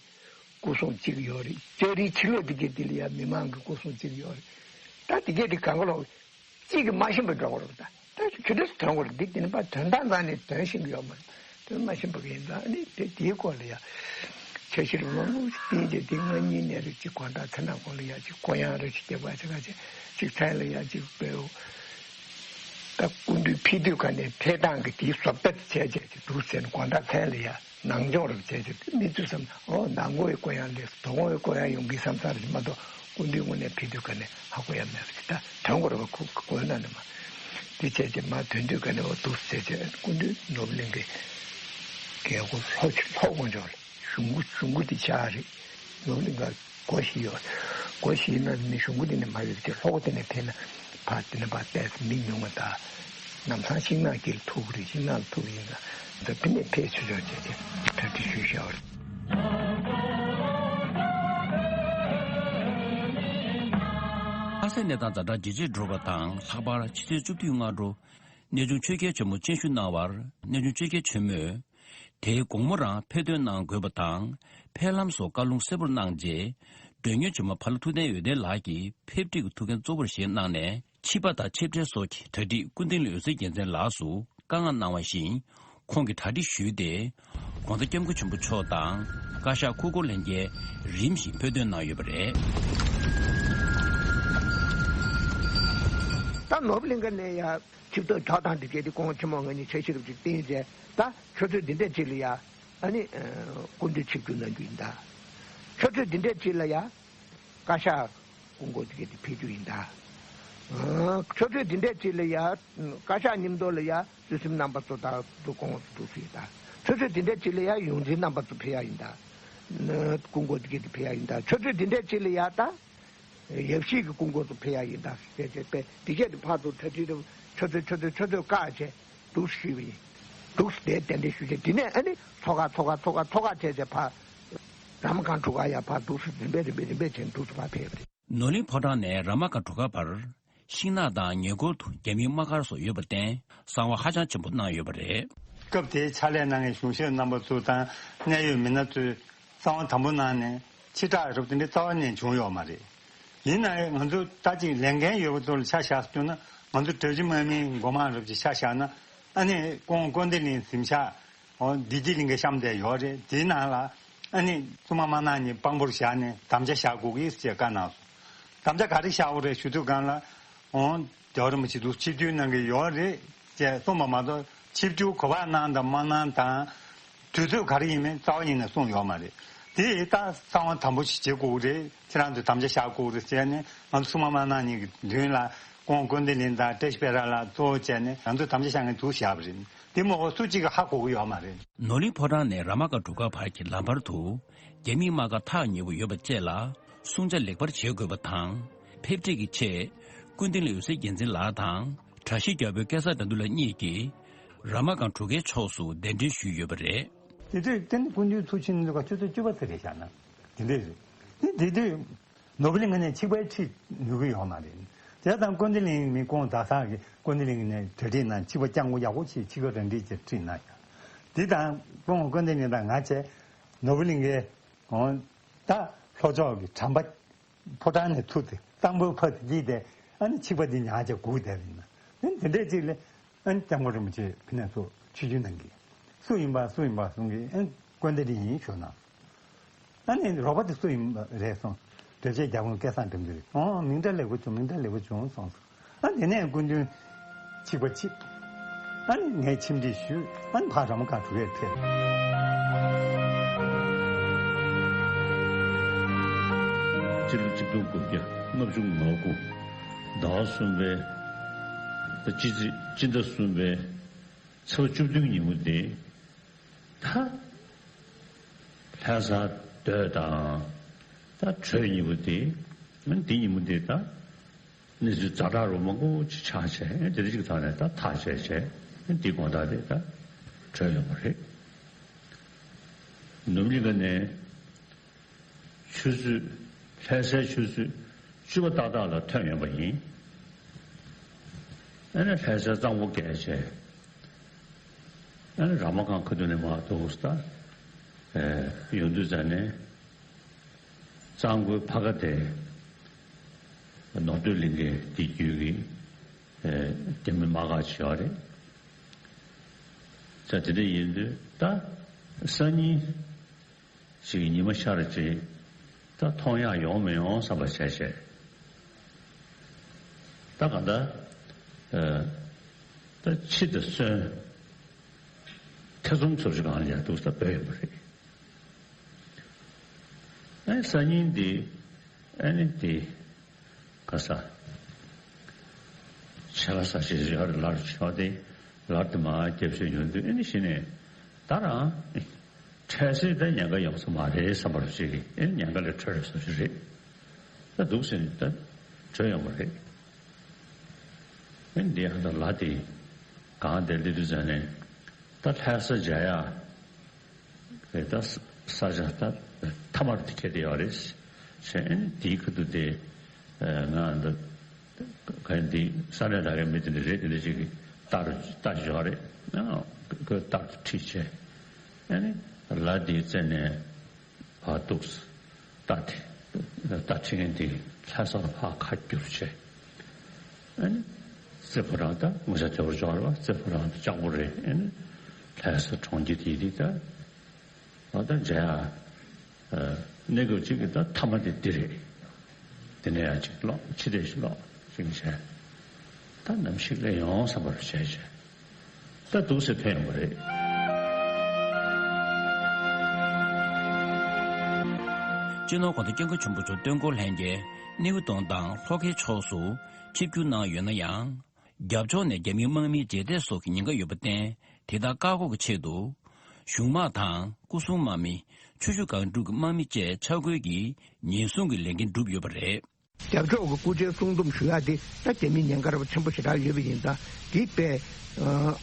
སྐུ་སྲུང་གཅིག་ཡོད་རེད། ལྕགས་རིའི་ཕྱི་ལོགས་དེ་གྱད་དེ་ལ་ཡང་མི་མང་གི་སྐུ་སྲུང་གཅིག་ཡོད་རེད། ད་དེ་གྱད་དེ་གང་ག་ལོག་གཅིག་གིས་མ་ཤེས་པ་འགྲོ་གི་རེད། ད་ད་ཆུ་འདྲ་སུ་དོན་གོ་རེད། འདི་དེ་ནི་པ་དོན་དག་ནང་ནས་དོན་ཤེས་ཀྱི་ཡོད་མ་རེད། དོན་མ་ཤེས་པ་གི་ཡིན་ཙང་ནི་དེ་དེའི་སྐོར་ལ་ཡང་། འཆར་གཞིར་མང་པོ་ཞིག་བཏིང་རྗེས་དེ་སྔ་ཉིན་ནས་རེ་གཅིག་དགོང་དག་ཚེ་ན་གོང་ལ་ཡ་གཅིག་ཀོ་ཡང་རེ་གཅིག་རྒྱབ་པ་ཅིག་ག་ཅིག་གཅིག་མཚན་ལ་ཡ་གཅིག་དཔེའོ། ད་སྐུ་མདུན་ཕེབས་དུས་ག་ནས་ཕེབས་སྟངས་ཀྱི་དེའི་བཟོ་ལྟ་དེ་བྱས་བྱས་ཀྱི་འདུག་ཟེར་ནས་དགོང་དག་མཚན་ལ་ཡ་ནང་སྦྱོང་རེ་བྱས་བྱས་དེ་མི་ཚོས་བསམ་ཨོ་ནང་སྒོ་ཡི་ཀོ་ཡང་ལས་སུ་དོ་དགོང་ཡི་ཀོ་ཡང་ཡོང་གི་བསམ་བསམ་རེ་མ་གཏོགས་སྐུ་མདུན་དངོས་གནས་ཕེབས་དུས་ག་ནས་ཧ་གོ་ཡ་མེད་པ་ཅིག་ད་དོན་གོ་རེ་བ་ཁུག་གི་གོ་ན་ནི་མ། དེ་བྱས་ཏེ་མ་དོན་དུས་ག་ནས་འོ་འདུག་ཟེར་བྱས་སྐུ་མདུན་ནོར་བུ་གླིང་གི་རྒྱལ་སྒོ་ལྷོ་ཕྱོགས་ལྷོ་དགོན་ཕྱོགས་ལ་གཞུང་སྒོ་གཞུང་སྒོ་དེ་ཆགས་རེད། ནོར་བུ་གླིང་ག་སྒོ་བཞི་ཡོད། སྒོ་བཞི་ན་ནི་གཞུང་སྒོ་དེ་ནས་མ་ཡོད་དེ་ལྷོ་སྒོ་དེ་ནས་ཕེབས་ན་ཕར་དེ་ནས་ཕར་བལྟས་མི་ཉུང་བ་དང་། ལམ་སང་ཤིང་ནགས་དཀྱིལ་ཐུག་རེད། ཤིང་ནགས་ལ་ཐུག་ཡིན་ན་འདི་ཕི་ནས་ཕེབས་ཆོག་ཆོག་བྱས་ཏེ་གྲ་སྒྲིག་ཞུས་བཞག་པ་རེད། ལྷ་སའི་གནས་སྟངས་ཛ་དྲག་ཇེ་ཆེར་འགྲོ་བ་དང་ལྷག་པར་ཕྱི་ཚེས་བཅུ་བདུན་སྔ་དྲོ། གནས་ཆུང་ཆོས་རྒྱལ་ཆེན་མོ་སྤྱན་ཞུ་གནང་བར་གནས་ཆུང་ཆོས་རྒྱལ་ཆེན་མོས། དེའི་དགོང་མོ་རང་ཕེབས་ཐོན་གནང་དགོས་པ་དང་། ཕེབས་ལམ་སོགས་བཀའ་ལུང་གསལ་པོར་གནང་རྗེས། མགྲོན་གཉེར་ཆེན་མོ་ཕ་ལྷ་ཐུབ་བསྟན་འོད་ལྡན་ལགས་ཀྱིས་ཕེབས་འགྲིག་གི་ཐུགས་འགན་གཙོ་བོར་བཞེས་གནང་ནས། ཆིབས་པ་དང་ཆིབས་གྲལ་སོགས་ཀྱི་གྲ་སྒྲིག་སྐུ་མདུན་ལ་འོད་ཟེར་རྒྱལ་མཚན་ལགས་སུ་བཀའ་མངགས་གནང་བ་བཞིན། ཁོང་གིས་གྲ་སྒྲིག་ཞུས་ཏེ། ༸གོང་ས་༸སྐྱབས་མགོན་ཆེན་པོ་མཆོག་དང་བཀའ་ཤག་སྐུ་འཁོར་ལྷན་རྒྱས་རིམ་བཞིན་ཕེབས་ཐོན་གནང་ཡོད་པ་རེད། ད་ནོར་བུ་གླིང་ག་ནས་ཡ་ཆིབས་ཐོག་ཐོག་དང་འདི་གས་དེ་ཁོང་ཆེན་མོ་ང་གཉིས་འཆར་གཞི་རུ་ཅིག་བཏིང་རྗེས་ད་ཆུ་ཚོད་འདི་འདྲས་ཅིག་ལ་ཡ་ཨ་ནི་སྐུ་མདུན་ཆིབས་བསྒྱུར་གནང་རྒྱུ་ཡིན་ད། ཆུ་ཚོད་འདི་འདྲས་ཅིག་ལ་ཡ། བཀའ་ཤག་སྐུ་འཁོར་དེ་གས་དེ་ཕེབས་རྒྱུ་ཡིན་ད། ཨ། ཆུ་ཚོད་འདི་འདྲས་ཅིག་ལ་ཡ། བཀའ་ཤག་མཉམ་དུ་ལ་ཡ་བརྩེ་སེམས་རྣམ་པ་ཚོ་དང་དུ་ཁོང་དུ་སུ་ཡིན་ད། ཆུ་ཚོད་འདི་འདྲས་ཅིག་ལ་ཡ་ཡོངས་འཛིན་རྣམ་པ་ཚོ་ཕེབས་ཡ་ཡིན་ད། སྐུ་འཁོར་དེ་གས་དེ་ཕེབས་ཡ་ཡིན་ད། ཆུ་ཚོད་འདི་འདྲས་ཅིག་ལ་ཡ་ད། ཡབ་གཞིས་ཀྱི་སྐུ་འཁོར་ཚོ་ཕེབས་ཡ་ཡིན་ད་ཟེར་བྱས་པས་དེ་གས་དེ་ཕར་ཚུར་གྲ་སྒྲིག་རེ་ཆུ་ཚོད་ཆུ་ཚོད་ཆུ་ཚོད་བཀག་བྱས་འདུག་ཞུས་པ་ཡིན། འདུག་དེ་གདན་འདྲེན་ཞུས་བྱས་དེ་ནས་ཨ་ནི་ཚོགས་ཁག་ཚོགས་ཁག་ཚོགས་ཁག་ཚོགས་ཁག་བྱས་བྱས་ཕར། ར་མ་སྒང་དྲུག་ཁག་ཡར་ཕར་འདུག་སེ་རིམ་པས་རིམ་པས་རིམ་པས་བྱས་འདུག་སེ་ཕར་ཕེབས་པ་རེད། ནོར་གླིང་ཕོ་བྲང་ནས་ར་མ་སྒང་དྲུག་ཁག་བར་ཤིང་ནགས་དང་ཉེ་འཁོར་དུ་རྒྱ་མིའི་དམག་སྒར་སོགས་ཡོད་པར་བརྟེན་གསང་བ་ཧ་ཅང་ཆེན་པོ་གནང་ཡོད་པ་རེད། སྐབས་དེའི་ཕྱག་ལས་གནང་མཁན་གཞུང་ཞབས་རྣམ་པ་ཚོ་དང་གནད་ཡོད་མི་སྣ་ཚོས་གསང་བ་དམ་པོ་གནང་ནས་ཕྱི་བསྒྲགས་རབས་དེ་འདྲའི་རྩ་བ་ནས་བྱུང་ཡོད་མ་རེད། ཡིན་ནའང་ང་ཚོ་ད་ཅིག་ལས་འགན་ཡོད་པ་ཚོ་ལ་ཆ་བཞག་སོང་ན་ང་ཚོ་གྲོས་གཞི་དམག་མིའི་འགོ་དམངས་རབས་ཀྱི་ཆ་བཞག་ན་ཨ་ནི་ཀོང་ཀོན་ཏི་ལིན་གཟིམ་ཤག་འོ་བདེ་སྐྱིད་གླིང་ག་གཤམ་དེ་ཡོད་རེད། དེའི་ནང་ལ་ཨ་ནི་བཙུན་མ་དམར་ནག་གཉིས་དཔང་པོར་བཞག་ནས་དམ་བཅའ་བཞག་དགོས་ཀྱི་ཞེས་བཀའ་གནང་སོང་། དམ་བཅའ་ག་རེ་བཞག་དགོས་རེད་ཞུ་དུས་སྒང་ལ་འོ་རྒྱལ་བ་རིན་པོ་ཆེ་འདུག་ཆིབས་བསྒྱུར་གནང་གི་ཡོད་རེད་ཅེས་གསུངས་པ་མ་གཏོགས་ཆིབས་བསྒྱུར་ག་པར་གནང་དང་མ་གནང་དང་དུས་ཚོད་ག་རེ་ཡིན་མིན་རྩ་བ་ཉིད་ནས་གསུངས་ཡོད་མ་རེད། དེ་ད་གསང་བ་དམ་པོ་ཞིག་བྱེད་དགོས་རེད། ཁྱེད་རང་ཚོས་དམ་བཅའ་བཞག་དགོས་རེད་ཟེར་ནས་ང་ཚོ་བཙུན་མ་དམར་ནག་གཉིས་ཀྱི་མདུན་ལ་ཀོང་ཀོན་ཏི་ལིན་དང་བཀྲ་ཤིས་སྤེན་ར་ལགས་གཙོ་བོ་བྱས་ནས་ང་ཚོས་དམ་བཅའ་བཞག་མཁན་འདུག་བཞག་པ་རེད། དེ་མ་གཏོགས་སུ་གཅིག་གིས་ཧ་གོ་གི་ཡོད་མ་རེད། ནོར་གླིང་ཕོ་བྲང་ནས་ར་མ་སྒང་དྲུག་ཁག་བར་གྱི་ལམ་བར་དུ་རྒྱ་མིའི་དམག་སྒར་ཐག་ཉེ་པོ་ཡོད་པ་བཅས་ལ་སྲུང་བྱ་ལེགས་པར་བྱེད་དགོས་པ་དང་། ཕེབས་འགྲིག་གི་ཆེད་ཀུན་བདེ་གླིང་འོད་ཟེར་རྒྱལ་མཚན་ལགས་དང་། གྲྭ་བཞི་རྒྱལ་པོ་སྐལ་བཟང་དགྲ་འདུལ་ལགས་གཉིས་ཀྱིས་ར་མ་སྒང་དྲུག་ཁག་ཕྱོགས་སུ་གདན་འདྲེན་ཞུས་ཡོད་པ་རེད། དེ་དུས་དེ་ནི་སྐུ་མདུན་ཚུགས་ཆེན་ལ་ཆུ་ཚོད་བཅུ་པ་ཙམ་རེད་བཞག་ན་དེ་འདྲས་རེད། དེ་དེ་དུས་ནོར་བུ་གླིང་ངེད་ནས་ཆིབས་པ་ཁྲིད་ནུས་ཀྱི་ཡོད་མ་རེད། དེ་དང་ཀུན་བདེ་གླིང་མི་ཀོང་ཟླ་བཟང་གིས་ཀུན་བདེ་གླིང་ནས་གྲ་སྒྲིག་གནང་། ཆིབས་པ་སྐྱབས་མགོན་ཡག་པོ་ཞིག་ཆིབས་ཁ་རང་འགྲིག་ཅིག་ཁྲིད་གནང་ཡོད། དེ་དང་ཀོང་ཀུན་བདེ་གླིང་དང་ང་བཅས་ནོར་བུ་གླིང་གའི་འོང་ད་ལྷོ་ཕྱོགས་ཀྱི་གྲམ་པ་ཕོ་བྲང་ནས་ཚུར་དེ་གཙང་པོའི་ཕར་དེ་དེ་ཨ་ནི་ཆིབས་པ་འདི་ཉག་ཅིག་སྒུག་བསྡད་པ་ཡིན་ན་ཨ་ནི་དེ་འདྲས་ཅིག་ལས། ཨ་ནི་སྐྱབས་མགོན་རིན་པོ་ཆེ་ཕི་ནས་ཚུར་ཆིབས་བསྒྱུར་གནང་གི། སུ་ཡིན་པ་སུ་ཡིན་པ་གསུང་གི། ཨ་ནི་ཀུན་བདེ་གླིང་ཡིན་ཞུ་ན། ཨ་ནི་རོགས་པ་དེ་སུ་ཡིན་པ་རེད་གསུངས། དོལ་རྒྱལ་རྒྱལ་དབང་སྐལ་བཟང་དགྲ་འདུལ་རེད། ཨོ་མིང་འདྲ་ལེགས་པོ་བྱུང་། མིང་འདྲ་ལེགས་པོ་བྱུང་གསུངས་སོང་། ཨ་དེ་ནས་སྐུ་མདུན་ཆིབས་པ་ཆིབས། ཨ་ནི་ངས་ཁྲིམས་སྒྲིག་ཞུས། ཨ་ནི་ཕར་ར་མ་སྒང་དྲུག་ཁག་ཕེབས། སྤྱི་ལོ་ཆིག་སྟོང་དགུ་བརྒྱ་ལྔ་བཅུ་ང་དགུ་ཟླ་བ་གསུམ་པའི་ད་སྤྱི་ཚེས་སྤྱི་ཟླ་གསུམ་པའི་ཚེས་པ་བཅུ་བདུན་ཉིན་མོ་དེ་ད་ལྷ་ས་སྡོད་དང་ད་གྲོལ་ཉིན་མོ་དེ་འདི་ཉིན་མོ་དེ་ད། གནས་ཚུལ་ཛ་དྲག་རུ་མང་པོ་ཅིག་ཆགས་བྱས། དེ་འདྲ་ཅིག་ཐོག་ནས་ད་ཐག་བཅད་བྱས། འདི་དགོང་དག་དེ་ད་གྲོལ་ཡོང་བ་རེད། ནུབ་གླིང་ག་ནས་ཆུ་ཚོད། ལྷ་སའི་ཆུ་ཚོད་བཅུ་པ་ཏག་ཏག་ལ་ཐོན་ཡོང་བ་ཡིན། ཨ་ནི་ལྷ་སའི་གཙང་པོ་བརྒལ་བྱས། ཨ་ནི་ར་མ་སྒང་ཁ་ཐུག་ནས་མར་འདུག་སེ་ད་ཡོང་དུས་ཙ་ནས། གཙང་པོའི་ཕ་ག་དེ་ནོར་སྟོད་གླིང་གའི་དེ་བརྒྱུད་ཀྱི་རྒྱ་མི་དམག་སྒར་ཅིག་ཡོད་རེད། ས་དེ་འདྲ་ཡིན་དུས་ད་སང་ཉིན་ཅིག་ཉི་མ་ཤར་ཅིག་ད་མཐོང་ཡག་ཡོང་མི་ཡོང་བསམ་པ་བྱས་བྱས། ད་ག་ད་ད་ཕྱི་དང་གསོན། ཐེ་ཚོམ་ཚོར་ཞིག་གང་ལ་ཡང་འདུག་ས་བོད་ཡོད་པ་རེད། ཨ་ནི་སང་ཉིན་འདི། ཨ་ནི་འདི། ག་ས། ཆེ་ལ་ས་ཞེས་ཡོད་རེད། ལར་ཆོག་སྟེ། ལར་དུ་མ་རྒྱབ་ཤོད་ཡོང་དུས། ཨ་ནི་གཞི་ནས་ད་རང་འཕྲལ་སེལ་ད་ཉེན་ཁ་ཡོང་ས་མ་རེད་བསམ་པ་རུ་ཞིག་གིས། ཨ་ནི་ཉེན་ཁ་ལས་གྲོལ་རེད་བསམ་ཞིག་རེད། ད་འདུག་ཟེར་ནས་ད་གྲོལ་ཡོང་བ་རེད། ཨེ་འདི་ཧ་ད་ལ་དེ་གང་དེ་ལི་དུ་ཟ་ནས། ད་ལྷ་ས་མཇལ་ཡ་རེད། ད་ས་ཆ་ད་ཐ་མར་དེ་ཁྱེར་དེ་ཡོད་རེད་ཟེར། ཨེ་དེའི་ཁ་ཐུག་དེ་ང་འདི་ག་འདི་ས་གནས་ད་གའི་མི་དེ་འདྲ་རེད། དེ་འདྲ་ཅིག་གིས་ལྟ་རུ་ལྟ་བཞག་རེད། ཁོས་ལྟ་རུ་ཁྲིད་བྱས། ཨེ་ལ་དེའི་རྩེ་ནས་ཕར་འདུག་སེ། རྟ་དེ། རྟ་ཁྲིད་མཁན་དེ་ལྷ་སར་ཕར་ཁ་བསྒྱུར་བྱས། ཨ་ནི་རྩེ་ཕོ་བྲང་། ད་ངོ་ཤ་དེ་བོར་འཇོག་རེད་བ། རྩེ་ཕོ་བྲང་དེ་ལྕགས་པོ་རེད། ཨ་ནི་ལྷ་ས་གྲོང་ཁྱེར་དེ་དེ་ད་ང་ད་མཇལ་ཡ་གནས་སྐབས་གཅིག་གི་ད་ཐ་མ་དེ་འདི་རེད། དེ་ནས་ཡང་གཅིག་ལོག་ཕྱི་བལྟས་ཤིག་ལོག་ཅིག་བྱས། ད་ནམ་ཞིག་སླེབས་ཡོང་བསམ་པ་རུ་བྱས་བྱས། ད་འདུག་སེ་ཕེབས་ཡོང་བ་རེད། སྤྱི་ནོར་གོང་ས་སྐྱབས་མགོན་ཆེན་པོ་མཆོག་སྟོན་འཁོར་ལྷན་རྒྱས་སྣེའུ་གདོང་དང་ལྷོ་ཁའི་ཕྱོགས་སུ་ཆིབས་བསྒྱུར་གནང་ཡོད་ན་ཡང་། རྒྱབ་ཕྱོགས་ནས་རྒྱ་མིའི་དམག་མིའི་རྗེས་འདེད་སོགས་ཀྱི་ཉེན་ཁ་ཡོད་པར་བརྟེན། དེ་ལྟར་བཀག་འགོག་གི་ཆེད་དུ། གཞུང་དམག་དང་སྐུ་སྲུང་དམག་མི། ཆུ་ཤུར་སྒང་དྲུག་གི་དམག་མི་བཅས་ཆ་བགོས་ཀྱིས་ཉེན་སྲུང་གི་ལས་འགན་བསྒྲུབས་ཡོད་པ་རེད། རྒྱབ་ཕྱོགས་ཀྱི་སྐུ་ཕྱྭའི་གསུང་འདུམ་ཞུ་ཡག་དེ་ད་རྒྱ་མིའི་ཉེན་ཁ་རབ་ཆེན་པོ་ཞེ་དྲག་ཡོད་པ་ཡིན་ཙང་། དེ་དཔེ་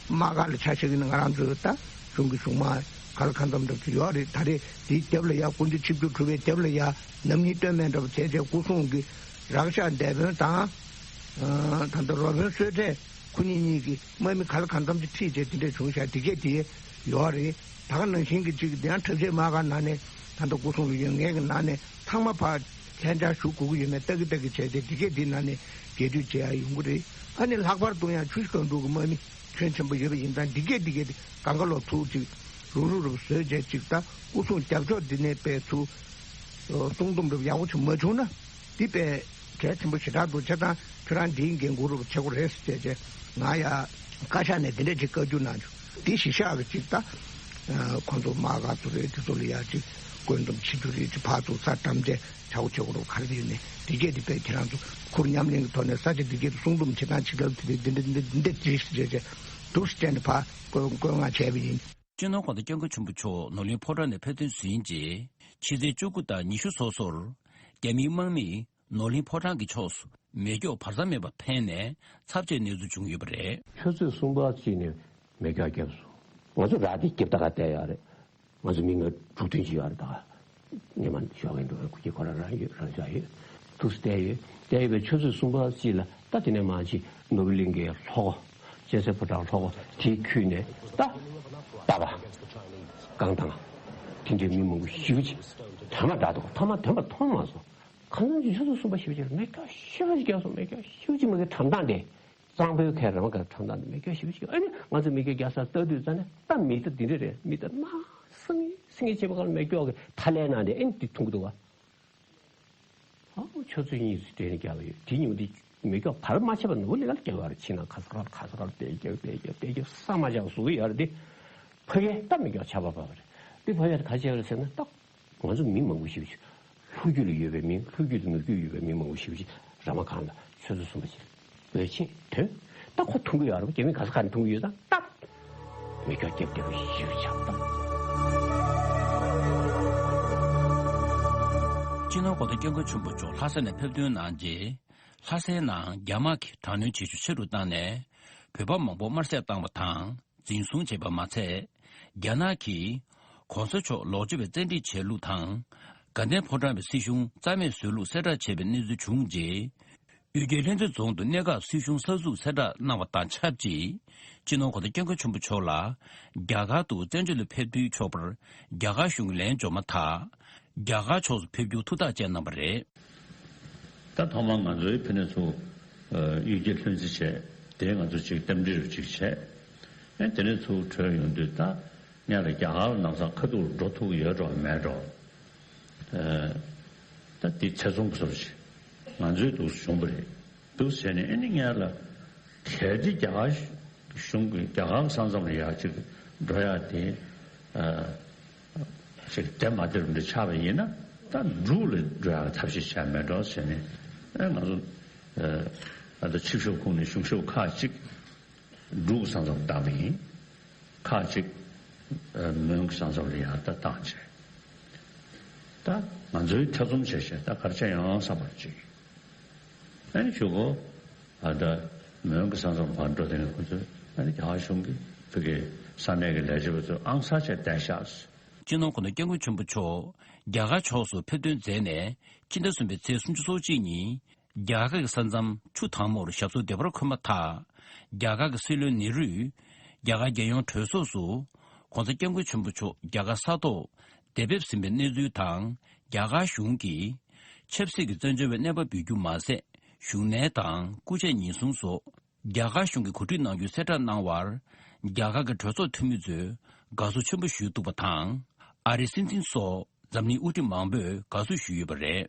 དམག་སྒར་ལ་ཆ་བཞག་ན་ང་རང་ཚོའི་ད་གཞུང་གི་གཞུང་དམག་ག་ལ་གང་འཚམ་འདྲ་ཅིག་ཡོད་རེད། ད་རེས་དེའི་རྒྱབ་ལ་ཡ་སྐུ་མདུན་ཆིབས་བསྒྱུར་གྲུབ་པའི་རྒྱབ་ལ་ཡ་ནམ་ཉིན་སྟོད་སྨད་འདྲ་པོ་བྱས་བྱས་སྐུ་སྲུང་གི་རཀ་ཤ་འདས་དཔོན་དང་། ད་ལྟ་རོ་དཔོན་བསོད་བཀྲས་ཁོ་གཉིས་གཉིས་ཀྱིས་དམག་མི་ག་ལ་གང་འཚམ་ཅིག་ཁྲིད་བྱས་དེ་འདྲས་བྱུང་ཤག་དེ་གས་དེ་ཡོད་རེད། ད་ག་ནང་བཞིན་གྱི་ཅིག་དེ་ཡང་གྲྭ་ཆས་དམག་སྒར་ནང་ནས་ད་ལྟ་སྐུ་སྲུང་ལ་ཡོད་མཁན་གྱི་ནང་ནས་ཚང་མ་ཕར་ལྷན་བཅར་ཞུ་དགོས་ཀྱི་ཡོད་མེད་ལྟ་གི་ལྟ་གི་བྱས་ཏེ། དེ་གས་དེ་ནང་ནས་རྒྱས་བསྡུས་བྱེད་ཡ་ཡོང་གི་རེད། ཨ་ནི་ལྷག་པར་དུ་ཡང་ཆུ་ཤུར་སྒང་དྲུག་གི་དམག་མི་ཁྱོན་ཆེན་པོ་ཡོད་པ་ཡིན་ཙང་། དེ་གས་དེ་གས་དེ་སྒང་ག་ལོག་ཚུར་ཅིག་རུག་རུག་རུག་བཟོས་བྱས་ཅིག་ད་སྐུ་སྲུང་རྒྱབ་ཕྱོགས་འདི་ནས་དཔེ་ཚུར་གསུང་འདུམ་རུབ་ཡག་པོ་ཅིག་མ་བྱུང་ན། འདི་དཔེ་གལ་ཆེན་པོ་ཞེ་དྲག་འདུག་བྱས་ཙང་ཁྱོད་རང་འདིའི་འགན་འཁུར་རུབ་བྱེད་དགོས་རེད་ཟེར་བྱས་བྱས། ང་ཡ་བཀའ་ཤག་ནས་འདི་འདྲ་ཅིག་བཀའ་བསྒྱུར་གནང་བྱུང་། འདི་གཞི་བཞག་གི་ཅིག་ད་ཁོང་ཚོ་དམག་སྒར་ཚོ་རེད། དེ་ཚོ་ལ་ཡ་ཅིག་བཀོད་འདོམས་བྱེད་རྒྱུ་རེད། ཅིག་ཕར་ཚུར་ས་འགྲམ་བྱས་བྱ་བ་བྱེད་དགོས་རུབ་ག་རེ་ཡོད་ནས། འདི་གས་འདི་དཔེ་ཁྱེད་རང་ཚོ་ཁུར་མཉམ་ལེན་གྱི་ཐོག་ནས་ས་ཆ་འདི་གས་གསུང་འདུམ་བྱེད་སྟངས་བྱེད་སྟངས་དེ་འདི་འདི་འདི་འདི་འདི་འདི་ཟེར་བྱས་བྱས་འདུག་སེ་བྱས་ནས་ཕར་བཀོད་བཀོད་མངགས་བྱས་པ་ཡིན། སྤྱི་ནོར་གོང་ས་སྐྱབས་མགོན་ཆེན་པོ་མཆོག་ནོར་གླིང་ཕོ་བྲང་ནས་ཕེབས་ཐོན་ཟིན་རྗེས། ཕྱི་ཚེས་བཅུ་དགུ་དང་ཉི་ཤུ་སོ་སོར་རྒྱ་མིའི་དམག་མིས་ནོར་གླིང་ཕོ་བྲང་གི་ཕྱོགས་སུ་མེ་སྒྱོགས་བར་མཚམས་མེད་པར་འཕེན་ནས་འཚབ་ཆེའི་གནས་ཚུལ་བྱུང་ཡོད་པ་རེད། ཆུ་ཚོད་གསུམ་པ་ཅིག་ནས་མེ་སྒྱོགས་བརྒྱབ་སོང་། ང་ཚོ་རག་དེ་རྒྱབ་ད་ག་བསྡད་ཡོད་རེད། ང་ཚོ་མི་ལྔ་དྲུག་བདུན་ཅིག་ཡོད་རེད། ད་ག་ཉི་མ་ཞོགས་ཀས་འགྲོ་བའི་སྐུ་སྐྱེ་ཁོ་རང་རང་ཡོད་རང་ཤག་ཡོད། ཐུགས་སུ་བསྡད་ཡོད། བསྡད་ཡོད་པའི་ཆུ་ཚོད་གསུམ་པ་ཅིག་ལ་ད་དེ་ནས་མར་ཅིག་ནོར་བུ་གླིང་གའི་ལྷོ་སྒོ་སྤྱན་སྩེ་ཕོ་བྲང་ལྷོ་སྒོ་དེའི་ཁུལ་ནས་ད་པ་པ་རྐང་ཐང་དེ་འདྲའི་མི་མང་པོ་ཞེ་པོ་ཅིག་གྲ་མ་འདྲ་འདུག་ཐ་མ་དོན་པ་མཐོང་མ་སོང་། གང་འཚམ་ཅིག་ཆུ་ཚོད་གསུམ་པ་ཞེ་པོ་ཅིག་ལ་མེ་སྒྱོགས་ཞེ་པོ་ཅིག་བརྒྱབ་སོང་། མེ་སྒྱོགས་ཞེ་པོ་ཅིག་མ་གི་གྲམ་ཐང་དེ། གཙང་པོའི་ཁའི་ར་མ་དཀར་གྲམ་ཐང་དུ་མེ་སྒྱོགས་ཞེ་པོ་ཞིག་ཨ་ནི་ང་ཚོ་མེ་སྒྱོགས་རྒྱག་སར་ལྟ་དུས་ཙ་ནས་ད་མི་ད་འདི་འདྲ་རེད། མི་ད་དམར་སིང་སིང་བྱེད་པ་ག་ལ་མེ་སྒྱོགས་ཀྱི་ཐ་ལའི་ནང་དེ་ཨེ་ནི་འདི་འཐུང་གི་འདུག་ག་ཨ་ཆུ་ཚོད་གཉིས་སུ་སྦྲེལ་ནས་རྒྱག་གི་ཡོད། དེ་ཉིན་འདི་མེ་སྒྱོགས་བར་མ་ཆད་པར་ནོར་བུ་གླིང་ག་ལ་རྒྱག་ཡོད་རེད། ཕྱི་ནང་ག་ས་ག་ལ་ག་ས་ག་ལ་དེ་རྒྱག་དེ་རྒྱག་དེ་རྒྱག་ས་མ་བཞག་བཟོ་གི་ཡོད་རེད། དེ་ཕ་གིར་ད་མེ་སྒྱོགས་ཆར་པ་བབས་པ་རེད། དེ་ཕ་གིར་ག་བྱས་པ་རེད་ཟེར་ན་ད། ང་ཚོ་མི་མང་པོ་ཞེ་པོ་ཅིག་ལྷོ་རྒྱུད་ལ་ཡོད་པའི་མི། ལྷོ་རྒྱུད་དུ་ནུབ་རྒྱུད་ཡོད་པའི་མི་མང་པོ་ཞེ་པོ་ཅིག་ར་མ་སྒང་ལ་ཆུ་ཚོད་གསུམ་པ་ཅིག་འབོད་ཆེད་ཐོན། ད་ཁོ་འཐུང་གི་ཡོད་རེད་པ། རྒྱ་མི་ག་ས་ག་ནས་འཐུང་གི་ཡོད་ད། ད་མེ་སྒྱོགས་རྒྱབ་བསྡད་པ་ཞེ་པོ་ཆགས་ད། སྤྱི་ནོར་གོང་ས་སྐྱབས་མགོན་ཆེན་པོ་མཆོག་ལྷ་ས་ནས་ཕེབས་ཐོན་གནང་རྗེས། ལྷ་སའི་ནང་རྒྱ་དམག་གིས་དྲག་གནོན་བྱེད་ཤུགས་ཆེ་རུ་བཏང་ནས། བོད་པ་མང་པོ་དམར་གསོད་བཏང་བ་དང་འཛིན་བཟུང་བྱས་པ་མ་ཚད། རྒྱ་ནག་གིས་གོང་ས་མཆོག་ལོག་སྤྱོད་པའི་བཙན་ཁྲིད་བྱས་ལུགས་དང་། དགའ་ལྡན་ཕོ་བྲང་བའི་སྲིད་གཞུང་རྩ་མེད་བཟོས་ལུགས་གསལ་བསྒྲགས་བྱས་པའི་གནས་ཚུལ་བྱུང་རྗེས། གཡུལ་རྒྱལ་ལྷུན་རྩེ་རྫོང་དུ་གནད་འགག་སྲིད་གཞུང་གསར་འཛུགས་གསལ་བསྒྲགས་གནང་བ་དང་ཆབས་ཅིག་སྤྱི་ནོར་གོང་ས་སྐྱབས་མགོན་ཆེན་པོ་མཆོག་ལ་རྒྱ་གར་དུ་བཙན་བྱོལ་དུ་ཕེབས་དུས་ཆོག་པར་རྒྱ་གར་གཞུང་གིས་ལན་འབྱོར་མ་ཐག་རྒྱ་གར་ཕྱོགས་སུ་ཕེབས་རྒྱུར་ཐུགས་ཐག་བཅད་གནང་བ་རེད། ད་ཐོག་མར་ང་ཚོའི་ཕ་ནས་ཚུར་གཡུལ་རྒྱལ་ལྷུན་རྩེ་བྱས། དེ་ང་ཚོ་ཅིག་རྟེན་འབྲེལ་རུ་ཅིག་བྱས། ཨེ་དེ་ནས་ཚུར་བྲོས་ཡོང་དུས་ད་ངས་ལ་རྒྱ་གར་ལ་ནམ་སང་ཁ་ཐུག་འགྲོ་ཐུབ་ཀྱི་ཡོད་འགྲོ་མེད་འགྲོ། ཨེ་ད་དེ་ཐེ་ཚོམ་བཟོ་ཞིག་ང་ཚོའི་འདུག་བྱུང་བ་རེད། འདུག་བྱས་ནས་ཨེ་ནི་ངས་ལ་གལ་ཏེ་རྒྱ་གར་གཞུང་གིས་རྒྱ་གར་ས་མཚམས་ལ་ཡར་ཅིག་འགྲོ་ཡག་དེ་ཨེ་ཅིག་དེ་མ་དེ་རུ་འདྲ་ཆགས་པ་ཡིན་ན། ད་འབྲུག་ལ་འགྲོ་ཡག་ཐབས་ཤེས་བྱས་མེད་འགྲོ་བྱས་ནས། ཨེ་ང་ཚོ་ཨ་ད་ཆིབས་ཞབས་ཁོངས་ནས་གཞུང་ཞབས་ཁག་ཅིག་འབྲུག་གི་ས་མཚམས་བཏང་བ་ཡིན། ཁག་ཅིག་ཨ་མོན་གྱི་ས་མཚམས་ལ་ཡར་ད་བཏང་བྱས། ད་ང་ཚོའི་ཐེ་ཚོམ་བྱས་བྱས་ད་ག་རེ་བྱས་ཡོང་བསམ་པ་ཅིག་ཨ་ནི་གཞུག་གུ་ཨ་ད་མོན་གྱི་ས་མཚམས་བར་འགྲོ་དེ་ནས་ཁོ་ཚོས་ཨ་ནི་རྒྱ་གར་གཞུང་གིས་བོད་ཀྱི་ས་གནས་ཀྱི་ལས་བྱེད་པ་ཚོ་ཨང་གསར་བྱས་བསྡད་ཤག་སྤྱི་ནོར་གོང་ས་སྐྱབས་མགོན་ཆེན་པོ་མཆོག་རྒྱ་གར་ཕྱོགས་སུ་ཕེབས་ཐོན་མཛད་ནས་ཕྱི་ཟླ་གསུམ་པའི་ཚེས་སུམ་ཅུ་སོ་གཅིག་ཉིན། རྒྱ་གར་གྱི་ས་མཚམས་ཆུ་དྭངས་མོར་ཞབས་སོར་བདེ་བར་འཁོད་མ་ཐག་རྒྱ་གར་གྱི་སྲིད་བློན་ནེ་རུས་རྒྱ་གར་རྒྱལ་ཡོངས་གྲོས་ཚོགས་སུ་༸གོང་ས་༸སྐྱབས་མགོན་ཆེན་པོ་མཆོག་རྒྱ་གར་ས་ཐོག་བདེ་ཕེབས་ཟིན་པའི་གནས་ཚུལ་དང་། རྒྱ་གར་གཞུང་གིས་ཆབ་སྲིད་ཀྱི་བཙན་བྱོལ་བའི་གནས་བབ་འབུལ་རྒྱུ་མ་ཟད། བཞུགས་གནས་དང་སྐུ་ཕྱྭ་ཉེན་སྲུང་སོགས་རྒྱ་གར་གཞུང་གིས་གོ་སྒྲིག་གནང་རྒྱུ་གསལ་བསྒྲགས་གནང་བར། རྒྱ་གར་གྱི་གྲོས་ཚོགས་འཐུས་མི་ཚོས་དགའ་བསུ་ཆེན་པོ་ཞུས་འདུག་པ་དང་། ཨ་རིའི་སྲིད་འཛིན་སོགས་འཛམ་གླིང་དབུ་ཁྲིད་མང་པོས་དགའ་བསུ་ཞུས་ཡོད་པ་རེད།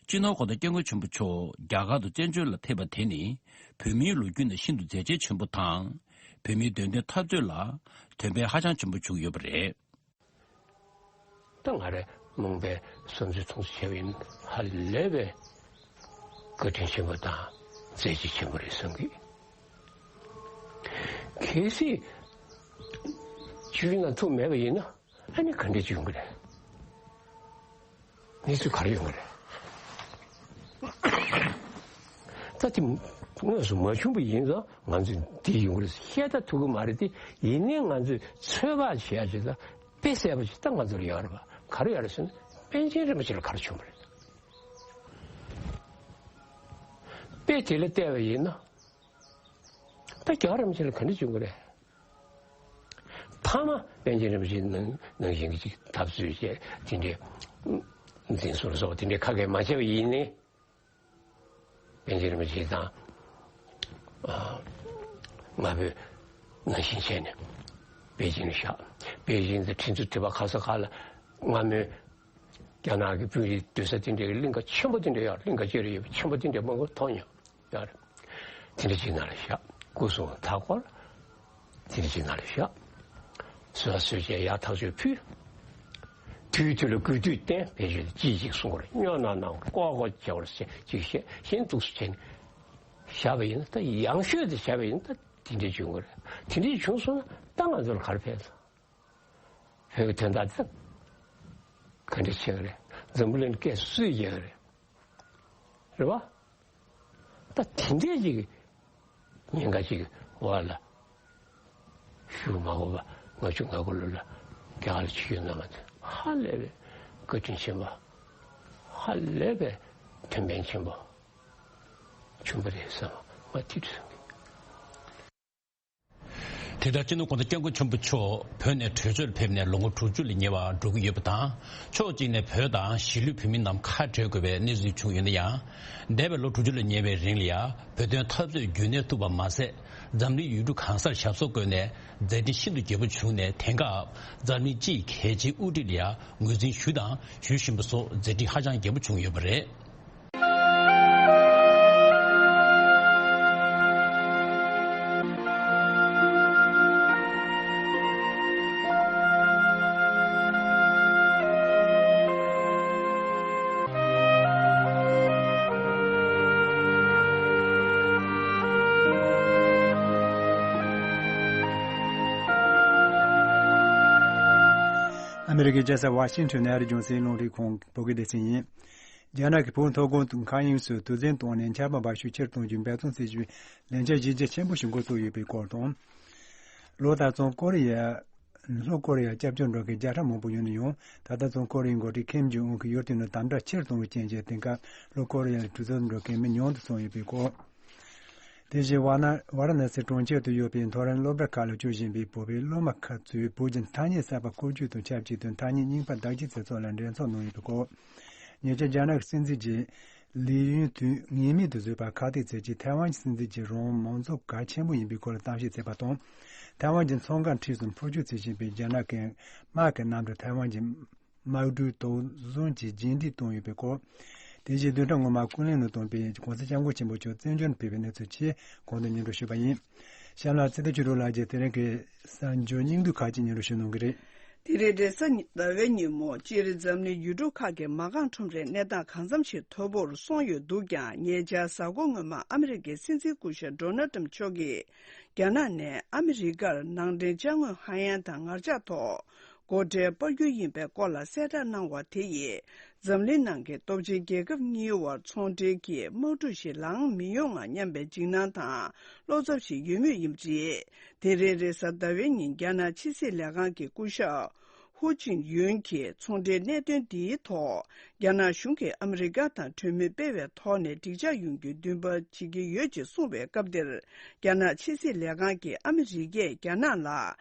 སྤྱི་ནོར་གོང་ས་སྐྱབས་མགོན་ཆེན་པོ་མཆོག་རྒྱ་གར་དུ་བཙན་བྱོལ་ལ་ཕེབས་པ་དེ་ནི་བོད་མིའི་ལོ་རྒྱུས་ནང་ཤིན་ཏུ་མཛད་རྗེས་ཆེན་པོ་དང་། བོད་མིའི་བདེན་དོན་འཐབ་རྩོད་ལ་དོན་ཕན་ཧ་ཅང་ཆེན་པོ་བྱུང་ཡོད་པ་རེད། ད་ང་རེ་རྨོངས་པའི་བསམ་ཚུལ་མཐོང་ཚུལ་བྱས་པ་ཡིན། ཧ་ལས་པའི་བཀའ་དྲིན་ཆེན་པོ་དང་མཛད་རྗེས་ཆེན་པོ་རེད་བསམ་གི། གལ་སྲིད་བཅུ་བཞི་ནང་ཐུག་མེད་པ་ཡིན་ན། ཨ་ནི་ག་འདྲ་ཅིག་ཡོང་གི་རེད། གནས་ཚུལ་ག་རེ་ཡོང་གི་རེད། ད་དེ་དངོས་སུ་མ་བྱུང་བ་ཡིན་ཙང་ང་ཚོས་འདི་ཡོང་གི་རེད་བཤད་ད་ཐུབ་ཀྱི་མ་རེད་དེ། ཡིན་ནའི་ང་ཚོས་ཚོད་དཔག་བྱེད་ཡ་ཅིག་དང་དཔེ་གསལ་པོ་ཅིག་ད་ང་ཚོར་ཡོད་རེད་པ། ག་རེ་ཡོད་རེད་ཟེར་ན་པཎ་ཆེན་རིན་པོ་ཆེ་ལ་ག་རེ་བྱུང་བ་རེད། དཔེ་དེ་ལ་བལྟས་པ་ཡིན་ན་ད་རྒྱལ་བ་རིན་པོ་ཆེ་ལ་ག་འདྲ་བྱུང་གི་རེད། ཐ་མ་པཎ་ཆེན་རིན་པོ་ཆེ་ནང་ནང་བཞིན་གྱི་ཅིག་འཐབ་རྩོད་བྱས་དེ་འདྲའི་འཛིན་བཟུང་སོགས་དེ་འདྲའི་ཁ་སྐད་མ་བྱས་པ་ཡིན་ནའི། པཎ་ཆེན་རིན་པོ་ཆེ་དང་ཨ་རྔ་བོས་ནང་བཞིན་བྱས་ནས་པེ་ཅིང་ལ་བཞག་པེ་ཅིང་དུ་ཁྲི་འཛུགས་དེ་བ་ག་ས་ག་ལ་སྔ་མོའི་རྒྱ་ནག་གི་དཔོན་རིགས་སྡོད་ས་དེ་འདྲའི་གླིང་ག་ཆེན་པོ་དེ་འདྲ་ཡོད། གླིང་ག་ཅེ་རེ་ཡོད་པ་ཆེན་པོ་དེ་འདྲའི་མང་པོ་མཐོང་མྱོང་། ཡར། དེ་འདྲ་ཅིག་ནང་ལ་བཞག་སྐུ་གསུང་ཐུགས་ཀར། དེ་འདྲ་ཅིག་ནང་ལ་བཞག་བཟོད་པ་བཟོད་བྱས་ཡར་ཐག་གཅོད་ཕུལ། དུས་དུས་ལ་གུས་འདུད་བསྟེན། བེད་སྤྱོད་དེ་ཅི་ཞིག་གསུང་དགོས་རེད། སྨྱོ་ནག་ནང་ལྐོག་ལྐོག་བྱས་པར་ཟེར་ཅིག་བཤད་གཞན་འདུག་སེ་བྱས་ནས་བཞག་པ་ཡིན་ན། ད་ཡང་ཤོས་དེ་བྱས་པ་ཡིན་ན་ད་དེ་འདྲ་བྱུང་གི་རེད། དེ་འདྲ་བྱུང་སོང་ན་ད་ང་ཚོར་ག་རེ་ཕན་སོང་། བོད་ཀྱི་དོན་དག་དེ་ག་འདྲ་བྱེད་ཀྱི་རེད། འཛམ་བུ་གླིང་སྐད་སུས་རྒྱག་གི་རེད། རེད་བ། ད་དེ་འདྲའི་ཅིག་ཉེན་ཁ་ཅིག་འོག་ལ་བཞུགས་མ་དགོས་པ་ལྔ་བཅུ་ང་དགུ་ལོ་ལ་རྒྱ་གར་ལ་ཆིབས་བསྒྱུར་གནང་བ་དེ་ཧ་ལས་པའི་བཀའ་དྲིན་ཆེན་པོ། ཧ་ལས་པའི་དོན་ཕན་ཆེན་པོ་བྱུང་བ་རེད་བསམ། ང་དེ་འདྲ་བསམ་གི། དེ་ལྟར་སྤྱི་ནོར་༸གོང་ས་༸སྐྱབས་མགོན་ཆེན་པོ་མཆོག་བོད་ནས་བྲོས་བྱོལ་ཕེབས་ནས་ལོ་ངོ་དྲུག་ཅུ་ལ་ཉེ་བར་འགྲོ་གི་ཡོད་པ་དང་། ཕྱོགས་གཅིག་ནས་བོད་དང་གཞིས་ལུས་བོད་མི་རྣམས་ཁ་བྲལ་དགོས་པའི་གནས་ཚུལ་བྱུང་ཡོད་ན་ཡང་། འདས་པའི་ལོ་དྲུག་ཅུ་ལ་ཉེ་བའི་རིང་ལ་ཡང་བོད་དོན་འཐབ་རྩོད་རྒྱུན་གནས་ཐུབ་པ་མ་ཟད། འཛམ་གླིང་ཡུལ་གྲུ་གང་སར་ཞབས་སོར་བཀོད་ནས་མཛད་འཕྲིན་ཤིན་ཏུ་རྒྱས་པོ་བྱུང་ནས། དེང་སྐབས་འཛམ་གླིང་སྤྱིའི་གལ་ཆེའི་དབུ་ཁྲིད་ལ་ཡང་ངོས་འཛིན་ཞུས་དང་ཞུ་བཞིན་པ་སོགས་མཛད་འཕྲིན་ཧ་ཅང་རྒྱས་པོ་བྱུང་ཡོད་པ་རེད། ཨ་མེ་རི་ཀའི་རྒྱལ་ས་ཝ་ཤིང་ཊོན་ནས་ཨ་རིའི་རྒྱང་སྲིང་རླུང་འཕྲིན་ཁང་བོད་སྐད་སྡེ་ཚན་ཡིན། རྒྱ་ནག་གི་བོད་མཐོ་སྒང་དུ་མཁའ་དབྱིངས་སུ་དུག་རྫས་བཏང་ནས་ཆར་པ་འབབ་ཤུགས་ཆེར་གཏོང་རྒྱུའི་འབད་བརྩོན་བྱེད་བཞིན་པའི་ལས་འཆར་གཞི་རྒྱ་ཆེན་པོ་ཞིག་འགོ་བཙུགས་ཡོད་པའི་སྐོར་དང་། ལོ་ལྟར་ཙང་ཀོ་རི་ཡ། ལྷོ་ཀོ་རི་ཡར་སྐྱབས་བཅོལ་འགྲོ་མཁན་བརྒྱ་ཕྲག་མང་པོ་ཡོད་ན་ཡང་། ད་ལྟ་ཙང་ཀོ་རི་ཡའི་འགོ་ཁྲིད་ཁིམ་ཇོང་ཨུན་གྱིས་ཡུལ་དེ་ནང་དམ་དྲག་ཆེར་གཏོང་བའི་རྐྱེན་གྱིས། དེང་སྐབས་ལྷོ་ཀོ་རི་ཡ་ལ་གྲོས་ཚོགས་འགྲོ་མཁན་མི་ཉུང་དུ་སོང་ཡོད་པའི་སྐོར། དེ་བཞིན་ཝཱ་ཎ་ཝཱ་ར་ཎ་སི་གྲོང་ཁྱེར་དུ་ཡོད་པའི་མཐོ་རིམ་སློབ་གྲྭ་ཁག་ལ་བཅུ་བཞིན་པའི་བོད་པའི་སློབ་མ་ཁག་ཚོས་བོད་ཀྱི་ཐ་སྙད་གསར་པ་བཀོལ་སྤྱོད་དང་ཆབས་ཅིག་ཏུ་ཐ་སྙད་རྙིང་པ་བདག་སྐྱེལ་མཛད་ཚུལ་ལ་འགྲན་ཚོགས་གནང་ཡོད་པའི་སྐོར། ཉེ་ཆར་རྒྱ་ནག་གི་སྲིད་འཛིན་གྱིས་ལི་ཡུན་ཐུའུ་ངེས་མེད་དུ་བཟོས་པར་ཁ་གཏད་བྱས་རྗེས། ཐའེ་ཝན་གྱི་སྲིད་འཛིན་གྱིས་རང་དབང་མང་གཙོ་གལ་ཆེན་པོ་ཡིན་པའི་སྐོར་ལ་གཏམ་བཤད་བྱས་པ་དང་། ཐའེ་ཝན་གྱི་མཚོ་འགག་འཁྲིས་སུ་འཕུར་སྐྱོད་བྱེད་བཞིན་པའི་རྒྱ་ནག་གི་དམག་གི་གནམ་གྲུ་ཐའེ་ཝན་གྱི་དམག་གྲུའི་དོགས་ཟོན་གྱིས་རྗེས་འདེད་བཏང་ཡོད་པའི་སྐོར། དེ་བཞིན་བདུན་ཕྲག་སྔོན་མ་ཀུན་གླེང་ནང་བཏོན་པའི་༸གོང་ས་༸སྐྱབས་མགོན་ཆེན་པོ་མཆོག་བཙན་བྱོལ་ཕེབས་པའི་གནས་ཚུལ་ཆེད་གོང་དུ་སྙན་སྒྲོན་ཞུས་པ་ཡིན། གཤམ་ལ་ཚེ་བརྟན་ཆོས་སྒྲོན་ལགས་ཀྱིས་དེ་རིང་གི་གསར་འགྱུར་སྙིང་བསྡུས་ཁག་ཅིག་སྙན་སྒྲོན་ཞུ་གནང་གི་རེད། དེ་རིང་རེས་གཟའ་ཟླ་བའི་ཉིན་མོ་སྤྱིར་འཛམ་གླིང་ཡུལ་གྲུ་ཁག་གི་མ་རྐང་ཁྲོམ་རའི་གནས་སྟངས་གང་འཚམ་ཞིག་དོ་ཕོག་སོང་ཡོད་འདུག་ཀྱང་། ཉེ་ཆར་གཟའ་འཁོར་སྔོན་མ་ཨ་མི་རི་ཀའི་སྲིད་འཛིན་སྐུ་ཞབས་ཌོ་ནལ་ཊམ་མཆོག་གིས་རྒྱ་ནག་ནས་ཨ་མི་རི་ཀར་ནང་འདྲེན་ཅ་དངོས་ཧ་ཡང་དང་ངར་ལྕགས་ཐོག་སྒོ་ཁྲལ་སྤར་རྒྱུ་ཡིན་པའི་སྐོར་ལ་གསལ་བསྒྲགས་གནང་བ་དེ་ཡིས། འཛམ་གླིང་ནང་གི་སྟོབས་ཆེན་རྒྱལ་ཁབ་གཉིས་བར་ཚོང་འབྲེལ་གྱི་དམག་འཁྲུག་ཞིག་ལངས་མི་ཡོང་ངམ་སྙམ་པའི་འཇིགས་སྣང་དང་བློ་འཚབ་ཞིག་ཡོད་མུས་ཡིན་པ་རེད། དེ་རིང་རེས་གཟའ་ཟླ་བའི་ཉིན་རྒྱ་ནག་ཕྱི་སྲིད་ལས་ཁང་གི་སྐུ་ཞབས་ཧུའུ་ཅིན་ཡུན་གྱིས་ཚོང་འབྲེལ་གནད་དོན་འདིའི་ཐོག་རྒྱ་ནག་གཞུང་གིས་ཨ་མི་རི་ཀ་དང་གྲོས་མོལ་སྤེལ་བའི་ཐོག་ནས་འགྲིག་འཇགས་ཡོང་རྒྱུའི་འདུན་པ་བྱེད་ཀྱི་ཡོད་ཅེས་གསུངས་པའི་སྐབས་དེར། རྒྱ་ནག་ཕྱི་སྲིད་ལས་ཁང་གིས་ཨ་མི་རི་ཀས་རྒྱ་ནག་ལ་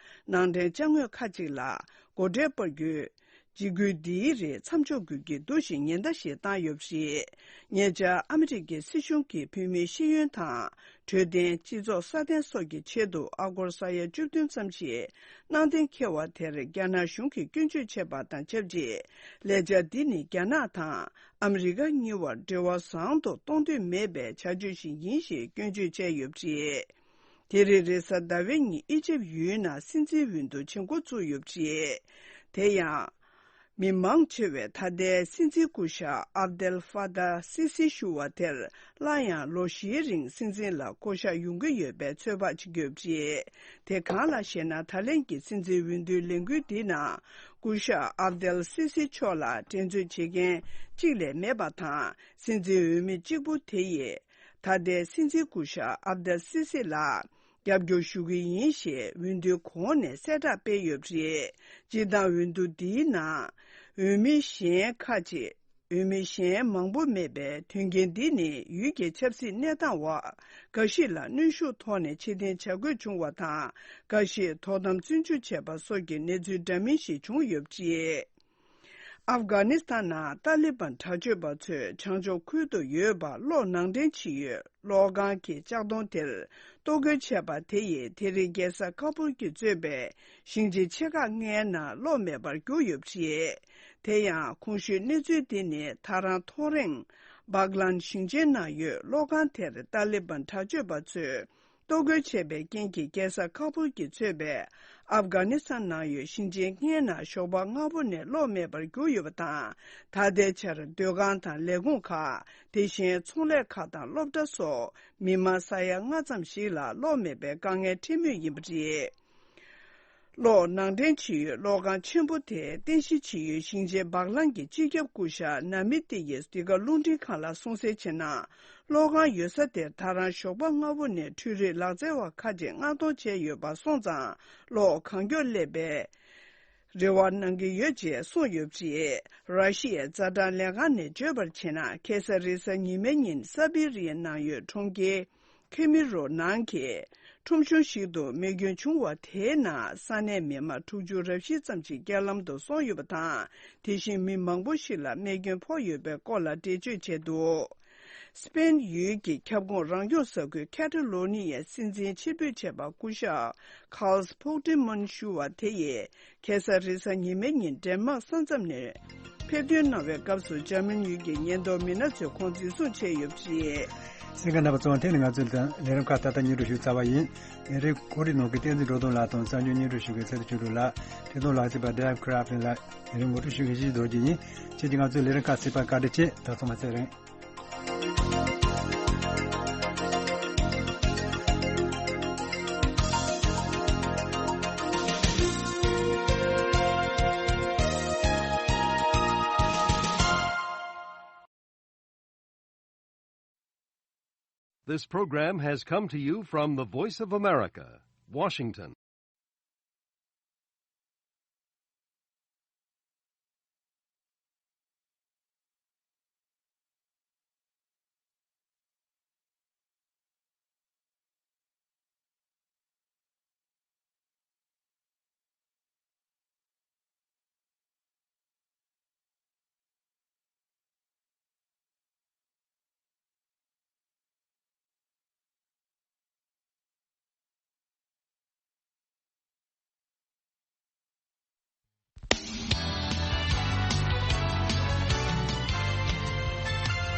ནང་འདྲེན་ཅ་དངོས་ཁག་ཅིག་ལ་སྒོ་ཁྲལ་སྤར་རྒྱུའི་འཇིགས་སྐུལ་འདིའི་རིགས་མཚམས་འཇོག་དགོས་ཀྱི་འདུག་ཞེས་ཉེན་བརྡ་ཞིག་བཏང་ཡོད་པ་རེད། ཉེ་ཆར་ཨ་མི་རི་ཀའི་སྲིད་གཞུང་གིས་བོད་མིའི་ཤེས་ཡོན་དང་། འཕྲོད་བསྟེན། སྤྱི་ཚོགས་སྲ་བརྟན་སོགས་ཀྱི་ཆེད་དུ་ཨ་སྒོར་ས་ཡ་བཅུ་བདུན་ཙམ་ཞིག་གནང་གཏན་འཁེལ་བ་དེར་རྒྱ་ནག་གཞུང་གིས་སྐྱོན་བརྗོད་བྱས་པ་དང་ཆབས་ཅིག་ལས་འཆར་འདི་ནི་རྒྱ་ནག་དང་ཨ་མི་རི་ཀ་གཉིས་བར་འབྲེལ་བ་བཟང་དུ་གཏོང་འདོད་མེད་པའི་བྱ་སྤྱོད་ཞིག་ཡིན་ཞེས་སྐྱོན་བརྗོད་བྱས་ཡོད་པ་རེད། དེ་རིང་རེས་གཟའ་ཟླ་བའི་ཉིན་ཨི་ཇེབ་ཡུལ་ནང་སྲིད་འཛིན་འོས་བསྡུ་བྱེད་འགོ་བཙུགས་ཡོད་པ་རེད། དེ་ཡང་། མི་མང་ཆེ་བས་ད་ལྟའི་སྲིད་འཛིན་སྐུ་ཞབས་ཨབ་དེལ་ཧྥ་ཏཱ་སི་སི་ཞུ་བ་དེར་སླར་ཡང་ལོ་བཞིའི་རིང་སྲིད་འཛིན་ལ་བསྐོ་གཞག་ཡོང་གི་ཡོད་པའི་ཚོད་དཔག་བྱེད་ཀྱི་ཡོད་པ་རེད། དེ་གང་ལགས་ཤེ་ན། ད་ལན་གྱི་སྲིད་འཛིན་འོས་བསྡུའི་ལས་འགུལ་འདིའི་ནང་སྐུ་ཞབས་ཨབ་དེལ་སི་སི་མཆོག་ལ་འགྲན་རྩོད་བྱེད་མཁན་གཅིག་ལས་མེད་པ་དང་། སྲིད་འཛིན་འོས་མི་གཅིག་པུ་དེ་ཡིས་ད་ལྟའི་སྲིད་འཛིན་སྐུ་ཞབས་ཨབ་དེལ་སི་སི་ལ་རྒྱབ་སྐྱོར་ཞུ་གི་ཡིན་ཞེས་འོས་བསྡུའི་གོང་ནས་གསལ་བསྒྲགས་སྤེལ་ཡོད་པ་རེད། སྤྱིར་བཏང་འོས་བསྡུ་འདིའི་ནང་འོས་མི་གཞན་ཁག་ཅིག་འོས་མི་གཞན་མང་པོ་མེད་པའི་དོན་རྐྱེན་འདི་ནི་ཡུལ་གྱི་ཆབ་སྲིད་གནས་སྟངས་འོག་འགའ་ཞིག་ལ་གནོན་ཤུགས་ཐོག་ནས་ཕྱིར་འཐེན་བྱ་དགོས་བྱུང་བ་དང་། འགའ་ཞིག་དོ་དམ་བཙོན་འཇུག་བྱས་པ་སོགས་ཀྱི་གནས་ཚུལ་འདྲ་མིན་ཞིག་བྱུང་ཡོད་པ་རེད། ཨབ་གྷ་ནི་སི་ཐན་ནང་ཏཱ་ལི་བན་དྲག་སྤྱོད་པ་ཚོས་བྱང་ཕྱོགས་ཁུལ་དུ་ཡོད་པ་གློག་ནང་འདྲེན་བྱེད་ཡུལ་གློག་ཁང་གི་ལྕགས་དོང་དེར་གཏོར་རྒོལ་བྱས་པ་དེ་ཡིས་དེ་རིང་རྒྱལ་ས་ཁ་པུར་གྱིས་གཙོས་པའི་ཞིང་ཆེན་ཆེ་ཁག་ལྔའི་ནང་གློག་མེད་པར་གྱུར་ཡོད་པ་རེད། དེ་ཡང་གོང་ཞུས་གནས་ཚུལ་འདི་ནི་ད་རང་ཐོ་རེངས་སྦག་ལན་ཞིང་ཆེན་ནང་ཡོད་གློག་ཁང་དེར་ཏཱ་ལི་བན་དྲག་སྤྱོད་པ་ཚོས། གཏོར་རྒོལ་བྱས་པའི་རྐྱེན་གྱིས་རྒྱལ་ས་ཁ་པུར་གྱིས་གཙོས་པའི་ཨབ་གྷ་ནི་སི་ཐན་ནང་ཡོད་ཞིང་ཆེན་ལྔའི་ནང་ཞོགས་པ་སྔ་པོ་ནས་གློག་མེད་པར་གྱུར་ཡོད་པ་དང་། ད་ལྟའི་ཆར་སྡོད་ཁང་དང་ལས་ཁུངས་ཁག་དེ་བཞིན་ཚོང་ལས་ཁག་དང་སློབ་གྲྭ་སོགས་མི་མང་ས་ཡ་ལྔ་ཙམ་ཞིག་ལ་གློག་མེད་པའི་དཀའ་ངལ་འཕྲད་མུས་ཡིན་པ་རེད། གློག་ནང་འདྲེན་བྱེད་ཡུལ་གློག་ཁང་ཆེན་པོ་དེ་རྟེན་གཞི་བྱེད་ཡུལ་ཞིང་ཆེན་སྦག་ལན་གྱི་སྤྱི་ཁྱབ་སྐུ་ཞབས་ན་མི་ཏི་ཡིས་འདི་ག་རླུང་འཕྲིན་ཁང་ལ་གསུངས་གསལ་བྱས་ན། གློག་ཁང་ཡོད་ས་དེར་ད་རང་ཞོགས་པ་སྔ་པོ་ནས་འཕྲུལ་རིག་ལག་རྩལ་བ་ཁག་ཅིག་མངགས་གཏོང་བྱས་ཡོད་པ་སོང་ཙང་གློག་གང་མགྱོགས་སླེབས་པའི་རེ་བ་གནང་གི་ཡོད་ཅེས་གསུངས་ཡོད་པ་རེད། ར་ཤི་ཡའི་རྩ་ཁྲིམས་ལས་ཁང་ནས་བརྗོད་པར་བྱས་ན། ཁ་སང་རེས་གཟའ་ཉི་མའི་ཉིན་སཱ་བི་རི་ཡའི་ནང་ཡོད་གྲོང་ཁྱེར་ཁེ་མི་རོ་ནང་གི་ཁྲོམ་གཞུང་ཞིག་ཏུ་རྨས་སྐྱོན་བྱུང་བ་དེའི་ནང་ས་གནས་མི་མང་དྲུག་ཅུ་རེ་བཞི་ཙམ་ཞིག་རྐྱེན་ལམ་དུ་སོང་ཡོད་པ་དང་། དེ་བཞིན་མི་མང་པོ་ཞིག་ལ་རྨས་སྐྱོན་ཕོག་ཡོད་པའི་སྐོར་ལ་འགྲེལ་བརྗོད་བྱས་འདུག་སི་པེན་ཡུལ་གྱི་ཁྱབ་ཁོངས་རང་སྐྱོང་ས་ཁུལ་ཁེ་ཊ་ལོ་ནི་ཡའི་སྲིད་འཛིན་ཕྱིར་འབུད་བྱས་པ་སྐུ་ཞབས་ཁཱལ་ཕུག་ཏི་མན་ཞུ་བ་དེ་ཡིས་ཁ་སང་རེས་གཟའ་ཉི་མའི་ཉིན་ཌེན་མཱག་ས་མཚམས་ནས་ཕེབས་ཐོན་གནང་བའི་སྐབས་སུ་འཇར་མན་ཡུལ་གྱི་ཉེན་རྟོག་མི་སྣ་ཚོས་ཁོང་འཛིན་བཟུང་བྱས་ཡོད་པ་རེད། གསན་མཁན་རྣམ་པ་ཚོ་དེ་ནི་ང་ཚོའི་ལས་རིམ་ཁག་ད་ལྟ་སྙན་སྒྲོན་ཞུ་ཚར་བ་ཡིན། ལས་རིམ་གོ་སྒྲིག་གནང་མཁན་བསྟན་འཛིན་འགྲོ་དོན་ལགས་དང་གསར་འགྱུར་སྙན་སྒྲོན་ཞུ་མཁན་ཚེ་བརྟན་ཆོས་སྒྲོན་ལགས། འཕྲིན་གཏོང་ལག་རྩལ་པ་Dave Crafton་ལགས། ལས་རིམ་ངོ་སྤྲོད་ཞུ་མཁན་ཡེ་ཤེས་རྡོ་རྗེ་ཡིན། ཁྱེད་ཀྱིས་ང་ཚོའི་ལས་རིམ་ཁག་གསན་པར་བཀའ་དྲིན་ཆེ། ད་ཚང་མ་ཚེ་རིང་། This program has come to you from the Voice of America, Washington.